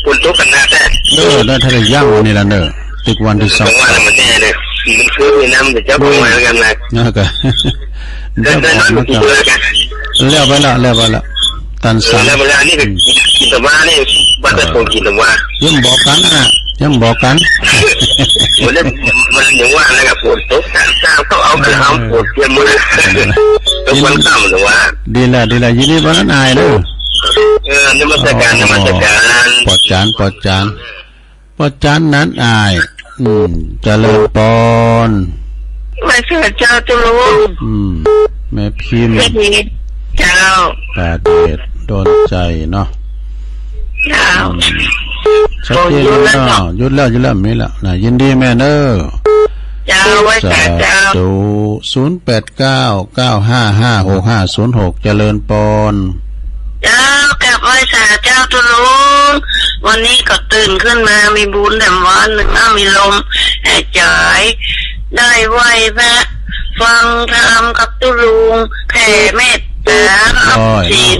ฝนตกกั๋นนะแท้ เออ ได้ถ้าได้ย่างวันนี้ละเน่อ ตึกวันตี้สอง จังหวะมันแน่เลย มันคือมีน้ำแต่เจ้าของมาแล้วกันนะ นั่นกะ เดิน เดิน เดิน เดิน แล้วไปละ แล้วไปละ เ ตันสัน เออ แล้วเวลานี้ก็ อืม กิ๋น กิ๋นตะวานี่ บ้านตะโกนกิ๋นตะวา ยังบอกกั๋นนะ ยังบอกกั๋น วันนี้มันยังว่านะครับ ฝนตก ตาม ตามเขาเอากัน เอา เออ ฝนเตรียมมือ ตะวันค่ำตะวา ดีแล้ว ดีแล้ว ยินดีปานนั้นอ้ายเด้อ เออ นมัสการ อ๋อ นมัสการ ปอดจาน ปอดจาน ปอดจานนั้นอ้าย อืม เจริญปอน ไหว้สาเจ้าตุ๊ลุง อืม แม่พิมพ์ แม่พิมพ์ เจ้า ป่าเดช โดนใจ๋เนาะ เจ้า อืม ชัดเจนแล้วเนาะ หยุดแล้ว หยุดแล้ว บ่มีแล้ว บ่มีแล้วนะ ยินดีแม่เน้อ เจ้า ไหว้สาเจ้า สาธุ ศูนย์แปดเก้า เก้าห้าห้า หกห้าศูนย์หก เจริญปอน เจ้า กราบไหว้สาเจ้าตุ๊ลุง วันนี้ก็ตื่นขึ้นมามีบุญแถมวันนึ่งนะ มีลมหายใจ๋ ได้ไหว้พระ ฟังธรรมกับตุ๊ลุง แผ่เมตตา รับศีล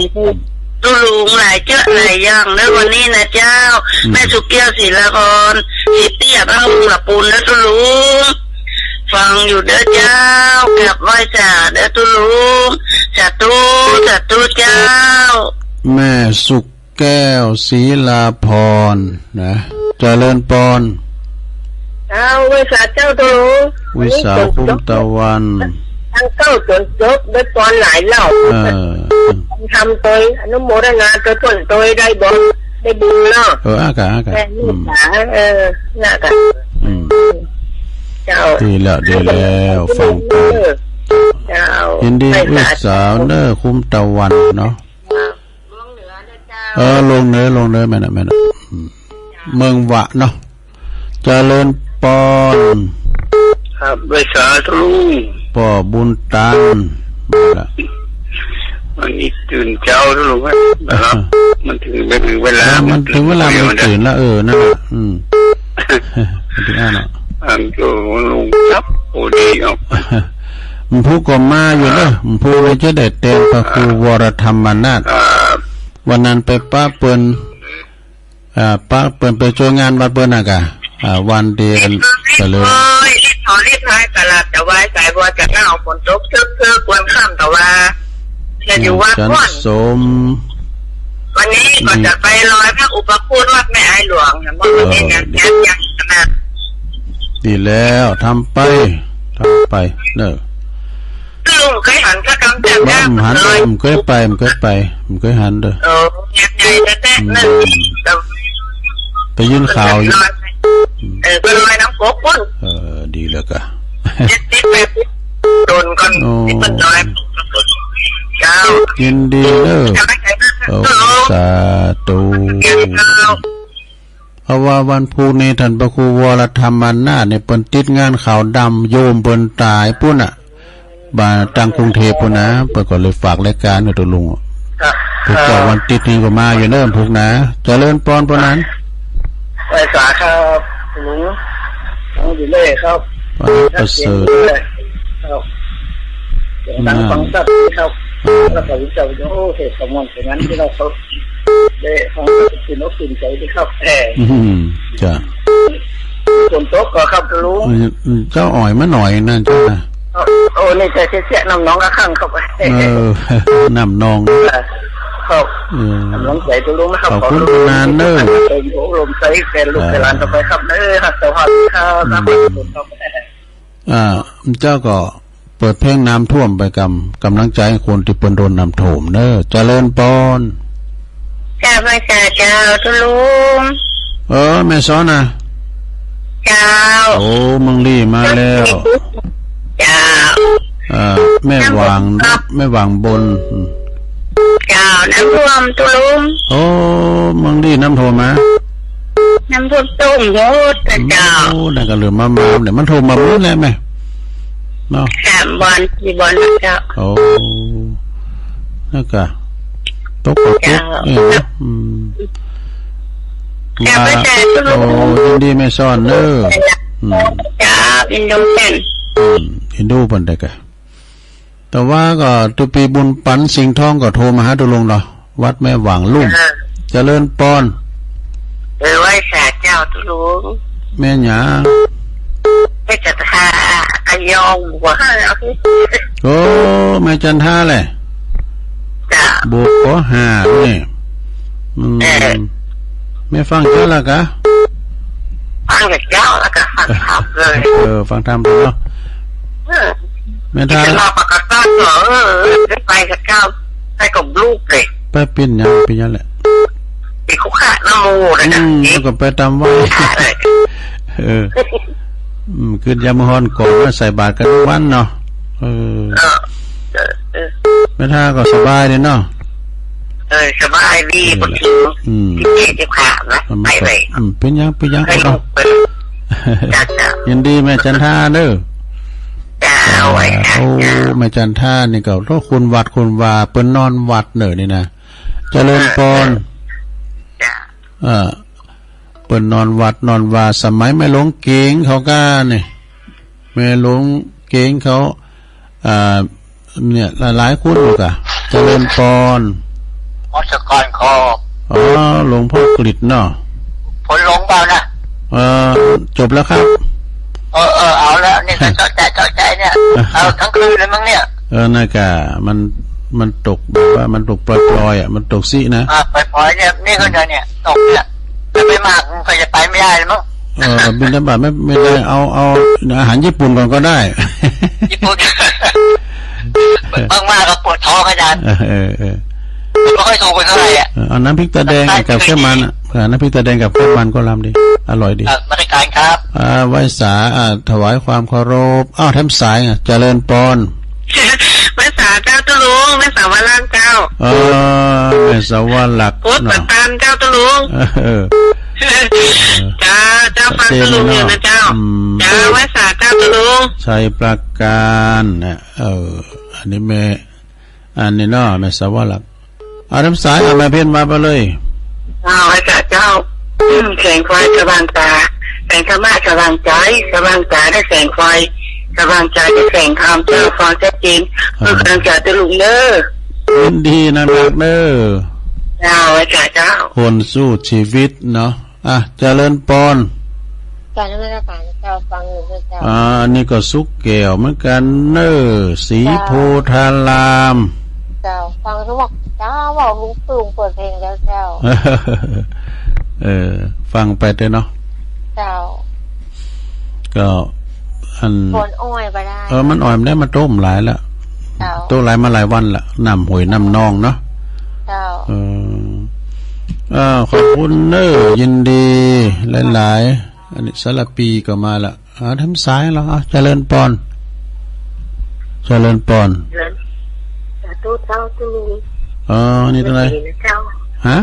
ตุ๊ลุงหลายเจื้อหลายอย่างเน้อวันนี้นะเจ้า อืม แม่สุเกี้ยว ศิลาพร ศรีเตี้ย บ้านลุงละปูนเน้อตุ๊ลุง ฟังอยู่เด้อเจ้า กราบไหว้สาเด้อตุ๊ลุง สาธุ สาธุเจ้า แม่สุแก้ว ศิลาพร นะ เจริญปอน เจ้า ไหว้สาเจ้าตุ๊ลุง ไหว้สาคุ้มตะวัน ตังเก๊าจนจบ ได้ปอนหลายรอบ เออ ทำโตย อนุโมทนาโตยเปิ้นโตย ได้บุญ ได้บุญเนาะ เออ อากะ อากะ แม่เมตตา อืม เออ น่ะกะ อืม เจ้า ดีแล้ว ดีแล้ว ฟังไป เจ้า ยินดี ไหว้สา ไหว้สาเน้อ คุ้มตะวันเนาะ เออ ลงเน้อ ลงเน้อ แม่นน่ะ แม่นน่ะ อืม เมืองหวะเนาะ เจริญปอน ครับ ไหว้สาตุ๊ลุง ป้อบุญตัน มาละ วันนี้ตื่นเจ๊าตุ๊ลุง ครับ มันเถิง มันเถิงเวลา เออ มันเถิงเวลา มันเถิงตื่นแล้ว เออ นั่นแหละ อืม มันเถิงอั้นน่ะ อันโตลุงครับ โอ้ ดีออก หมู่ผู้ก็มาอยู่เน้อ หมู่ผู้นี่จะได้แตนพระครูวรธรรมนาถ ครับ วันนั้นไปปะเปิ้น อ่า ปะเปิ้นไปจ้วยงานวัดเปิ้นน่ะกะ อ่า วันเดียวไปเลย เอ้ย รีบถอนรีบพายตลาดจะวายสายบัวจะเน่า ฝนตกเซิกๆ วันค่ำตะวา จะอยู่วัดก่อน จันทร์สม วันนี้ก็จะไปลอยพระอุปคุตวัดแม่อายหลวง เห็นบอกว่ามีงาน เออ งานใหญ่ขนาด ดีแล้ว ทำไป ทำไป เน้อ ลุงเกยหันพระกำแจ่ม บ่ บ่หัน เกย บ่เกยไป บ่เกยไป บ่เกยหันเด้อ โอ้ ใหญ่แต๊ๆ อืม เน้อ ไปยื่นข่าวอยู่ เออ ไปลอยน้ำกกปุ้น เออ ดีแล้วกะ เจ็ดสิบแปดสิบ โดนก่อน โอ้ ที่มันลอย เจ้า ยินดีเน้อ โอ้ สาธุ เจ้า เพราะว่าวันพุธนี้ต้านพระครูวรธรรมนาถนี่เปิ้นติดงานขาวดำ โยมเปิ้นต๋ายปุ้นน่ะ บ่า ตางกรุงเทพฯ ปุ้นนะ เปิ้นก็เลยฝากรายก๋านหื้อตุ๊ลุง ครับ พวกเจ้า ครับ วันติ๊ดนี้ก็มาอยู่เน้อ พุกนะ เจริญปอน ปอนนั้น ไหว้สาครับ ลุง ฟังอยู่เลยครับ ปอนประเสริฐ ชัดเจนเลยครับ เสียงดังฟังชัดดีครับ อ่า แล้วก็วิจารณ์ โอ้ เทศน์สมนต์อย่างนั้นที่เราเขา ได้ฟังก็ตื่นอกตื่นใจ๋ดีครับ แหม อืม จ้ะ ฝนตกก่อครับลุง เออ เจ้าอ่อยมาหน่อยนั่นเจ้านะ โอ้ โอ้ นี่จะเสี้ยๆ น้ำนองกะข้างครับ เออ น้ำนอง ครับ เออ น้ำนองใจ๋ตุ๊ลุงนะครับ ขอบคุณ ขอบคุณนานเน้อ เต็มหัวลมใจ๋แฟนลูกแฟนหลานต่อไปครับ เออ สวัสดีครับ อืม ครับ อ่า เจ้าก็เปิดเพลงน้ำท่วมไปกำ ก๋ำลังใจ๋คนตี้เปิ้นโดนน้ำท่วมเน้อ เจริญปอน กราบไหว้สาเจ้าตุ๊ลุง เออ แม่ซ้อนนะ เจ้า โอ้ เมืองลี้มาแล้ว เจ้า อ่า แม่หว่าง ครับ แม่หว่างบน อืม เจ้า น้ำท่วมตุ๊ลุง โอ้ เมืองลี้น้ำท่วมมา น้ำท่วมต้งหมดนะเจ้า โอ้ นั่นก็เหลือมา มาเนี่ย มันท่วมมาหมดแล้วแม่ เนาะ สามบ่อน สี่บ่อนนะเจ้า โอ้ นั่นก็ ตกก็ตก เจ้า เอ้ย อืม กราบไหว้สาตุ๊ลุง โอ้ ยินดีแม่ซ้อนเน้อ อืม เจ้า ยินดีเปิ้น อืม ยินดีเปิ้นได้กะ แต่ว่าก็ตุ๊ปีบุญปันสิงห์ทองก็โทรมาหาตุ๊ลุงเนาะ วัดแม่หว่างลุ่ม อ่า เจริญปอน เออ ไหว้สาเจ้าตุ๊ลุง แม่หยัง แม่จันทา อะยอง บัว โอ้ แม่จันทาแหละ จ้ะ บัว ก็ห้าเนี่ย อืม เออ แม่ฟังเจ้าละกะ ฟังแต่เจ้าแล้วก็ฟังธรรมเลย เออ ฟังธรรมไปเนาะ เออ แม่ถ้า จะมาปากกาเหรอ เออ เออ ไปกับเจ้า ไปกับลูกเลย ไปเป๋นหยัง เป๋นหยังแหละ ไปคุกคะนะโมเลยนะ อืม แล้วก็ไปต๋ามไหว้ เออ อืม กึ๊ดยามมื้อฮ้อนก่อน มาใส่บาตรกั๋นทุกวันเนาะ เออ เออ เออ เออ แม่ถ้าก็สบายดีเนาะ เออ สบายดี เออ ปกติ อืม ที่เจ็บขานะ มัน ไปเลย อืม เป๋นหยัง เป๋นหยัง ไป ก็ ลูกไป จ้ะ จ้ะ ยินดีแม่จันทาเด้อ จ้ะ ไว้จ้ะ โอ้ จ้ะ แม่จันทานี่ก็ โอ้ คนวัดคนวา เปิ้นนอนวัดเน่อนี่นะ เจริญปอน เออ เออ จ้ะ เออ เปิ้นนอนวัดนอนวา สมัยแม่หลวงเก๋งเขาก้านี่ แม่หลวงเก๋งเขา อ่า เนี่ย หลายๆ คนอยู่กะ เจริญปอน นมัสก๋านครับ อ๋อ หลวงพ่อกฤษเนาะ ผลลงเปล่านะ เอ่อ จบแล้วครับ เออ เออ เอาแล้ว นี่ก็เจาะใจ เจาะใจเนี่ย เอาทั้งคืนเลยมั้งเนี่ย เออ นั่นกะ มัน มันตกแบบว่ามันตกปล่อยๆ อ่ะ มันตกสินะ อ่า ปล่อยๆ เนี่ย นี่ก็เดี๋ยวเนี่ย ตกเนี่ย จะไปมากมันก็จะไปไม่ได้แล้วมั้ง เออ บิณฑบาตไม่ ไม่ได้ เอา เอาอาหารญี่ปุ่นก่อนก็ได้ ญี่ปุ่น บางมาก็ปวดท้องอาจารย์ เออ เออ เออ ไม่ค่อยถูกไปเท่าไหร่อ่ะ เออ เอาน้ำพริกตาแดงกับแก้มมันอ่ะ เออ น้ำพริกตาแดงกับแก้มมันก็ลำดี อร่อยดี เออ นมัสก๋านครับ อ่า ไหว้สา อ่า ถวายความเคารพ อ้าว แถมสายอ่ะ เจริญปอน ไหว้สาเจ้าตุ๊ลุง แม่สาวลักษณ์เจ้า เออ แม่สาวลักษณ์ โอ๊ย เนาะ ประธานเจ้าตุ๊ลุง เออ จ้า เจ้าฟังตุ๊ลุงอยู่นะเจ้า อืม จ้า ไหว้สาเจ้าตุ๊ลุง ชัยปราการนะ เออ อันนี้แม่ อันนี้เนาะ แม่สาวลักษณ์ เอาแถมสาย เอาแม่เพ็ญมาไปเลย อ้าว ไหว้สาเจ้า อืม แสงไฟสว่างต๋า แสงธรรมะสว่างใจ๋ สว่างต๋าได้แสงไฟ สว่างใจ๋ได้แสงธรรม เจ้าฟังชัดเจน อ่า คือการจ่าตุลุงเด้อ ยินดีนะนักเด้อ อ้าว ไหว้สาเจ้า คนสู้ชีวิตเนาะ อ่ะ เจริญปอน กราบนมัสก๋านเจ้า ฟังอยู่ด้วยเจ้า อ่า อันนี้ก็สุขแก้วเหมือนกั๋นเน่อ ศรีโพธาราม เจ้า ฟังทุกวันเจ้า ว่าลุงปึ้งเปิดเพลงแล้วเจ้า เออ ฟังไปเต๊อะเนาะ เจ้า ก็อัน คนอ้อยบ่ได้ เออ มันอ้อยบ่ได้ มันตกหลายละ เจ้า ตกหลายมาหลายวันละ น้ำห้วยน้ำนองเนาะ เจ้า เออ เออ ขอบคุณเน่อ ยินดีหลายๆ อันนี้สารภีก็มาละ อ่า แถมสายแล้ว อ่ะ เจริญปอน เจริญปอน เจริญ สาธุเจ้าตุ๊ลุง อ๋อ นี่ตรงไหน แม่ศรีนะเจ้า ฮะ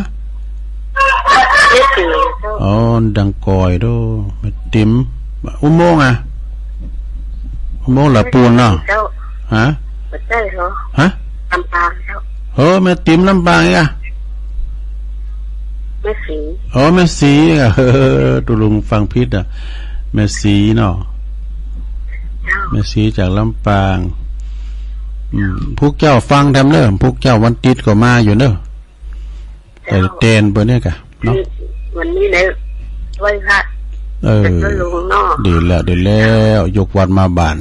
แม่ศรีนะเจ้า อ๋อ ดังก่อยโด้ แม่ติ๋ม อุโมงค์อ่ะ อุโมงค์หละปูนเนาะ เจ้า ฮะ บ่ใจ้เหรอ ฮะ ลำปางเจ้า เออ แม่ติ๋มลำปางอีกอ่ะ แม่ศรี อ๋อ แม่ศรีอ่ะ เออ ตุ๊ลุงฟังผิดอ่ะ แม่ศรีเนาะ เจ้า แม่ศรีจากลำปาง อืม พวกเจ้าฟังแถมเน่อ พวกเจ้าวันติดก็มาอยู่เน่อ แต่ เจ้า แตนเปิ้นเนี่ยกะเนาะ วันนี้เลย ไหว้พระ เออ เจ้าตุ๊ลุงเนาะ ดีแล้ว ดีแล้ว ยกวัดมาบ้าน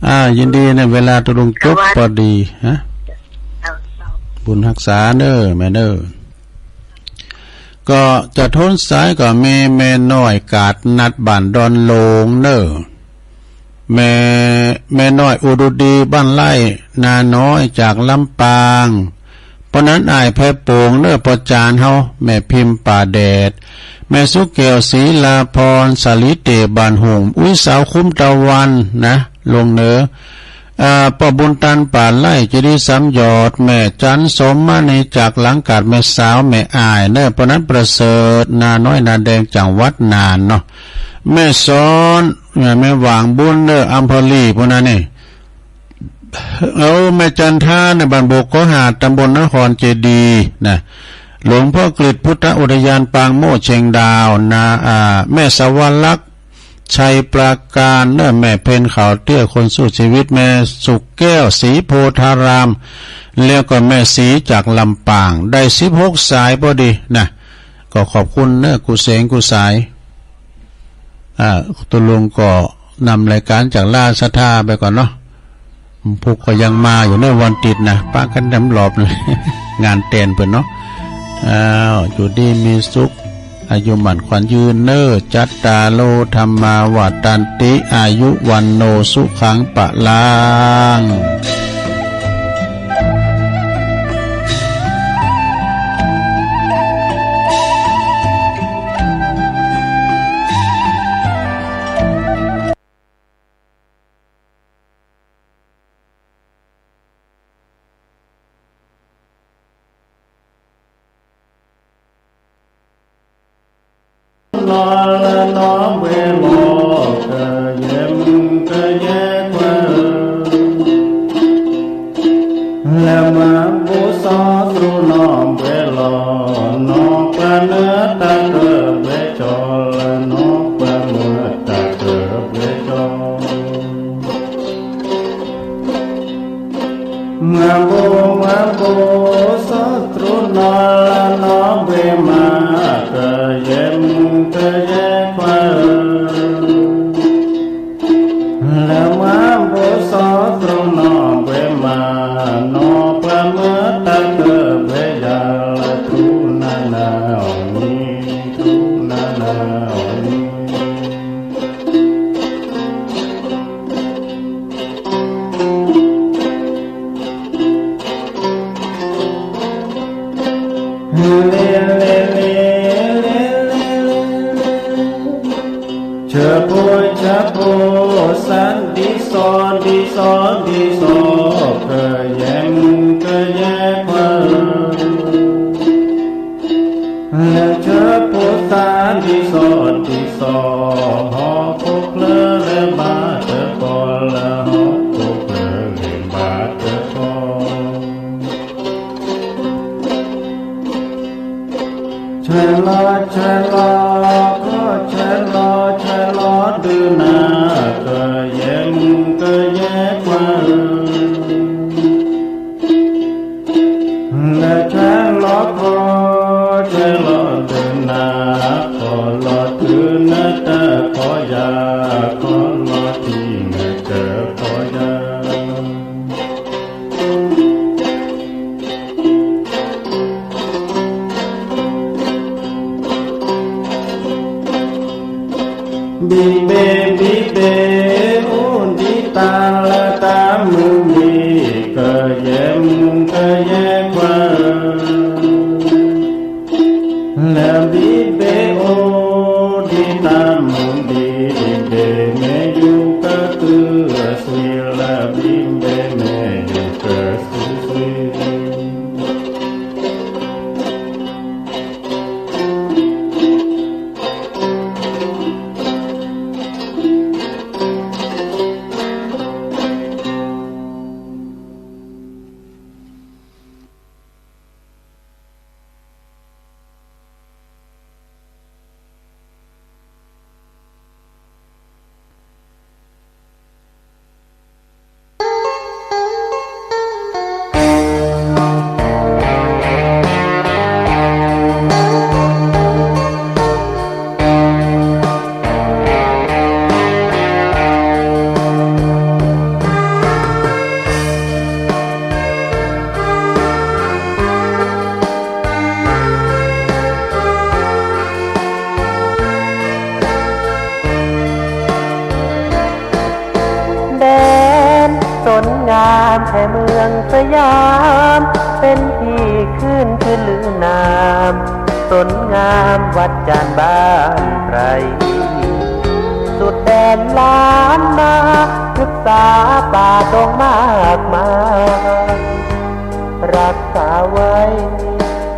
อ่า ยินดีในเวลาตุ๊ลุงจบ สวัสดี พอดี ฮะ เจ้า เจ้า บุญฮักษาเน่อ แม่เน่อ ก็จะโต้นสายก็มีแม่น้อยกาดนัดบ้านดอนโลงเน่อ แม่ แม่น้อยอุดดีบ้านไร่นาน้อยจากลำปาง ป้อนั้นอ้ายแพโป่งเน่อ ป้อจานเฮา แม่พิมพ์ป่าแดด แม่สุขแก้วศรีลาพร สาลีเตบ้านหุ่ม อุ๊ย สาวคุ้มตะวันนะ ลงเน่อ อ่า ป้อบุญตันป่าไร่ เจดีย์สามยอด แม่จันสมมณีจากหลังกาด แม่สาวแม่อ้ายเน่อ ป้อนั้นประเสริฐนาน้อยนาแดงจังหวัดน่านเนาะ แม่สอน แม่ แม่หว่างบุญเน่อ อำเภอลี ป้อนั้นนี่ เอาแม่จันทาในบ้านโบกขอหาด ตำบลนครเจดีย์นะ หลวงพ่อกฤษพุทธอุทยานปางโมกข์เชียงดาวนะ อ่า แม่สวรรค ชัยปราการเน่อ แม่เพ็ญขาวเตี้ยคนสู้ชีวิต แม่สุขแก้วศรีโพธาราม แล้วก็แม่ศรีจากลำปาง ได้สิบหกสายพอดีนะ ก็ขอบคุณเน่อ กู้เสียงกู้สาย อ่า ตุ๊ลุงก็นำรายการจากราชศรัทธาไปก่อนเนาะ พุกก็ยังมาอยู่เน่อ วันติดนะ ปะกั๋นแหลมหลอบ งานแตนเปิ้นเนาะ อ้าว อยู่ดีมีสุข อายุหมั้นขวัญยืนเน่อ จัตตาโร ธัมมา วัฑฒันติ อายุ วัณโณ สุขัง พลังမၢပူၤ မၢပူၤ သတြူၼေႃး လႃၼေႃး ပဝေႇမႃႇ ကယဲၢ်မူၺ်ႉ ကယဲၢ်ၶႂၢႆ လႃမၢပူၤ သတြူၼေႃး ပဝေႇမႃႇ ၼေႃး ပဝေႇမႃႇ တၵ်းၵႃႈ ပဝေႇယႃႇ လႃတြူၼႃႇၼႃႇ ဢေႃႈမီး တြူၼႃႇၼႃႇ ဢေႃႈမီး ၶျႃႇပူႇ ၶျႃႇပူႇ သၼ်ႇ တီႈသေႃႇ တီႈသေႃႇ တီႈသေႃႇ ၵယႃႇမုၼ် ၵယႃႇၶႂႃႇ လႄႈ ၶျႃႇပူႇ သၼ်ႇ တီႈသေႃႇ တီႈသေႃႇ ႁေႃႈၶူၵ်ႉလႄႈ လႄႈ မႃးတႄႉပေႃးလႄႈ ႁေႃႈၶူၵ်ႉလႄႈ လႄႈ မႃးတႄႉပေႃး ၶျႃႇလေႃး ၶျႃႇလေႃး ၶေႃး ၶျႃႇလေႃး ၶျႃႇလေႃး တိုဝ်ႉၼႃႈ ၵယႃႇမုၼ် ၵယႃႇၶႂႃႇ လႄႈ ၶျႃႇလေႃး ၶေႃး ၶျႃႇလေႃး တိုဝ်ႉၼႃႈ ၶေႃးလေႃး တိုဝ်ႉၼႃႈ တႃႇၶေႃးယႃႈ ၶေႃးလေႃး တီႈၼႃႈ တႃႇၶေႃးယႃႈ ဘိပ်ႉပေႇ ဘိပ်ႉပေႇ ဢုတိတၼ်ႇ လတၢ်မုၼ်ႇတီႇ ၵယႃႇမုၼ် ၵယႃႇၶႂႃႇ လႄႈ ဘိပ်ႉပေႇ ဢုတိတၼ်ႇ မုၼ်ႇတီႇ ဘိပ်ႉပေႇ မႄႈယုၵ်ႉၵႃႈၵိူဝ်ႇ သီႇလ ဘိပ်ႉပေႇ မႄႈယုၵ်ႉၵႃႈသိုဝ်ႈသိုဝ်ႈ แดนสนงามแห่งเมืองสยาม เป็นที่ขึ้นชื่อลือนาม สนงามวัดจานบ้านไพร สุดแดนล้านนา พฤกษาป่าดงมากมาย รักษาไว้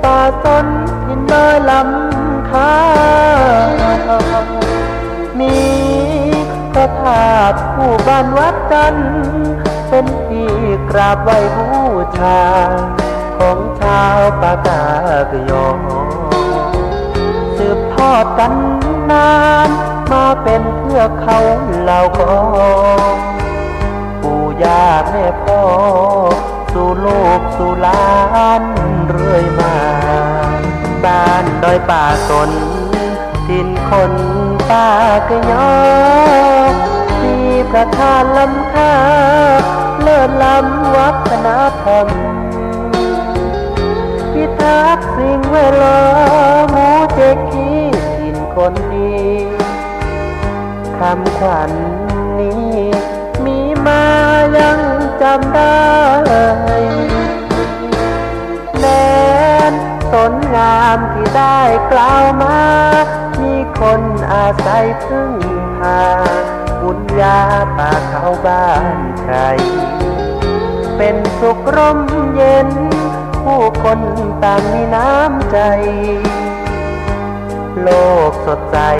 ป่าสนถิ่นดอยลำคา มีพระธาตุคู่บ้านวัดจันทร์ เป็นที่กราบไหว้บูชา ของชาวปากกยอ สืบทอดกันนาน มาเป็นเทือกเขาเหล่ากอ ปู่ย่าแม่พ่อ สู่ลูกสู่หลานเรื่อยมา บ้านดอยป่าสน ถิ่นคนปากกยอ มีพระธาตุล้ำค่า ลิศล้ำวัฒนธรรม พิทักษ์สิ่งแวดล้อม หมู่เจ๊กกี้ถิ่นคนดี คำขวัญนี้มีมายังจำได้ แดนสนงามตี้ได้กล่าวมา มีคนอาศัยพึ่งพา บุญญาป่าเขาบ้านใคร เป๋นสุขร่มเย็น ผู้คนต่างมีน้ำใจ๋ โลกสดใส